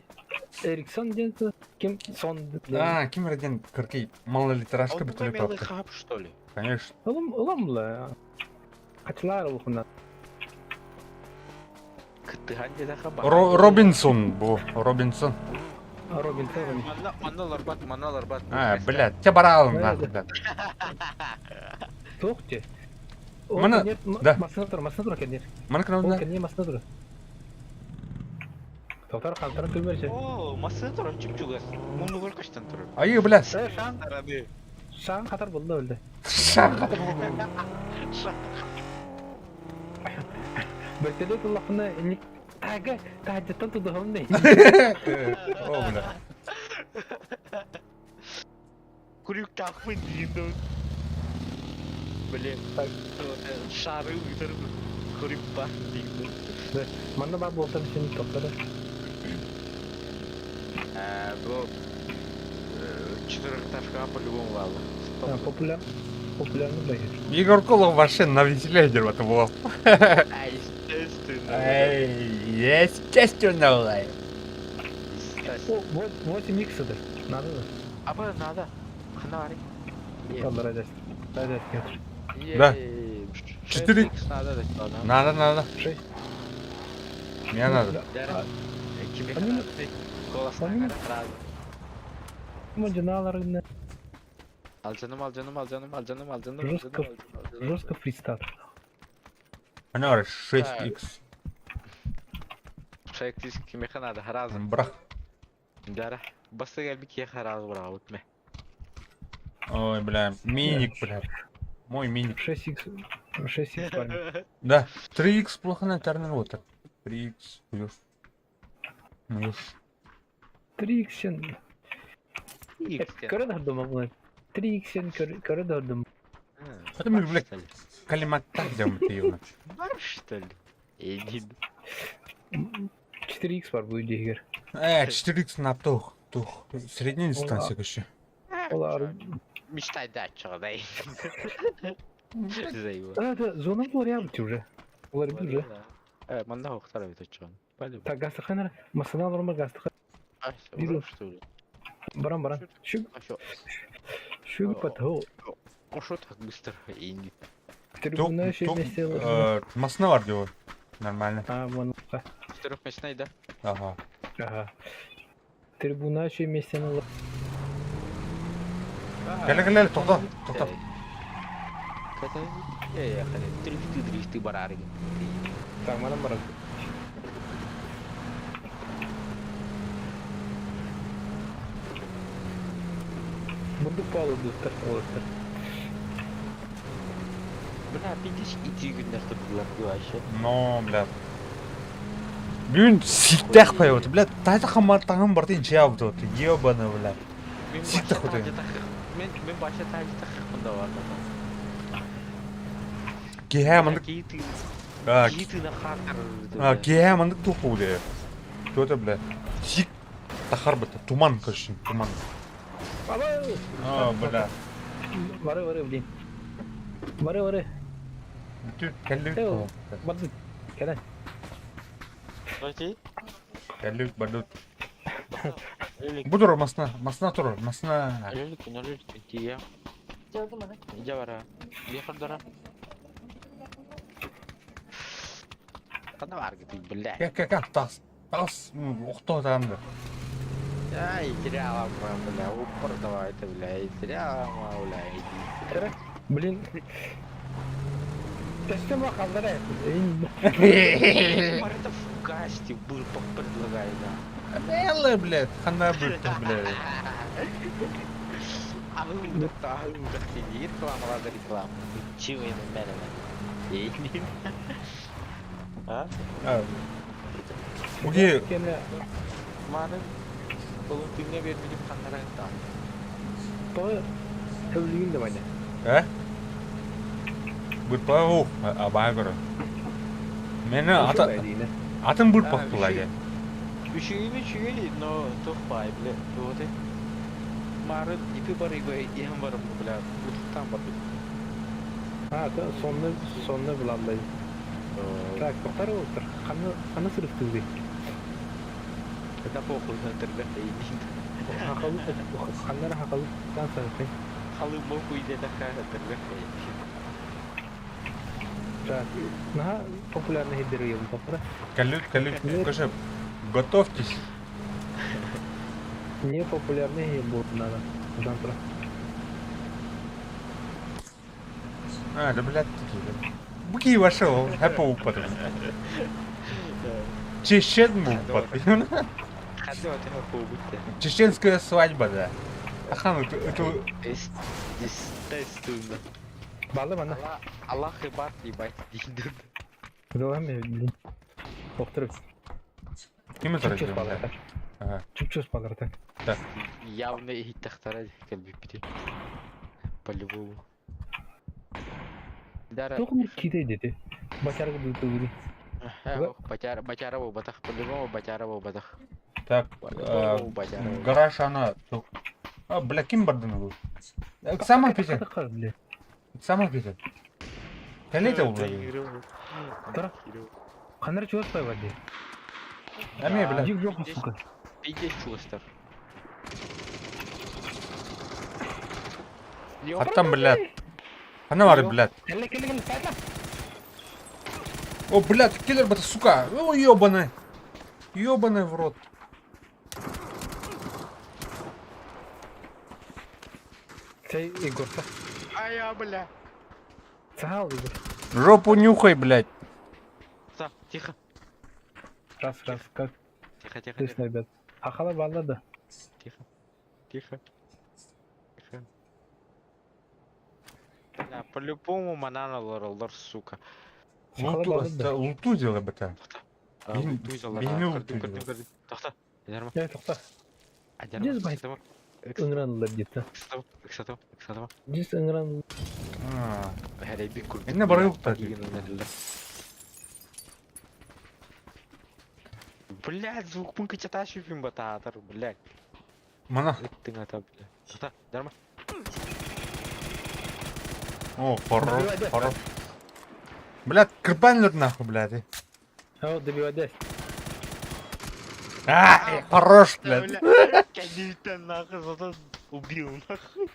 Эриксон диэн ким сон диэн. А, ким родин кыркей малолитражка Он вертолет мелый апты. хаб, что ли? Конечно. Улам улам Хачылар улухуна. Кыттыхан дедеха Робинсон бу, Робинсон. Робинсон. Манна манна ларбат, манна ларбат. А, блядь, те баралым нахуй, блядь. Туох те? Мана- да. Масына тур, масына тур кэннир. Мана Ол кынабына. кэннир масына тур. Тоқтар қантарын көмерші. О, масына турар чүп-чугас. Муннугар каштан турар. Айы, блядь. Шаң, Тарады. шаң қатар болды өлді. Бөртелет уллахына ник тага таһдьаттан тудуһум не. О, бля. Күрүк тахпын дейін. Блин. Шары үтір күрүк бар дейін. Манна бар болсам сен тоқтар. Бу четырехэтажка по-любому валла. Популяр популярный блогер. Егор Колов вообще на веселе это было. А, естественно. Эй, естественно, блядь. О, вот 8 икс это. Надо да. Аба надо. Ханары. Алла раздаст. Раздаст. Да. Четыре. Надо, да, надо. Надо, надо. 6. Мне надо. Кими Они- Голосна Они- сразу. Мадиналар Ал жаным, ал жаным, ал жаным, ал жаным, ал жаным, ал Жестко. жаным, ал жаным. жестко фристат. Она 6х. Шайк диск кими надо, сразу. Брах. Дара. Басы гәлби ки сразу бра, утме. Ой, бля, миник, бля. Мой миник. 6 х 6 х парень. Да, 3х плохо на тернер вот так. 3х плюс. Плюс. 3 х сен. Көрө дордум була. 3 х сен көрө дордум. Это мы, блядь, калиматтар делаем ты его. Бар что ли? Един. 4 х бар бу дегер. 4х на тух, тух. Средняя дистанция еще. Олар. Мечтай дача, дай. Зайва. А, да, зона булар ябыт уже. Улар бит уже. Манда хохтар бит очон. Пойду. Так гастаханар, масына алар гастахан. А, Вижу. что ли? Баран баран. Şu А что? şu патho. А что так быстро? Инди. Трибуна Тух, еще вместе. Масна бар делаю. Нормально. А, вон. Четырехместный, да? Ага. Ага. Трибуна еще вместе на Кәле, кәле, тоқта, тоқта. Дрифты, дрифты барары. Так, манам баран. Бурдук палы дуттар, олаттар. Бля, видишь, иди günler tutdular вообще. Но, бля. Бүгін сиктях поет, бля, тайта хамар таңым бар дейін чая вот, ебаный, бля. Сикті худай. Мен мен баша тажы тахықпын бар. Кеһә мандык, Кейти, а, кейти на хакер. а, кеһә мандык туху, бля. Что это, бля? Сик тахар бит, туман, короче, туман. А, бля. Бары бары блин. Бары бары. Бүтү кэллибит Эй, буолуо. Бардыт. Кэлэн. Давайте. Кэллибит бардыт. Бу турар масна, масна турар, масна. Өлөлүккүн, өлөлүккүн тиийэ. Дьэ бара. Биэхэрдара. Ханна бааргытый, бля? Кэ кэ кэ тас. Тас охто таанды. Ай, теряла, бля, упор давай это, бля, теряла, бля, иди. Блин. Тэстем халлара. Это фугасти был предлагаю, да. Белый, блядь, хана бүттү, блядь. Агылдык, ты реклама, реклама. Чего я на меня? А? Уги Маны Болунтуңа бербидим ханнарайта. Тоҕо сөбүлүүгүн да баня. Э? Бырпа ох, абаа көрө. Мени ата атын бырпак тулаге. Үчүгүн үчүгүн, но тохпай, бля, вот. Мары ипи бар иго иһэн барым, бля, утуктан бар. А, то сонны сонны булаллай. Так, тоқтар олтыр. Қаны қаны сырыптызды. Это похуй на интернет Хақалы ханнар хақалы тан сарыпты. Халы мохуй де така интернет. Так, наха популярный хиддер ел тоқтар. Кэллибит, кэллибит, көшө. Готовьтесь. Не популярный хил был надо. Жантра. А, да блядь, такие. Буки вошел, хэппи упад. Чечен упад. Хады вот это хуй Чеченская свадьба, да. Ахан, это, это Естественно. Балы бана. Аллах и бат ебать. Дейді. Давай блин. Тоқтырып. ким это Чүпчөс родил? балар. Ага. Чүпчөс балар так. Явно и тахтара келбипти. По-любому. Дара. Тоқ киде деді. Бачарга бүйтүгү. Батяра, батяра был батах, по-любому батяра был батах. Так, По-любому батяра был. гараж она. А, бля, ким бардын бу? Сама Питер, Блин. сама Питер. Кэллите ол блядь. Тара. Қанар чуас пай барды. Аме, бля. Жик жоқ сука. Пиздец чувств. Хаттан, блядь. Хана бар, блядь. Келе келе келе сайла. О, блядь, киллер, бата, сука. О, ёбаный. Ёбаный в рот. Сей Егор. А я, бля. Сахал Егор. Жопу нюхай, блядь. Са, тихо, Раз раз как тихо, тихо, слышно, ребят. Ахала балла да. тихо, тихо, тихо. Бля, по-любому манана лоралдар, сука. Сахала Луту, балла да. луту делай, бата. А, Бин- луту бини көрдүм, луту көрдүм, делай. көрдүм. Тохто, Эдерма, Я тоқта. Эдерма, Здесь байт. Эдерма. Ыңранылар где-то. Иксатова, Иксатова, Иксатова. Здесь ыңран. А, Хәрәйби күрдүк. Энне бары юк та. Блядь, звук пунка чата шүпүн батаатар, блядь. Мана. Ыттың ата, блядь. Тохто, Дарма. О, хорош, хорош. Блядь, кырбанлер нахуй, блядь. Ау, добивать. А, хорош, блядь. Кәдейтен нахуй, зато убил нахуй.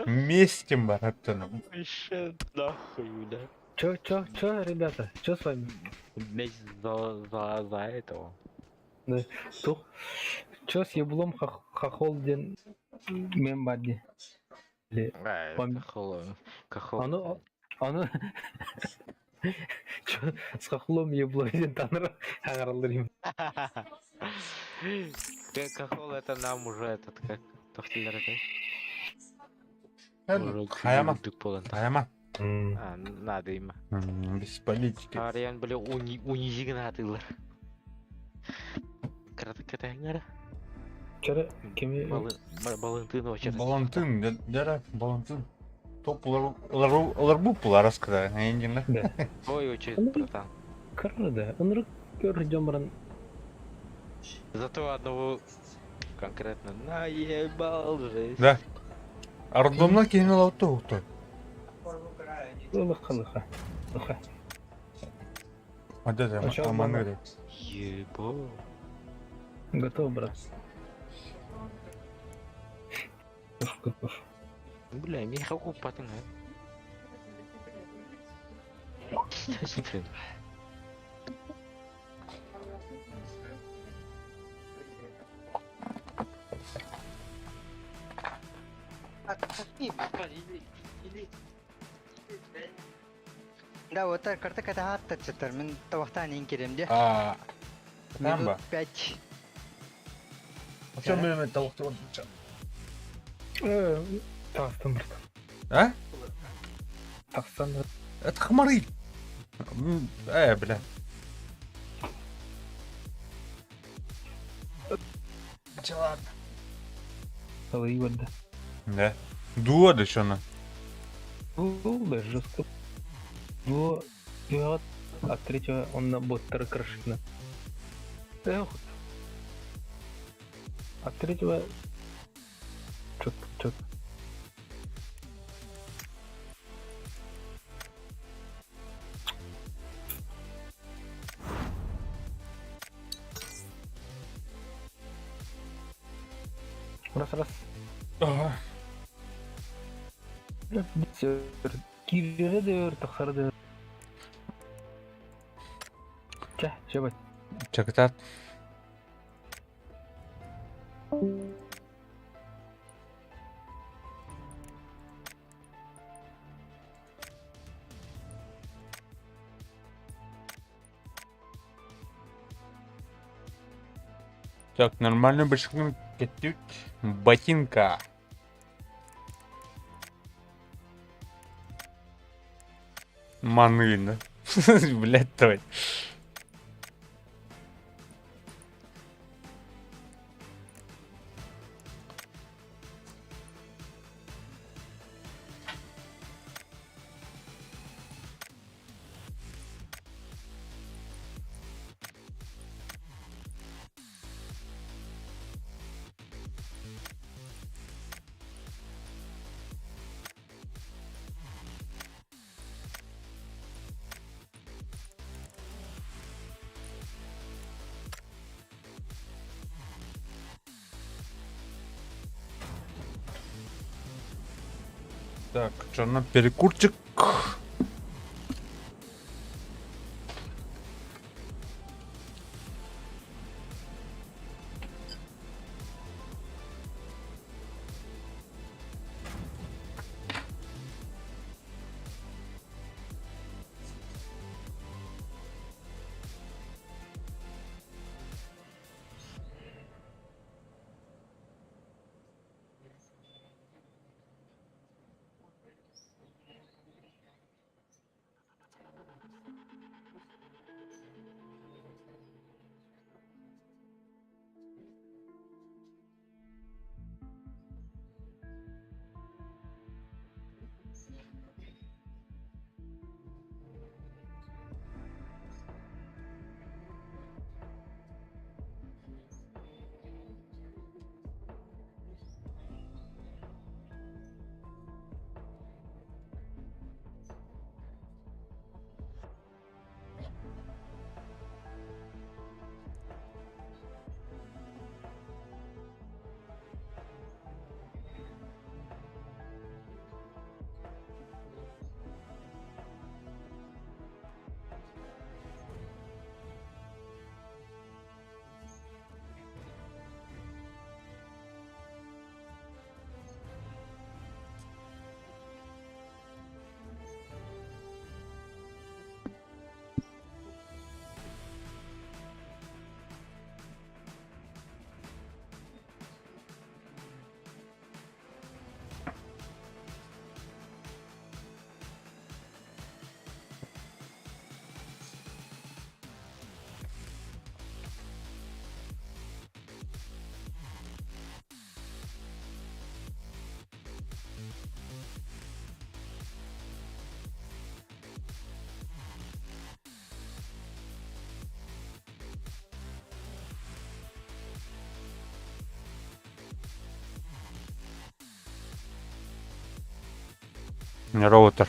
Местим, братан. Вообще нахуй, блядь. Чё, чё, чё, ребята? Чё с вами? Месть за, за, за этого. Тух. Чё с еблом хохол ден мен бадди? Ай, Пом- Кахол, кахол. Аны, аны. Чё с хохлом ебло ден таныр аңаралдар им. Кахол это нам уже этот, как, тохтилер это? Хаяма. Болан. Хаяма. А, надо им. Без политики. Ариан, бля, уни, унизигін атылар. Краток катаңара. Чара кеми Балантын очер. Балантын, дәрә, балантын. Топ улар бу пулар раскада, эндин да. Ой, очер, братан. кырды. Ынырык көр жомран. Зато одного конкретно наебал жесть. Да. Ардомна кейин алауты ухты. Лыха, лыха. Лыха. Вот это Сначала аманыри. Ебо. Готов, брат. Готов, готов. Бля, миэхэ куппатыҥ ээ. Да, вот так карта катаһааттаччытар. Мин табахтаан иин кириэм дии. А, там Минут ба. пять. А чем мы толктыван? Тахсан, брат. А? Тахсан, брат. Это хмары. Бля. Че, ладно. Алый да. Да. Дуо да еще на. Да, жестко. Дуо, и от третьего он на боттера крошит. Эх. От третьего... Чё-то, чё-то. Раз, раз. Ага. Киирэ тахсар да. Чэ, чэ, Чакытат. Так, нормально башкын кеттük. Ботинка. Маны, да? Блять, давай. Так, что на перекурчик. Роутер.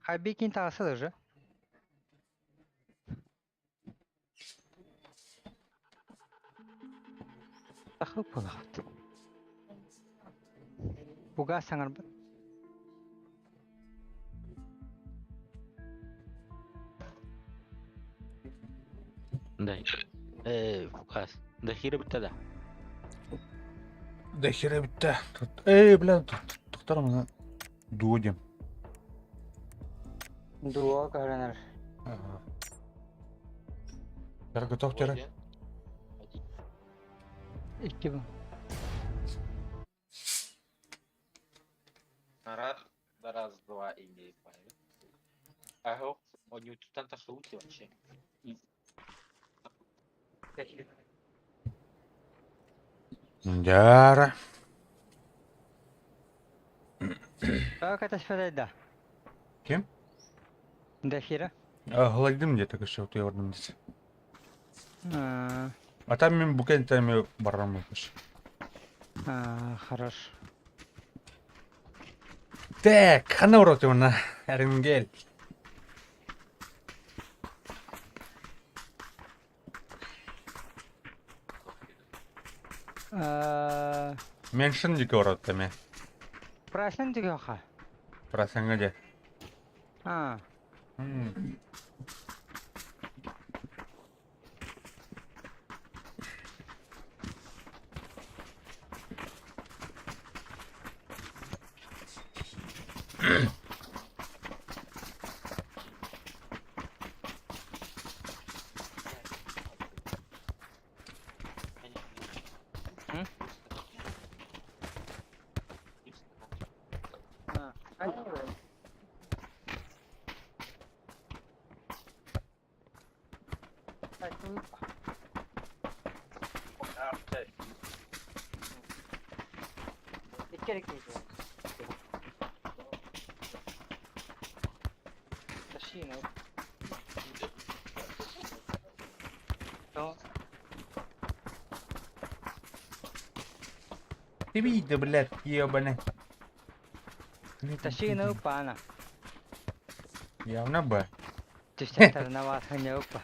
Хабикин таҕыста да уже. Тахы буолаҕыт. Буга саҥарбыт. Да. Фукас. Да хера бүтэ да. Да хера бүтэ. Эй, бля, тоқтар мына дуо диэн. Дуо көрөнөр. Тара готов тара. Икки бу. Раз, раз, два и не Ага, он не тут тахаути вообще. Дяра. Как это да? Ким? До хера. Гладим где-то еще вот я орден здесь. А там мен букен там барам. Хорош. Так, хана урок на Эренгель. Меншин дике урок таме. Праслен диге Прасанга де. А. Ты видишь, блядь, ебаный. Тащи упана. Явно бы. Түстәхтәренә ватхын упа.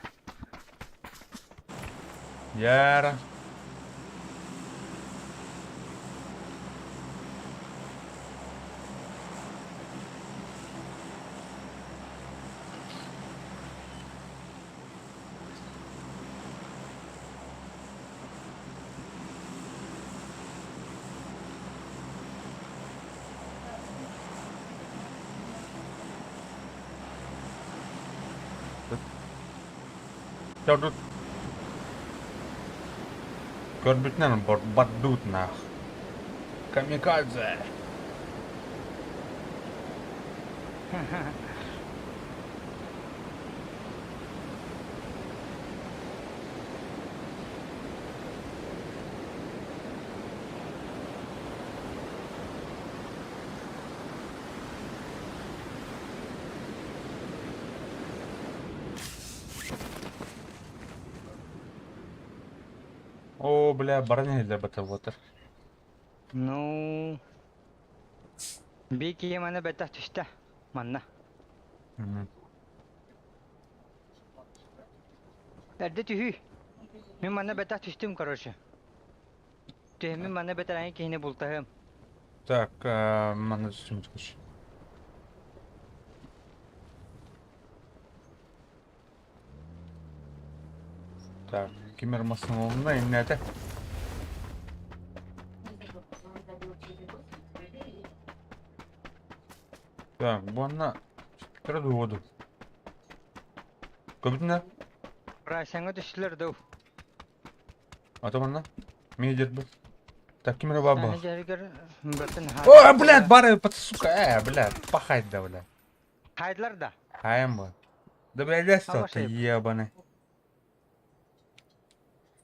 Яра. Тут Көрбүтүнэн бардут нах. Камикадзе. О, бля, баран для батавотер. Ну... Бики маны бэтэх түстэ. Манна. Эрдэ түһүү. Мин манна бэтэх түстүм, короче. Түһүм манна бэтэрээҥи киһини бултаһым. Так, манна түстүм короче. Так, кимер масын иннете. Так, буанна спектр воду. Көбүтүнэ? Прасяңа түстүлэр дуу. А то манна? Мейдер бу. Так, кимер баба. О, О, блядь, бары, под сука, блядь, пахать да, блядь. Хайдлар да. Хаем бы. Да, блядь, да, что ты, ебаный.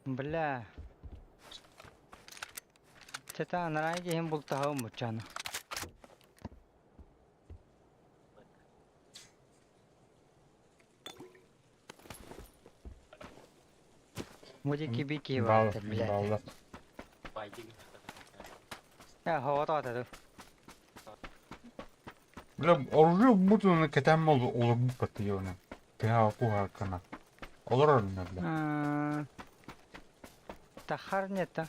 Бля. Чета анарай киһин бултаһым буччаны. Мужики бики Бал, бар, блядь. балла. Я хоот атады. Бля, оружие бутуну кэтэн олорбут оны. Тыа куһааккана. Олорор бля. Тахар нет, а?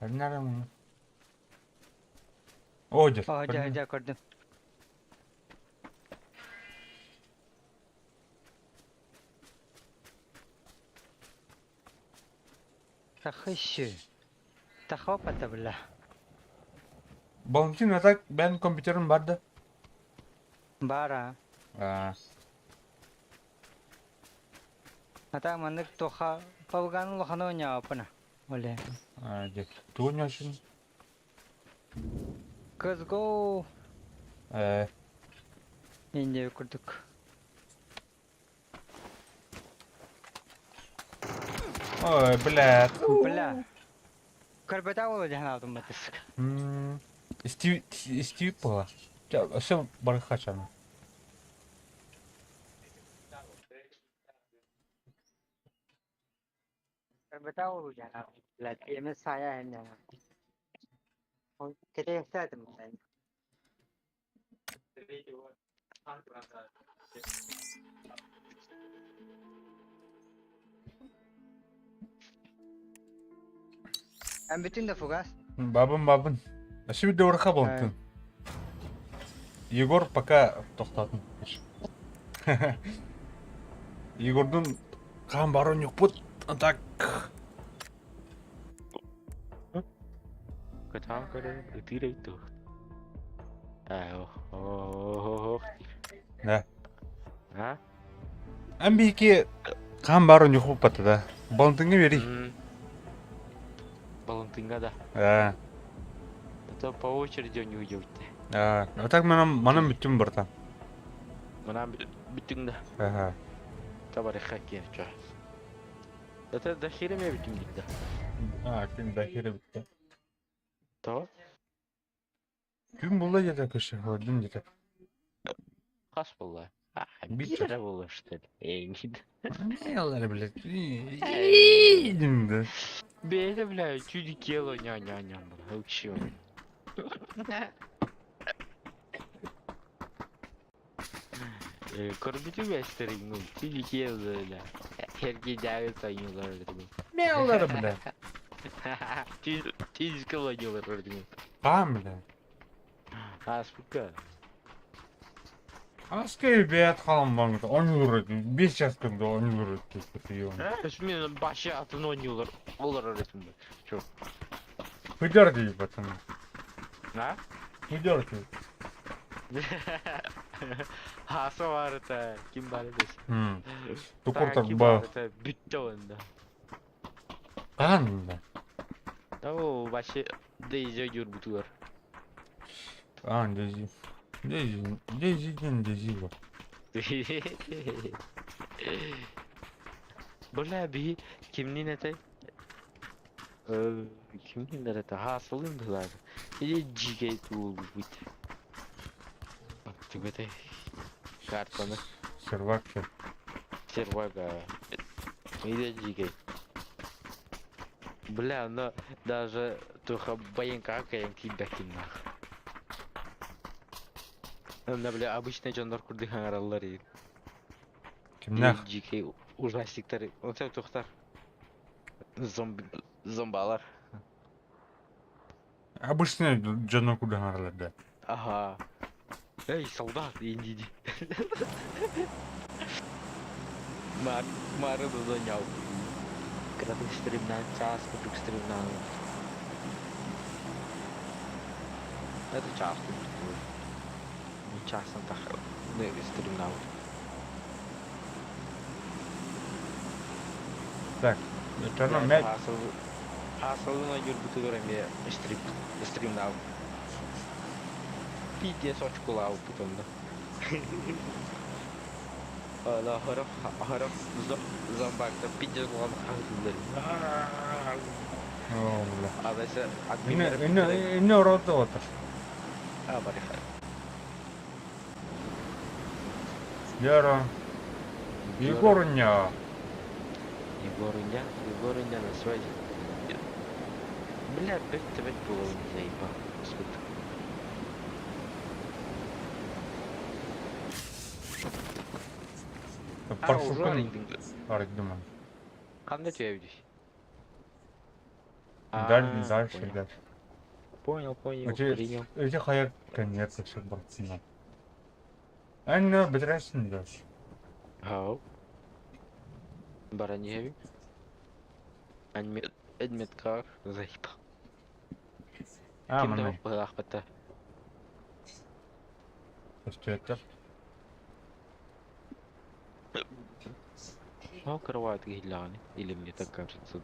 Nerede О, дед. О, дьэ, дьэ, көрдүм. Тахыщы. Тахопата, бля. Балантин, а так бен компьютерым бар да? Бара. А. А так маннык тоха павган улахана оñаапына. Оле. А, дед. Тугу ньошун? Let's go. Э. Инде курдук. Ой, блядь. Бля. Көрбөтө болу дьаһан алдым батыск. Стив, Стив была. Все бархачаны. Көрбөтө болу дьаһан алдым. Блядь, эме сая хэннэ. Кете ястатым. Эн бүтүн да фугас. Бабын бабын. Şimdi дорха болтун. Егор пока тоқтатын. Егордун қан барон yok бут. А так. Кытаан көрөр, ытыыр эбит Ох. Да. А? Амбики қан барон yok бут да. Балантынга бери. Балантынга да. А. Это по очереди не уйдет. А, а так манам манам бүттүм братан. Манам бүттүң да. Ага. Табарыха киэр чо. Это до хера ме бүттүм дейт да. А, ким до хера бүтті. То? Күн булла где-то кеше, один где-то. Хас булла. А, Бит бир булла, что ли? Эй, не. Не, алар, блядь. Да. Бейте, бля, чуть кело, ня-ня-ня, бля, вообще. Көрбүтү бэстериң, ну, чуть кело, бля. Herge дягы сайнылар дедим. Не, алар, бля. Чуть кело нелар дедим. Там, бля. А, сколько? Аска бәт қалам баңды, он юр, 5 час күнде он юр өтті, Мен башы атын он юлар, олар öğretim. Чё? Хыдер дейді, пацаны. А? Хыдер дейді. Хаса бар это, ким бар дес. Тукуртак ба. Бүтті онда. Қан, бля. О, башы дейзе юр бутулар. А, дейзи. Дейзи, дейзи ден дейзи бар. Бля, би кимнин это? Кимнин это? Хасылын булар. Или жигей тул бит. Түгөтө. Картаны. Сервак. Сервага. Или жигей. Бля, но даже туха баянка каян кибекин нах. Анда, бля, обычный жондар курдык аңараллар ей. Кимнах? Жигей ужастиктар. Онса тухтар. Зомби зомбалар. Обычный жонор курдык аңаралар, да. Ага. Эй, солдат, иди. Мар, мары занял. Когда ты стримна час, курдук стримна. Это час курдук. Не час на так. Не стримна. Так, чано мә Асылына юрбутугар эме стрим стримнау. Пиздец очкулау потом да. Ала харах харах зомбакта пиздец булган хаңдылар. О, бля. Адаса Ине админнер ине ине ороты отыр. А, бариха. Яра. Егорня. Егорыня, Егорыня на связи. Бля, бэрт да бэрт буолабын заебал. Скут. А, уже Паршукун арыйдыҥ. арыйдым. Ханна түһэбитий? Даль, А, дальше, понял. дальше. Понял, понял, Эти, принял. эти хайа конец вообще братина. Анна, бедрасин дальше. Ау. Баран иһэбин. Адметкар заебал. А, Ким да манна. быһаахпыта. Көстүөттэр. Ол кровать киһилэҕини или мне так кажется.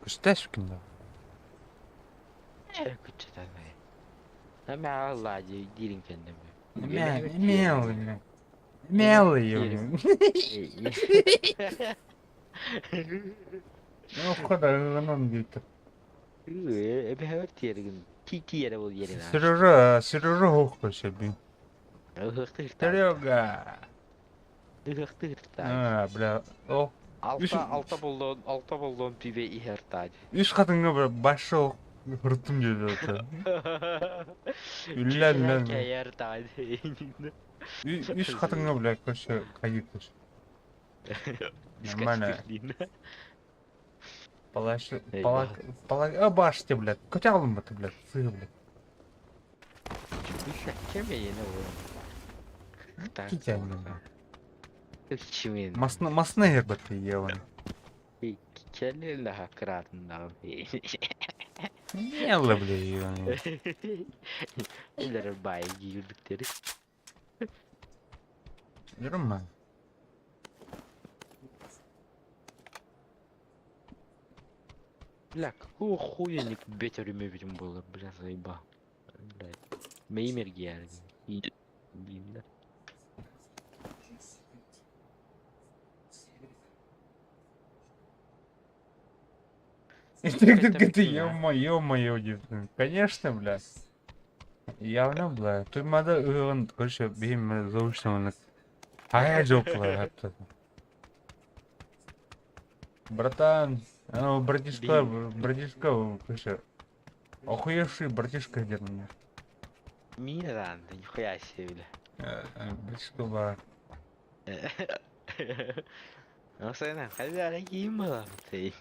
Көстөөс да. Э, күччэтэн. Эмэ аллади диирин кэннэ. Мелый, мелый. Ну, хода, ынан дийтер. Эбэһэр тиэргин. Ти тиэрэ бол ерин. Сережа, Сережа хух көсөбүн. Ыһыктыыртаа. Серега. Ыһыктыыртаа. А, бля. О, Алта алта болдон алта болдон пиве иһэр таaj. Үс хатыңга бир башы хыртым диэти. Үллэн Кэйэр таaj. Үс хатыңга бля көсө кайы көс. Нормально. Палаш, палак, палак, а баште, блядь. Көтә алым баты, блядь. Сыы, блядь. Китән. Масна, масна ер баты еван. Мело, бля, еван. Нормально. Бля, какого хуя не ветер видим было, бля, заебал. Блядь. Меймер да. Ты, ё-моё, Конечно, бля. Явно, бля. Тут надо, он, короче, бим заучно, А я жопла, Братан, ну, братишка, братишка, короче, охуевший братишка где-то мне. Миран, да нихуя себе, бля. Братишка, ба. Ну, сына, хозяин кимала, ты.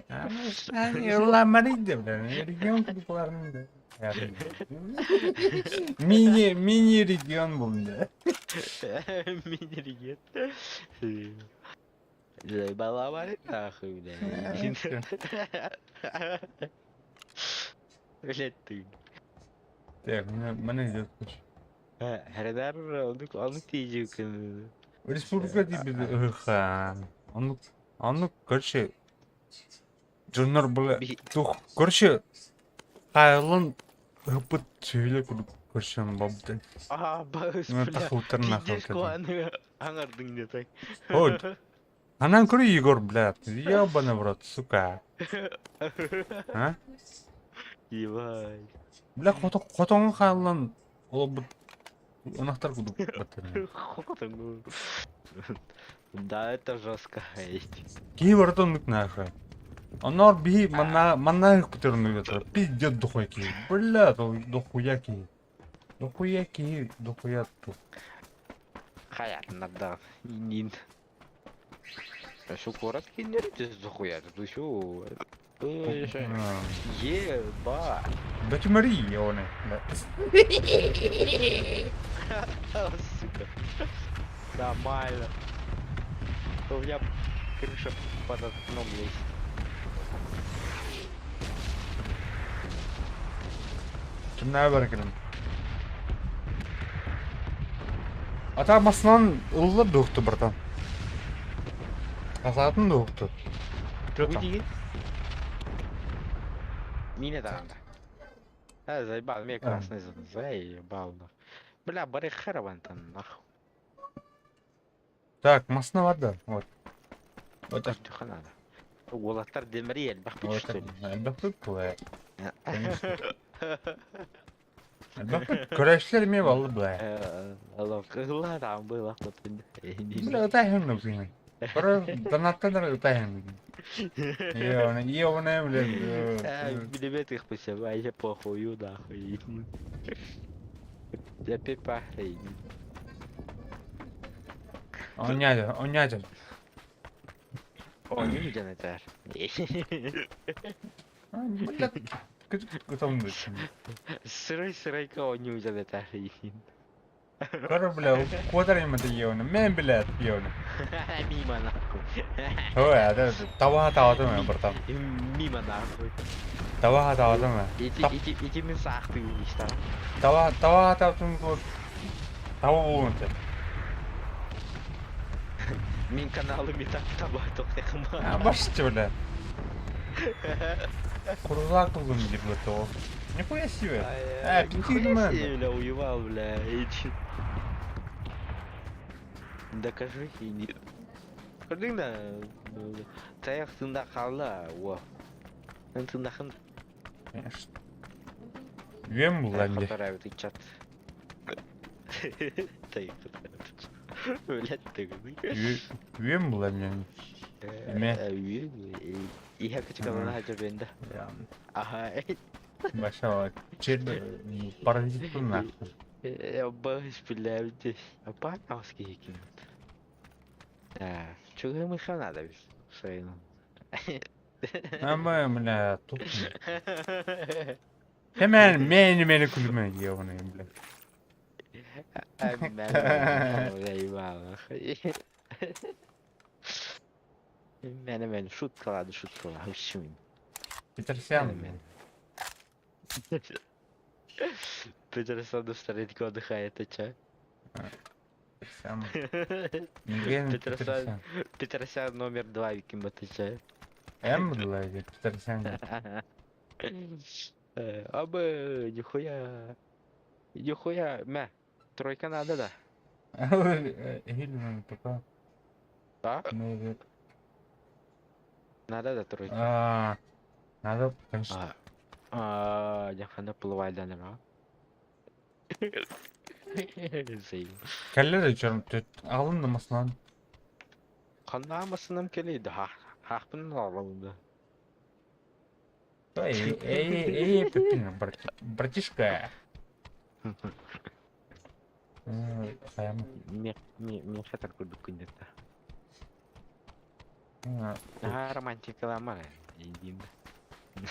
Ламаринде, бля, регион купларында. Мини, мини регион был, да. Мини регион. Заебала нахуй, бля. Блядь, ты. Так, меня идет куча. Хредар, он тиджик. Республика тебе, ха. Он, он, короче, Джоннор было, тух, короче, Кайлон хыпыт сүйле курдук көрсөм бабды. А, бабыс, Ну, бля. тахутар нахуй. Пиздец, аны аңардың не так. Ой, Анан көрү Егор, блядь, ебаный в рот, сука. А? Ебать. Бля, хотоңун хаалан олобут ынахтар кудук баттыр. Хотоңу. Да, это жестко. Киһи барыта оннук нахуй. Онноор биһи манна манна ыһыкпытырын ыгытар. Пиздец дохуя киһи. Бля, дохуя киһи. Дохуя киһи, дохуя ту. Хаятын да. Нин. Şu город киндер дохуя. Ты шо? Еба. Бэтимари, оны. Сука. Нормально. У меня крыша под окном лезет. Кимнää бәркелем. Ата масынан ыллар дуохту, братан. Асатын дуохту. Чё там? Уйди. Мина да. А, заебал, меня красный заебал. нах. Бля, бары херован там, нахуй. Так, масына бар да. Вот. Вот так. Тихо надо. Уолаттар демири элбэх Вот что так. ли? Элбэх бля. Конечно. Элбэх көрәшлер ме баллы бля. Алло, кыла там было. Бля, ата хем нөксүн. Бары донаттан эрэ ытайын. Ебаный, ебаный, блин. Билбэт ыхпыса, вообще похую нахуй. Я пипахрей. Оонньоотун, оонньоотун. Оонньуу дьон этэр. Сырай-сырайка оонньуу дьон этэр. Көр, бля, куотар имата ебаный. Мен, блядь, ебаный. Мимо нахуй. Ой, это таба таба братан. Мимо нахуй. Таба таба Ити ити ити мин саахтыы истар. Таба таба таба таба буолун Мин каналым и так таба тохтехма. Башчы, бля. Курзак кылгым дип то. Нихуя себе. Э, Нихуя себе, бля, уебал, бля. Докажи и не... Көрдүң да, таяқ тында қалды, о. Мен тындақын. Конечно. Үем булан де. Которая чат. Таяқ Блядь, ты. Үем булан мен. Эме. Үем. Иһэ кычкалана хача бенда. Аха. Баша, чер паразит нахуй. Баш, блядь, Апатовский кинут. Да, чего мы надо своим. Ама, бля, тут. Hemen мени мени күлүмө ебаный, бля. Мене мен шуткалады, шуткалады, шүн. Петросян. Петросян на отдыхает, а чё? Петросян. Петросян. Петросян номер 2 виким отвечает. М, блядь, Петросян. Абы, нихуя. Нихуя, мә, тройка надо, да? Хилмен пока. А? Надо, да, тройка. А, надо, конечно. А, я плывайданара. Кэллэр өчөрүм алын намасынан. Ханнаамасынан келейді, хахпын алынды. Эй, эй, эй, пепин, братишка. Мен хатар көрдік күндерді. А, романтикаламар, индим.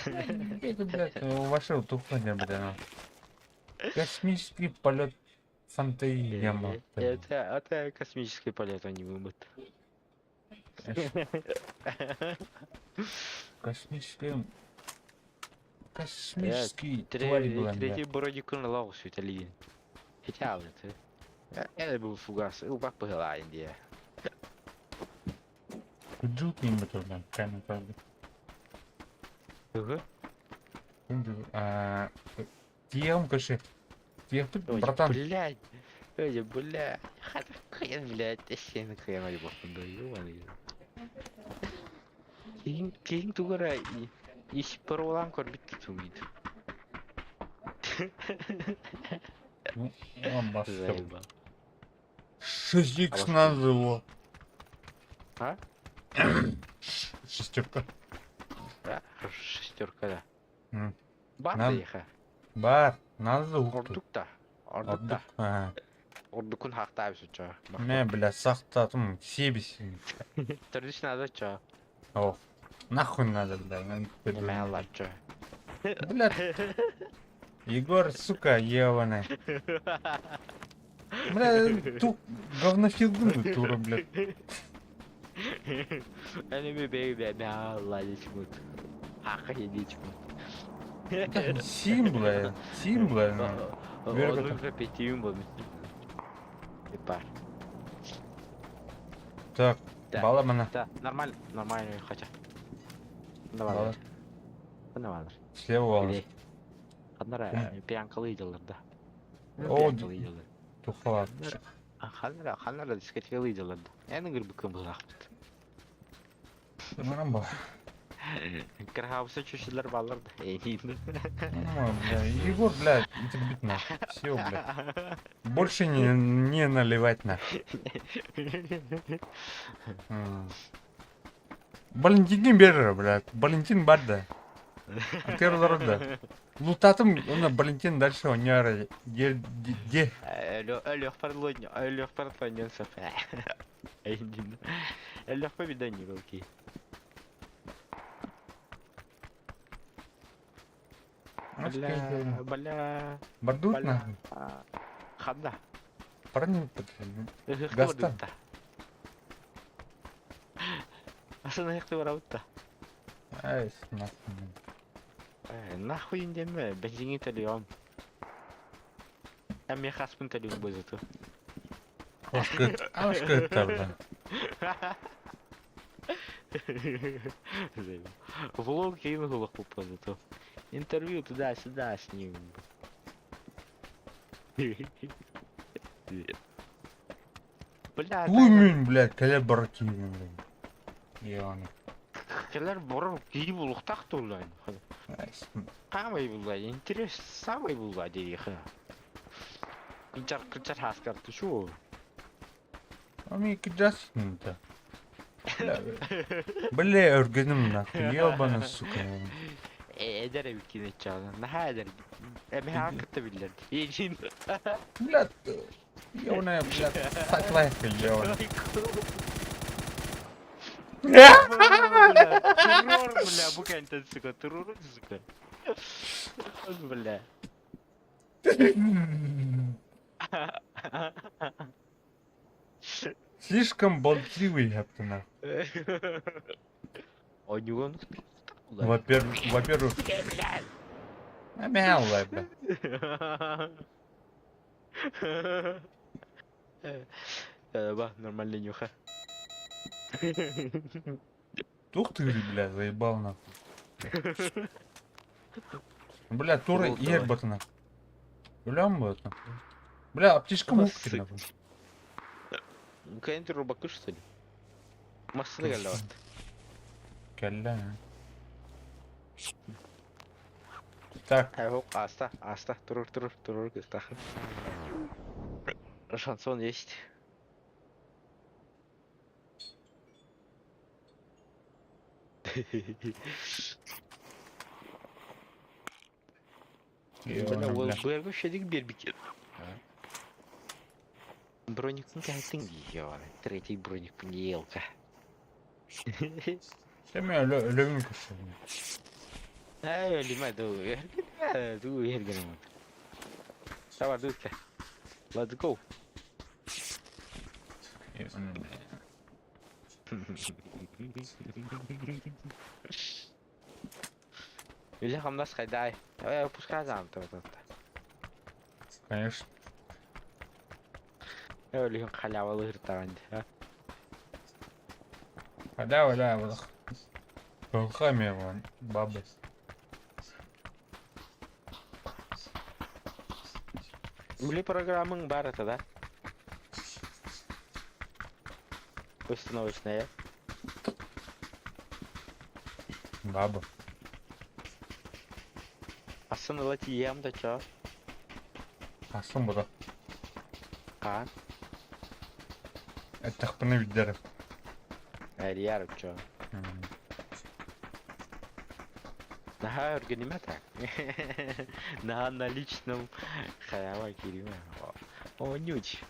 Это, блядь, вошел тухлый, блядь. Космический полет Фантазия. Это космический полет, а не вымыт. Космический... Космический тварь была. Третий броник на лаус Италии. Хотя это. Это был фугас. Убак пыгала Индия. Күджут ним бутылдан, кәне правда. Угу. Тием, короче. Тием, братан. Блядь. Ой, бля. Хата хрен, блядь. Сен хрен альбом да ёбаный. Киин киин тугара ис паролан корбит тумит. Он басты. 6х надо его. А? Шестерка. Да, шестерка, да. Бар Нам- да Бар, надо Ордукта. Ордукта. Ордукун хактаабыс уча. Мэ, бля, сахтатым, себись. Төрдүс надо чо. О, нахуй надо, бля. Неме алар чо. Бля. Егор, сука, ебаный. Бля, ту говнофилгун тура, бля. Энеми бейби, мэ алла дичмут. Хака едичмут. Сим, бля, сим, бля. Onun repetiyum bu. Бар. Так, бала мана. Да, нормально, нормально, хотя. Давай. Давай. Слева волос. Ханара пиянкалы идалар да. О, тухала. Ханара, ханара дискотекалы идалар да. Эни гырбыкын булахпыт. Нормально. Крахауса чучелар баллар да. Ну, бля, Егор, блядь, итирбит нахуй. Все, блядь. Больше не наливать нахуй. М. Валентин берер, блядь. Валентин бар да. Атыыр да. Лутатым, уонна Валентин дальше оонньоор де де Өлүөхпэр тонньон сөп. Өлүөхпэ бидонньук окей. Бля, бля, Бардут бля. нахуй. Ханна. Парни, Ыһыахта Гастан. барбытта. Асан ыһыахта барабытта. Ай, нахуй. Нахуй диэмэ, бензиҥи төлүөҕүм. Эмиэ хаспын төлүүм бузуту. Ашка ыттарда. Влог киин уһулуохпут бузуту. Интервью туда-сюда с ним. Бля, Уй, блядь, кэлэр бара киирин, блядь. Ебаный. Кэлэр бора киһи булуохтаах туоллаан. Хаамай булла, интерес самый булла диэхэ. Кынчар кынчар хааскар тушуу. Ами кыдьасын-то. Бля, өргөнүм нахуй, ебаный, сука. Эдэр эбиккин ыччаҕына. Наһаа эдэр. Эмиэ кытта биллэр. Иин. Блядь, ебаная, блядь, саклайка, ебаный. Террор, бля, бу кэнтэн, сука, террор, сука. Бля. Слишком болтливый, ёпта, нахуй. Ойнугон. Во-первых, Амялай, бля. Ба, нормальный нюха. Тух ты, бля, заебал нахуй. Бля, тура Бол, иэр давай. батына. Үлэм будет нахуй. Бля, аптечка мук Сука. нахуй. Кэнти рубаку что ли? Массыны кэллэбат. Кэллэ. Так, Айхок, аста, аста, турур, турур, турур, кыстах. Шансон есть. Бля, ебаный, ол бля. бэргэ шедик бербикер. Броник кәйтің ебаный. Третий броник елка. Сэмэ өлөбүн көрсөбүн. Эй, лима ду, ду эргенем. Давай, дуйка. Let's go. Ебаный, бля. Үлэ хамнас хайдай. Давай пускай зам то то. Конечно. Өлүн халявалы ыртаган. Да, да, вот. Руками вон, бабы. Үлэ программың бар это, да? Установочная. Баба. Асын ыла тиийэм да чо. Асын була. Хаан. Эттэхпинэ билдэрим. Эрийэр чо. Наһаа өргүнүмэ так. Наһаа наличном халява кииримэ. О, нють.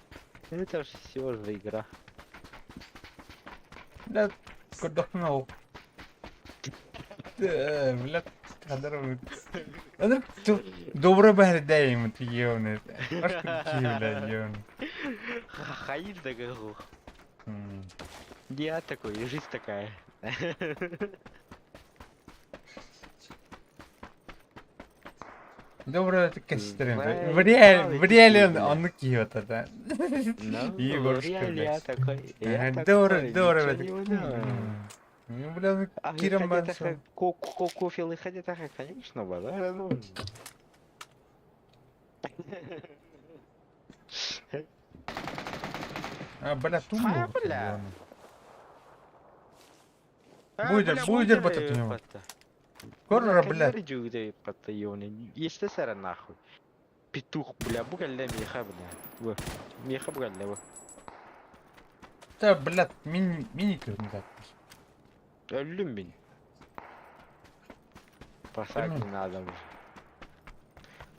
Это ж всего же игра. Бля, көрдөхпүнэ ол. Бля, хадара Добро бәрдэйм ты ебаный. Аж какие, бля, ебаный. Хаир такой. Я такой, и жизнь такая. Добро это костерин. Бля, В реале, в реале бля. он киет это. Ну, Егорушка, в реале я блядь. такой, я Дорого, такой, дорого. ничего не буду. Ну, бля, ну, А Кирам выходи Бансо. так, кофе выходи так, конечно, базар, ну. А, бля, тумба. А, бля. Буйдер, буйдер батат у него. Корра, блядь. Есть сара нахуй. Петух, бля, бу кэллэ миэхэ, бля. Бу. Миэхэ бу кэллэ, бу. Да, блядь, мини, мини не так. Өллүм мин. Спасать не надо уже.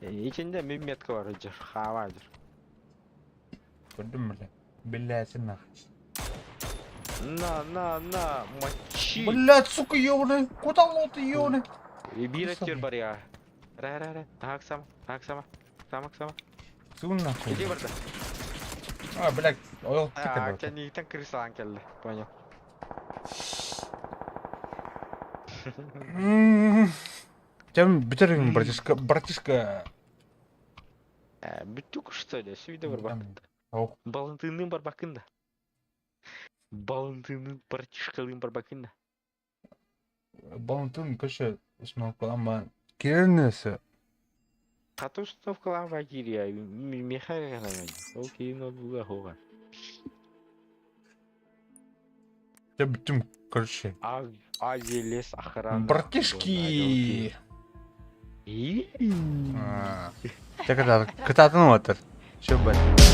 Итинде мин метка бар дьэр, хаама дьэр. Көрдүм, блядь. Блядь, нахуй. На, на, на, мочи. Блядь, сука, ёбаный. Куда лоты, ёбаный? Биир өттүгэр барыа. Ра, ра, ра. Так сама, так сама. Самак, сама. Суун нахуй. Иди барда. А, блядь, ойол А, кэнниттэн крысалаан кэллэ. Понял. Тем бүтэр братишка, братишка. Бүттүк что ли? Сүйдө барбакын да. Ох. Балынтыынныын барбакын да. Балынтыынныын братишкалыын барбакын да. Балынтыын көшө установкаланма киренесе. Хата установкалаан киирия. Миэхэ Ол киин ол буга хоға. Я бүттүм, короче. Азия лес охрана. Братишки! И Чэ, кытаатын отыр. Чё, бать?